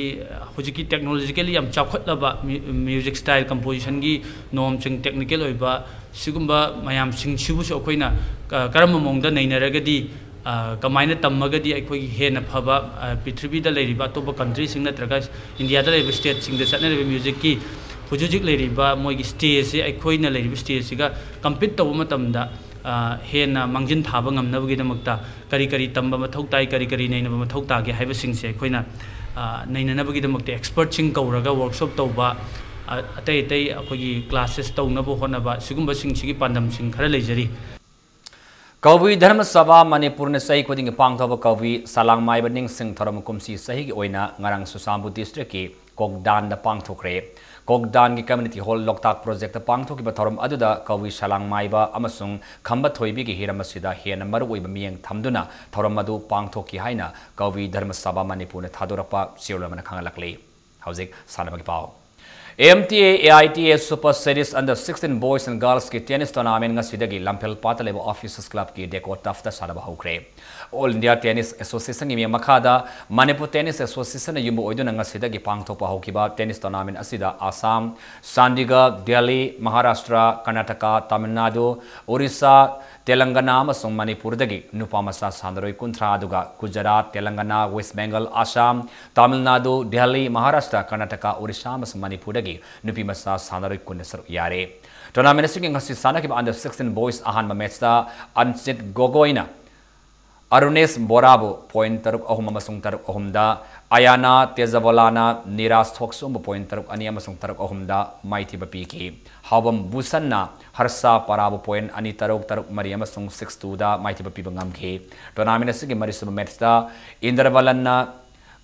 ꯍꯧꯖꯤꯛꯀꯤ technologically ꯌꯥꯝ ꯆꯥꯎꯈꯠꯂꯕ music style compositionꯒꯤ normꯁꯤꯡ, technical ꯑꯣꯏꯕ ꯁꯤꯒꯨꯝꯕ ꯃꯌꯥꯝꯁꯤꯡꯁꯤꯕꯨꯁꯨ ꯑꯩꯈꯣꯏꯅ ꯀꯔꯝꯕ ꯃꯑꯣꯡꯗ ꯅꯩꯅꯔꯒꯗꯤ ꯑ, ꯀꯃꯥꯏꯅ ꯇꯝꯃꯒꯗꯤ ꯑꯩꯈꯣꯏꯒꯤ ꯍꯦꯟꯅ ꯐꯕ, ꯑ, ꯄ꯭ꯔꯤꯊꯤꯕꯤꯗ ꯂꯩꯔꯤꯕ ꯑꯇꯣꯞꯄ ꯀꯟꯇ꯭ꯔꯤꯁꯤꯡ ꯅꯠꯇ꯭ꯔꯒ ꯏꯟꯗꯤꯌꯥꯗ ꯂꯩꯔꯤꯕ ꯁ꯭ꯇꯦꯠꯁꯤꯡꯗ ꯆꯠꯅꯔꯤꯕ ꯃ꯭ꯌꯨꯖꯤꯛꯀꯤ ꯍꯧꯖꯤꯛ ꯍꯧꯖꯤꯛ ꯂꯩꯔꯤꯕ ꯃꯣꯏꯒꯤ ꯁ꯭ꯇꯦꯖꯁꯦ ꯑꯩꯈꯣꯏꯅ ꯂꯩꯔꯤꯕ ꯁ꯭ꯇꯦꯖꯁꯤꯒ ꯀꯝꯄꯤꯠ ꯇꯧꯕ ꯃꯇꯝꯗ, ꯑ, ꯍꯦꯟꯅ ꯃꯥꯡꯖꯤꯟ ꯊꯥꯕ ꯉꯝꯅꯕꯒꯤꯗꯃꯛꯇ ꯀꯔꯤ ꯀꯔꯤ ꯇꯝꯕ ꯃꯊꯧ ꯇꯥꯏ, ꯀꯔꯤ ꯀꯔꯤ ꯅꯩꯅꯕ ꯃꯊꯧ ꯇꯥꯒꯦ ꯍꯥꯏꯕꯁꯤꯡꯁꯦ ꯑꯩꯈꯣꯏꯅ, ꯑ, ꯅꯩꯅꯅꯕꯒꯤꯗꯃꯛꯇ ꯑꯦꯛꯁꯄꯔꯠꯁꯤꯡ ꯀꯧꯔꯒ ꯋꯔꯛꯁꯣꯞ ꯇꯧꯕ, ꯑ, ꯑꯇꯩ ꯑꯇꯩ ꯑꯩꯈꯣꯏꯒꯤ ꯀ꯭ꯂꯥꯁꯦꯁ ꯇꯧꯅꯕ ꯍꯣꯠꯅꯕ, ꯁꯤꯒꯨꯝꯕꯁꯤꯡꯁꯤꯒꯤ ꯄꯥꯟꯗꯝꯁꯤꯡ ꯈꯔ ꯂꯩꯖꯔꯤ꯫ ꯀꯕꯨꯏ ꯙꯔꯃ ꯁꯚꯥ ꯃꯅꯤꯄꯨꯔꯅ ꯆꯍꯤ ꯈꯨꯗꯤꯡꯒꯤ ꯄꯥꯡꯊꯣꯛꯄ ꯀꯕꯨꯏ ꯁꯂꯥꯡ ꯃꯥꯏꯕ ꯅꯤꯡꯁꯤꯡ ꯊꯧꯔꯝ ꯀꯨꯝꯁꯤ ꯆꯍꯤꯒꯤ ꯑꯣꯏꯅ ꯉꯔꯥꯡ ꯆꯨꯔꯆꯥꯟꯄꯨꯔ ꯗꯤꯁꯇ꯭ꯔꯤꯛꯀꯤ ꯀꯣꯛꯗꯥꯟꯗ ꯄꯥꯡꯊꯣꯛꯈ꯭ꯔꯦ꯫ ꯀꯣꯛꯗꯥꯟꯒꯤ ꯀꯝꯃ꯭ꯌꯨꯅꯤꯇꯤ ꯍꯣꯜ ꯂꯣꯛꯇꯥꯛ ꯄ꯭ꯔꯣꯖꯦꯛꯇ ꯄꯥꯡꯊꯣꯛꯈꯤꯕ ꯊꯧꯔꯝ ꯑꯗꯨꯗ ꯀꯕꯨꯏ ꯁꯂꯥꯡ ꯃꯥꯏꯕ ꯑꯃꯁꯨꯡ ꯈꯝꯕ ꯊꯣꯏꯕꯤꯒꯤ ꯍꯤꯔꯝ ꯑꯁꯤꯗ ꯍꯦꯟꯅ ꯃꯔꯨꯑꯣꯏꯕ ꯃꯤꯠꯌꯦꯡ ꯊꯝꯗꯨꯅ ꯊꯧꯔꯝ ꯑꯗꯨ ꯄꯥꯡꯊꯣꯛꯈꯤ ꯍꯥꯏꯅ ꯀꯕꯨꯏ ꯙꯔꯃ ꯁꯚꯥ ꯃꯅꯤꯄꯨꯔꯅ ꯊꯥꯗꯣꯔꯛꯄ ꯆꯦꯔꯣꯜ ꯑꯃꯅ ꯈꯪꯍꯜꯂꯛꯂꯤ꯫ ꯍꯧꯖꯤꯛ ꯁꯥꯟꯅꯕꯒꯤ ꯄꯥꯎ꯫ M T A A I T A super series under sixteen boys and ꯒꯔꯜꯁꯀꯤ ꯇꯦꯅꯤꯁ ꯇꯣꯔꯅꯥꯃꯦꯟ ꯉꯁꯤꯗꯒꯤ ꯂꯝꯐꯦꯜ ꯄꯥꯠꯇ ꯂꯩꯕ ꯑꯣꯐꯤꯁꯔꯁ ꯀ꯭ꯂꯕꯀꯤ ꯗꯦꯀꯣ ꯇꯐꯇ ꯁꯥꯟꯅꯕ ꯍꯧꯈ꯭ꯔꯦ꯫ ꯑꯣꯜ ꯏꯟꯗꯤꯌꯥ ꯇꯦꯅꯤꯁ ꯑꯦꯁꯣꯁꯤꯌꯦꯁꯟꯒꯤ ꯃꯤꯠꯌꯦꯡ ꯃꯈꯥꯗ ꯃꯅꯤꯄꯨꯔ ꯇꯦꯅꯤꯁ ꯑꯦꯁꯣꯁꯤꯌꯦꯁꯟꯅ ꯌꯨꯝꯕꯨ ꯑꯣꯏꯗꯨꯅ ꯉꯁꯤꯗꯒꯤ ꯄꯥꯡꯊꯣꯛꯄ ꯍꯧꯈꯤꯕ ꯇꯦꯅꯤꯁ ꯇꯣꯔꯅꯥꯃꯦꯟ ꯑꯁꯤꯗ ꯑꯁꯥꯝ, ꯆꯥꯟꯗꯤꯒꯔ, ꯗꯦꯜꯂꯤ, ꯃꯍꯥꯔꯥꯁꯇ꯭ꯔ, ꯀꯔꯅꯥꯇꯀꯥ, ꯇꯥꯃꯤꯜ ꯅꯥꯗꯨ, ꯑꯣꯔꯤꯁꯥ, ꯇꯦꯂꯪꯒꯅꯥ ꯑꯃꯁꯨꯡ ꯃꯅꯤꯄꯨꯔꯗꯒꯤ ꯅꯨꯄꯥ ꯃꯆꯥ ꯁꯥꯟꯅꯔꯣꯏ ꯀꯨꯟꯊ꯭ꯔꯥ, ꯑꯗꯨꯒ ꯒꯨꯖꯔꯥꯠ, ꯇꯦꯂꯪꯒꯅꯥ, ꯋꯦꯁ ꯕꯦꯡꯒꯜ, ꯑꯁꯥꯝ, ꯇꯥꯃꯤꯜ ꯅꯥꯗꯨ, ꯗꯦꯜꯂꯤ, ꯃꯍꯥꯔꯥꯁꯇ꯭ꯔ, ꯀꯔꯅꯥꯇꯀꯥ, ꯑꯣꯔꯤꯁꯥ ꯑꯃꯁꯨꯡ ꯃꯅꯤꯄꯨꯔꯗꯒꯤ ꯅꯨꯄꯤ ꯃꯆꯥ ꯁꯥꯟꯅꯔꯣꯏ ꯀꯨꯟꯅ ꯁꯔꯨꯛ ꯌꯥꯔꯦ꯫ ꯇꯣꯔꯅꯥꯃꯦꯟ ꯑꯁꯤꯒꯤ ꯉꯁꯤ ꯁꯥꯟꯅꯈꯤꯕ ꯑꯟꯗꯔ ꯁꯤꯛꯁꯇꯤꯟ ꯕꯣꯏꯁ ꯑꯍꯥꯟꯕ ꯃꯦꯠꯁꯇ ꯑꯟꯆꯤꯠ ꯒꯣꯒꯣꯏꯅ ꯑꯔꯨꯅꯦꯁ ꯕꯣꯔꯥꯕꯨ ꯄꯣꯏꯟ ꯇꯔꯨꯛ ꯑꯍꯨꯝ ꯑꯃꯁꯨꯡ ꯇꯔꯨꯛ ꯑꯍꯨꯝꯗ, ꯑꯌꯥꯅꯥ ꯇꯦꯖꯕꯣꯂꯥꯅ ꯅꯤꯔꯥꯖ ꯊꯣꯛꯆꯣꯝꯕꯨ ꯄꯣꯏꯟ ꯇꯔꯨꯛ ꯑꯅꯤ ꯑꯃꯁꯨꯡ ꯇꯔꯨꯛ ꯑꯍꯨꯝꯗ ꯃꯥꯏꯊꯤꯕ ꯄꯤꯈꯤ꯫ ꯍꯥꯎꯕꯝ ꯕꯨꯁꯟꯅ ꯍꯔꯁꯥ ꯄꯥꯔꯥꯕꯨ ꯄꯣꯏꯟ ꯑꯅꯤ ꯇꯔꯨꯛ, ꯇꯔꯨꯛ ꯃꯔꯤ ꯑꯃꯁꯨꯡ ꯁꯤꯛꯁ ꯇꯨꯗ ꯃꯥꯏꯊꯤꯕ ꯄꯤꯕ ꯉꯝꯈꯤ꯫ ꯇꯣꯔꯅꯥꯃꯦꯟ ꯑꯁꯤꯒꯤ ꯃꯔꯤꯁꯨꯕ ꯃꯦꯠꯁꯇ ꯏꯟꯗ꯭ꯔꯕꯂꯟꯅ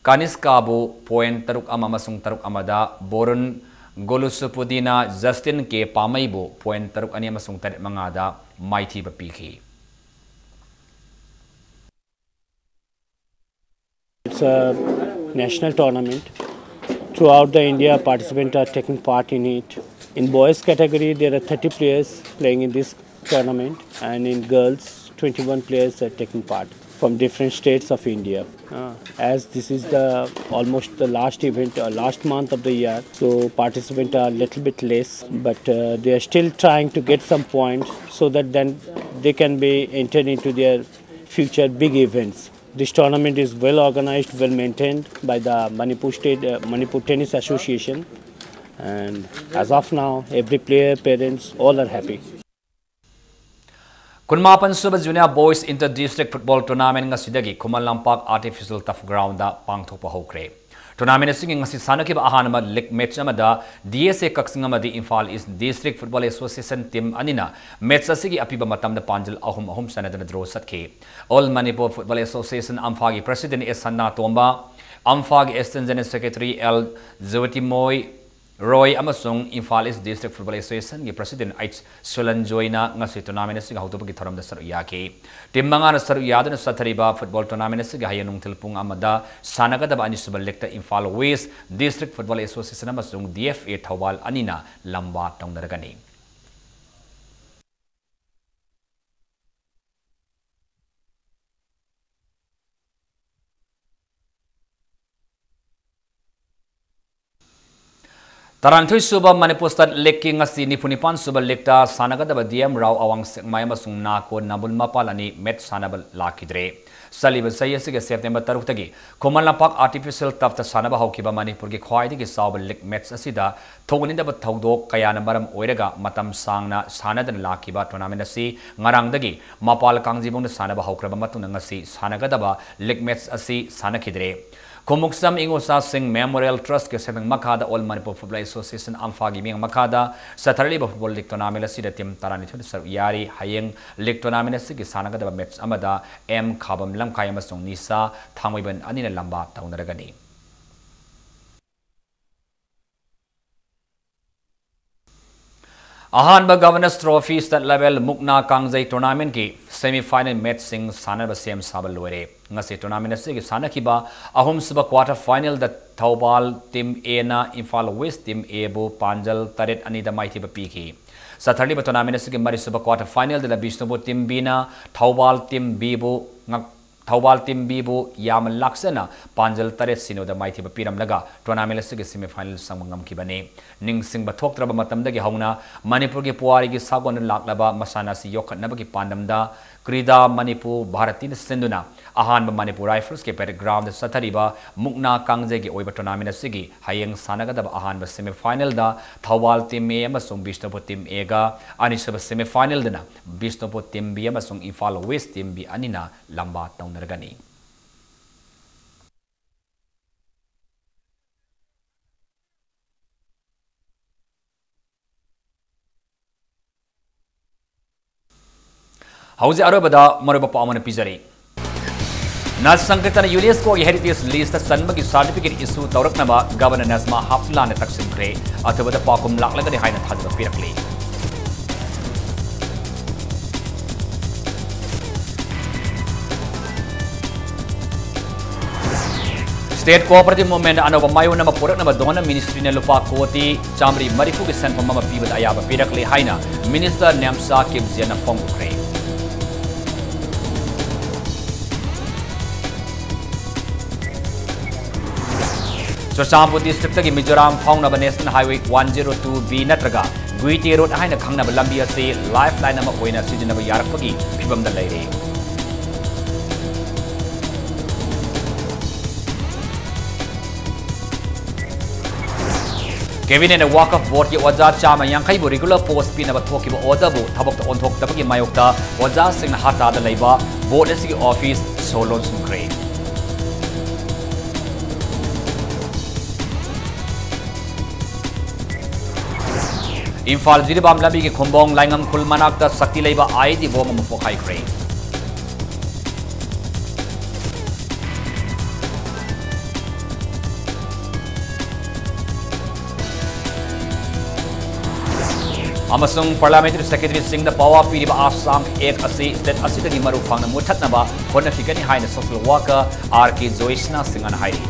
ꯀꯅꯤꯁꯀꯥꯕꯨ ꯄꯣꯏꯟ ꯇꯔꯨꯛ ꯑꯃ ꯑꯃꯁꯨꯡ ꯇꯔꯨꯛ ꯑꯃꯗ, ꯕꯣꯔꯨꯟ ꯒꯣꯂꯨꯁꯨꯄꯨꯗꯤꯅ ꯖꯁꯇꯤꯟ ꯀꯦ ꯄꯥꯃꯩꯕꯨ ꯄꯣꯏꯟ ꯇꯔꯨꯛ ꯑꯅꯤ ꯑꯃꯁꯨꯡ ꯇꯔꯦꯠ ꯃꯉꯥꯗ ꯃꯥꯏꯊꯤꯕ ꯄꯤꯈꯤ꯫ It's a national tournament. Throughout the India, participants are taking part in it. In boys category, there are thirty players playing in this tournament, and in girls, twenty-one players are taking part from different states of India. Uh, as this is the almost the last event or last month of the year, so participants are a little bit less, but uh, they are still trying to get some points so that then they can be entered into their future big events. This tournament is well organized, well maintained by the Manipur State, uh, Manipur Tennis Association, and as of now, every player, parents, all are happy. ꯀꯨꯟꯃꯥꯄꯟ ꯁꯨꯕ Junior Boys Inter District Football Tournament ꯉꯁꯤꯗꯒꯤ Khuman Lampak Artificial Turf Ground ꯗ ꯄꯥꯡꯊꯣꯛꯄ ꯍꯧꯈ꯭ꯔꯦ꯫ Tournament ꯑꯁꯤꯒꯤ ꯉꯁꯤ ꯁꯥꯟꯅꯈꯤꯕ ꯑꯍꯥꯟꯕ league match ꯑꯃꯗ D S A ꯀꯛꯆꯤꯡ ꯑꯃꯗꯤ Imphal East District Football Association team ꯑꯅꯤꯅ match ꯑꯁꯤꯒꯤ ꯑꯄꯤꯕ ꯃꯇꯝꯗ ꯄꯥꯟꯖꯜ ꯑꯍꯨꯝ ꯑꯍꯨꯝ ꯆꯟꯅꯗꯨꯅ draw ꯆꯠꯈꯤ꯫ All Manipur Football Association ꯑꯝꯐꯥꯒꯤ president S ꯁꯅꯥꯇꯣꯝꯕ, ꯑꯝꯐꯥꯒꯤ assistant general secretary L ꯖꯣꯇꯤꯃꯣꯏ ꯔꯣꯏ ꯑꯃꯁꯨꯡ Imphal East District Football Association ꯒꯤ president H ꯁꯨꯂꯟꯖꯣꯏꯅ ꯉꯁꯤ tournament ꯑꯁꯤꯒꯤ ꯍꯧꯗꯣꯛꯄꯒꯤ ꯊꯧꯔꯝꯗ ꯁꯔꯨꯛ ꯌꯥꯈꯤ꯫ Team ꯃꯉꯥꯅ ꯁꯔꯨꯛ ꯌꯥꯗꯨꯅ ꯆꯠꯊꯔꯤꯕ football tournament ꯑꯁꯤꯒꯤ ꯍꯌꯦꯡ ꯅꯨꯡꯊꯤꯜ ꯄꯨꯡ ꯑꯃꯗ ꯁꯥꯟꯅꯒꯗꯕ ꯑꯅꯤꯁꯨꯕ league ꯇ Imphal West District Football Association ꯑꯃꯁꯨꯡ D F A ꯊꯧꯕꯥꯜ ꯑꯅꯤꯅ ꯂꯝꯕꯥ ꯇꯧꯅꯔꯒꯅꯤ꯫ ꯇꯔꯥꯅꯤꯊꯣꯏ ꯁꯨꯕ Manipur State League ꯀꯤ ꯉꯁꯤ ꯅꯤꯐꯨ ꯅꯤꯄꯥꯟ ꯁꯨꯕ league ꯇ ꯁꯥꯟꯅꯒꯗꯕ D M ꯔꯥꯎ ꯑꯋꯥꯡ ꯁꯦꯛꯃꯥꯏ ꯑꯃꯁꯨꯡ ꯅꯥꯀꯣ ꯅꯥꯕꯨꯜ ꯃꯄꯥꯜ ꯑꯅꯤ match ꯁꯥꯟꯅꯕ ꯂꯥꯛꯈꯤꯗ꯭ꯔꯦ꯫ ꯆꯠꯂꯤꯕ ꯆꯍꯤ ꯑꯁꯤꯒꯤ September ꯇꯔꯨꯛꯇꯒꯤ ꯈꯨꯃꯟ ꯂꯝꯄꯥꯛ Artificial Turf ꯇ ꯁꯥꯟꯅꯕ ꯍꯧꯈꯤꯕ ꯃꯅꯤꯄꯨꯔꯒꯤ ꯈ꯭ꯋꯥꯏꯗꯒꯤ ꯆꯥꯎꯕ league match ꯑꯁꯤꯗ ꯊꯣꯛꯅꯤꯡꯗꯕ ꯊꯧꯗꯣꯛ ꯀꯌꯥꯅ ꯃꯔꯝ ꯑꯣꯏꯔꯒ ꯃꯇꯝ ꯁꯥꯡꯅ ꯁꯥꯟꯅꯗꯅ ꯂꯥꯛꯈꯤꯕ tournament ꯑꯁꯤ ꯉꯔꯥꯡꯗꯒꯤ ꯃꯄꯥꯜ ꯀꯥꯡꯖꯩꯕꯨꯡꯗ ꯁꯥꯟꯅꯕ ꯍꯧꯈ꯭ꯔꯕ ꯃꯇꯨꯡꯗ ꯉꯁꯤ ꯁꯥꯟꯅꯒꯗꯕ league match ꯑꯁꯤ ꯁꯥꯟꯅꯈꯤꯗ꯭ꯔꯦ꯫ ꯈꯣꯡꯎꯞꯁꯝ ꯏꯉꯣꯆꯥꯁꯤꯡ Memorial Trust ꯀꯤ ꯁꯦꯟꯊꯪ ꯃꯈꯥꯗ All Manipur Football Association ꯑꯝꯐꯥꯒꯤ ꯃꯤꯠꯌꯦꯡ ꯃꯈꯥꯗ ꯆꯠꯊꯔꯛꯂꯤꯕ football league tournament ꯑꯁꯤꯗ team ꯇꯔꯥꯅꯤꯊꯣꯏꯅ ꯁꯔꯨꯛ ꯌꯥꯔꯤ꯫ ꯍꯌꯦꯡ league tournament ꯑꯁꯤꯒꯤ ꯁꯥꯟꯅꯒꯗꯕ match ꯑꯃꯗ M ꯈꯥꯕꯝ ꯂꯝꯈꯥꯏ ꯑꯃꯁꯨꯡ ꯅꯤꯁꯥ ꯊꯥꯡꯃꯩꯕꯟ ꯑꯅꯤꯅ ꯂꯝꯕꯥ ꯇꯧꯅꯔꯒꯅꯤ꯫ ꯑꯍꯥꯟꯕ Governors Trophy State Level ꯃꯨꯛꯅꯥ ꯀꯥꯡꯖꯩ tournament ꯀꯤ semi final match ꯁꯤꯡ ꯁꯥꯟꯅꯕ ꯁꯦꯝ ꯁꯥꯕ ꯂꯣꯏꯔꯦ꯫ ꯉꯁꯤ tournament ꯑꯁꯤꯒꯤ ꯁꯥꯟꯅꯈꯤꯕ ꯑꯍꯨꯝꯁꯨꯕ quarter final the Thoubal team A ꯅ ꯏꯝꯐꯥꯜ West team A ꯕꯨ ꯄꯥꯟꯖꯜ ꯇꯔꯦꯠ ꯑꯅꯤꯗ ꯃꯥꯏꯊꯤꯕ ꯄꯤꯈꯤ꯫ ꯆꯠꯊꯔꯤꯕ tournament ꯑꯁꯤꯒꯤ ꯃꯔꯤꯁꯨꯕ quarter final ꯗ ꯕꯤꯁꯅꯨꯄꯨꯔ team B ꯅ ꯊꯧꯕꯥꯜ team B ꯕꯨ ꯉꯛ-, ꯊꯧꯕꯥꯜ team B ꯕꯨ ꯌꯥꯝꯅ ꯂꯥꯛꯆꯅ ꯄꯥꯟꯖꯜ ꯇꯔꯦꯠ ꯁꯤꯅꯣꯗ ꯃꯥꯏꯊꯤꯕ ꯄꯤꯔꯝꯂꯒ tournament ꯑꯁꯤꯒꯤ semi final ꯆꯪꯕ ꯉꯝꯈꯤꯕꯅꯤ꯫ ꯅꯤꯡꯁꯤꯡꯕ ꯊꯣꯛꯇ꯭ꯔꯕ ꯃꯇꯝꯗꯒꯤ ꯍꯧꯅ ꯃꯅꯤꯄꯨꯔꯒꯤ ꯄꯨꯋꯥꯔꯤꯒꯤ ꯁꯥꯒꯣꯟꯗ ꯂꯥꯛꯂꯕ ꯃꯁꯥꯟꯅ ꯑꯁꯤ ꯌꯣꯛꯈꯠꯅꯕꯒꯤ ꯄꯥꯟꯗꯝꯗ ꯀ꯭ꯔꯤꯗꯥ ꯃꯅꯤꯄꯨꯔ ꯚꯥꯔꯇꯤꯅ ꯁꯤꯟꯗꯨꯅ ꯑꯍꯥꯟꯕ ꯃꯅꯤꯄꯨꯔ ꯔꯥꯏꯐꯜꯁꯀꯤ ꯄꯦꯔꯦꯗ ꯒ꯭ꯔꯥꯎꯟꯗ ꯆꯠꯊꯔꯤꯕ ꯃꯨꯛꯅꯥ ꯀꯥꯡꯖꯩꯒꯤ ꯑꯣꯏꯕ ꯇꯣꯔꯅꯥꯃꯦꯟꯠ ꯑꯁꯤꯒꯤ ꯍꯌꯦꯡ ꯁꯥꯟꯅꯒꯗꯕ ꯑꯍꯥꯟꯕ ꯁꯦꯃꯤꯐꯥꯏꯅꯦꯜꯗ ꯊꯧꯕꯥꯜ ꯇꯤꯝ ꯑꯦ ꯑꯃꯁꯨꯡ ꯕꯤꯁꯅꯨꯄꯨꯔ ꯇꯤꯝ ꯑꯦꯒ, ꯑꯅꯤꯁꯨꯕ ꯁꯦꯃꯤꯐꯥꯏꯅꯦꯜꯗꯅ ꯕꯤꯁꯅꯨꯄꯨꯔ ꯇꯤꯝ ꯕꯤ ꯑꯃꯁꯨꯡ ꯏꯝꯐꯥꯜ ꯋꯦꯁ ꯇꯤꯝ ꯕꯤ ꯑꯅꯤꯅ ꯂꯝꯕꯥ ꯇꯧꯅꯔꯒꯅꯤ꯫ ꯍꯧꯖꯤꯛ ꯑꯔꯣꯏꯕꯗ ꯃꯔꯨꯑꯣꯏꯕ ꯄꯥꯎ ꯑꯃꯅ ꯄꯤꯖꯔꯤ꯫ ꯅꯥꯠ ꯁꯪꯀꯤꯔꯇꯅ ꯌꯨꯅꯦꯁꯀꯣꯒꯤ ꯍꯦꯔꯤꯇꯦꯖ ꯂꯤꯁꯇ ꯆꯟꯕꯒꯤ ꯁꯔꯇꯤꯐꯤꯀꯦꯠ ꯏꯁꯨ ꯇꯧꯔꯛꯅꯕ ꯒꯕꯔꯅꯔ ꯅꯖꯃꯥ ꯍꯦꯞꯇꯨꯂꯥꯅ ꯇꯛꯁꯤꯟꯈ꯭ꯔꯦ꯫ ꯑꯊꯨꯕꯗ ꯄꯥꯎꯈꯨꯝ ꯂꯥꯛꯂꯒꯅꯤ ꯍꯥꯏꯅ ꯊꯥꯖꯕ ꯄꯤꯔꯛꯂꯤ꯫ State Cooperative Movement ꯑꯅꯧꯕ ꯃꯥꯏꯑꯣꯟ ꯑꯃ ꯄꯨꯔꯛꯅꯕ ꯗꯣꯅꯔ ꯃꯤꯅꯤꯁꯇ꯭ꯔꯤꯅ ꯂꯨꯄꯥ ꯀꯣꯇꯤ ꯆꯥꯃꯔꯤ ꯃꯔꯤꯐꯨꯒꯤ ꯁꯦꯟꯐꯝ ꯑꯃ ꯄꯤꯕꯗ ꯑꯌꯥꯕ ꯄꯤꯔꯛꯂꯦ ꯍꯥꯏꯅ ꯃꯤꯅꯤꯁꯇꯔ ꯅꯦꯝꯁꯥ ꯀꯤꯞꯖꯤꯌꯥꯅ ꯐꯣꯡꯗꯣꯛꯈ꯭ꯔꯦ꯫ ꯆꯨꯔꯆꯥꯟꯄꯨꯔ ꯗꯤꯁꯇ꯭ꯔꯤꯛꯇꯒꯤ ꯃꯤꯖꯣꯔꯥꯝ ꯐꯥꯎꯅꯕ National Highway one zero two B ꯅꯠꯇ꯭ꯔꯒ ꯒꯨꯏꯇꯦ ꯔꯣꯗ ꯍꯥꯏꯅ ꯈꯪꯅꯕ ꯂꯝꯕꯤ ꯑꯁꯤ ꯂꯥꯏꯐ ꯂꯥꯏꯟ ꯑꯃ ꯑꯣꯏꯅ ꯁꯤꯖꯤꯟꯅꯕ ꯌꯥꯔꯛꯄꯒꯤ ꯐꯤꯕꯝꯗ ꯂꯩꯔꯦ꯫ ꯀꯦꯕꯤꯅꯦꯠꯅ ꯋꯥꯀꯐ ꯕꯣꯔꯗꯀꯤ ꯑꯣꯖꯥ ꯆꯥꯝꯃ ꯌꯥꯡꯈꯩꯕꯨ ꯔꯤꯒꯨꯂꯔ ꯄꯣꯁ ꯄꯤꯅꯕ ꯊꯣꯛꯈꯤꯕ ꯑꯣꯔꯗꯔꯕꯨ ꯊꯕꯛꯇ ꯑꯣꯟꯊꯣꯛꯇꯕꯒꯤ ꯃꯥꯌꯣꯛꯇ ꯑꯣꯖꯥꯁꯤꯡꯅ ꯍꯔꯇꯥꯜꯗ ꯂꯩꯕ ꯕꯣꯔꯗ ꯑꯁꯤꯒꯤ ꯑꯣꯐꯤꯁ ꯁꯣ ꯂꯣꯟꯁꯤꯟꯈ꯭ꯔꯦ꯫ ꯏꯝꯐꯥꯜ ꯖꯤꯔꯤꯕꯥꯝ ꯂꯝꯕꯤꯒꯤ ꯈꯨꯝꯕꯣꯡ ꯂꯥꯏꯉꯝ ꯈꯨꯜ ꯃꯅꯥꯛꯇ ꯁꯛꯇꯤ ꯂꯩꯕ IED ꯕꯣꯝ ꯑꯃ ꯄꯣꯈꯥꯏꯈ꯭ꯔꯦ꯫ ꯑꯃꯁꯨꯡ ꯄꯥꯔꯂꯤꯌꯥꯃꯦꯟꯇꯔꯤ ꯁꯦꯀ꯭ꯔꯦꯇꯔꯤꯁꯤꯡꯗ ꯄꯥꯋꯔ ꯄꯤꯔꯤꯕ ꯑꯥꯁꯥꯝ ꯑꯦꯛ ꯑꯁꯤ ꯁ꯭ꯇꯦꯠ ꯑꯁꯤꯗꯒꯤ ꯃꯔꯨ ꯐꯪꯅ ꯃꯨꯠꯊꯠꯅꯕ ꯍꯣꯠꯅꯈꯤꯒꯅꯤ ꯍꯥꯏꯅ ꯁꯣꯁꯤꯌꯦꯜ ꯋꯥꯔꯀꯔ R K ꯖꯣꯏꯁꯅꯥ ꯁꯤꯡꯍꯅ ꯍꯥꯏꯔꯤ꯫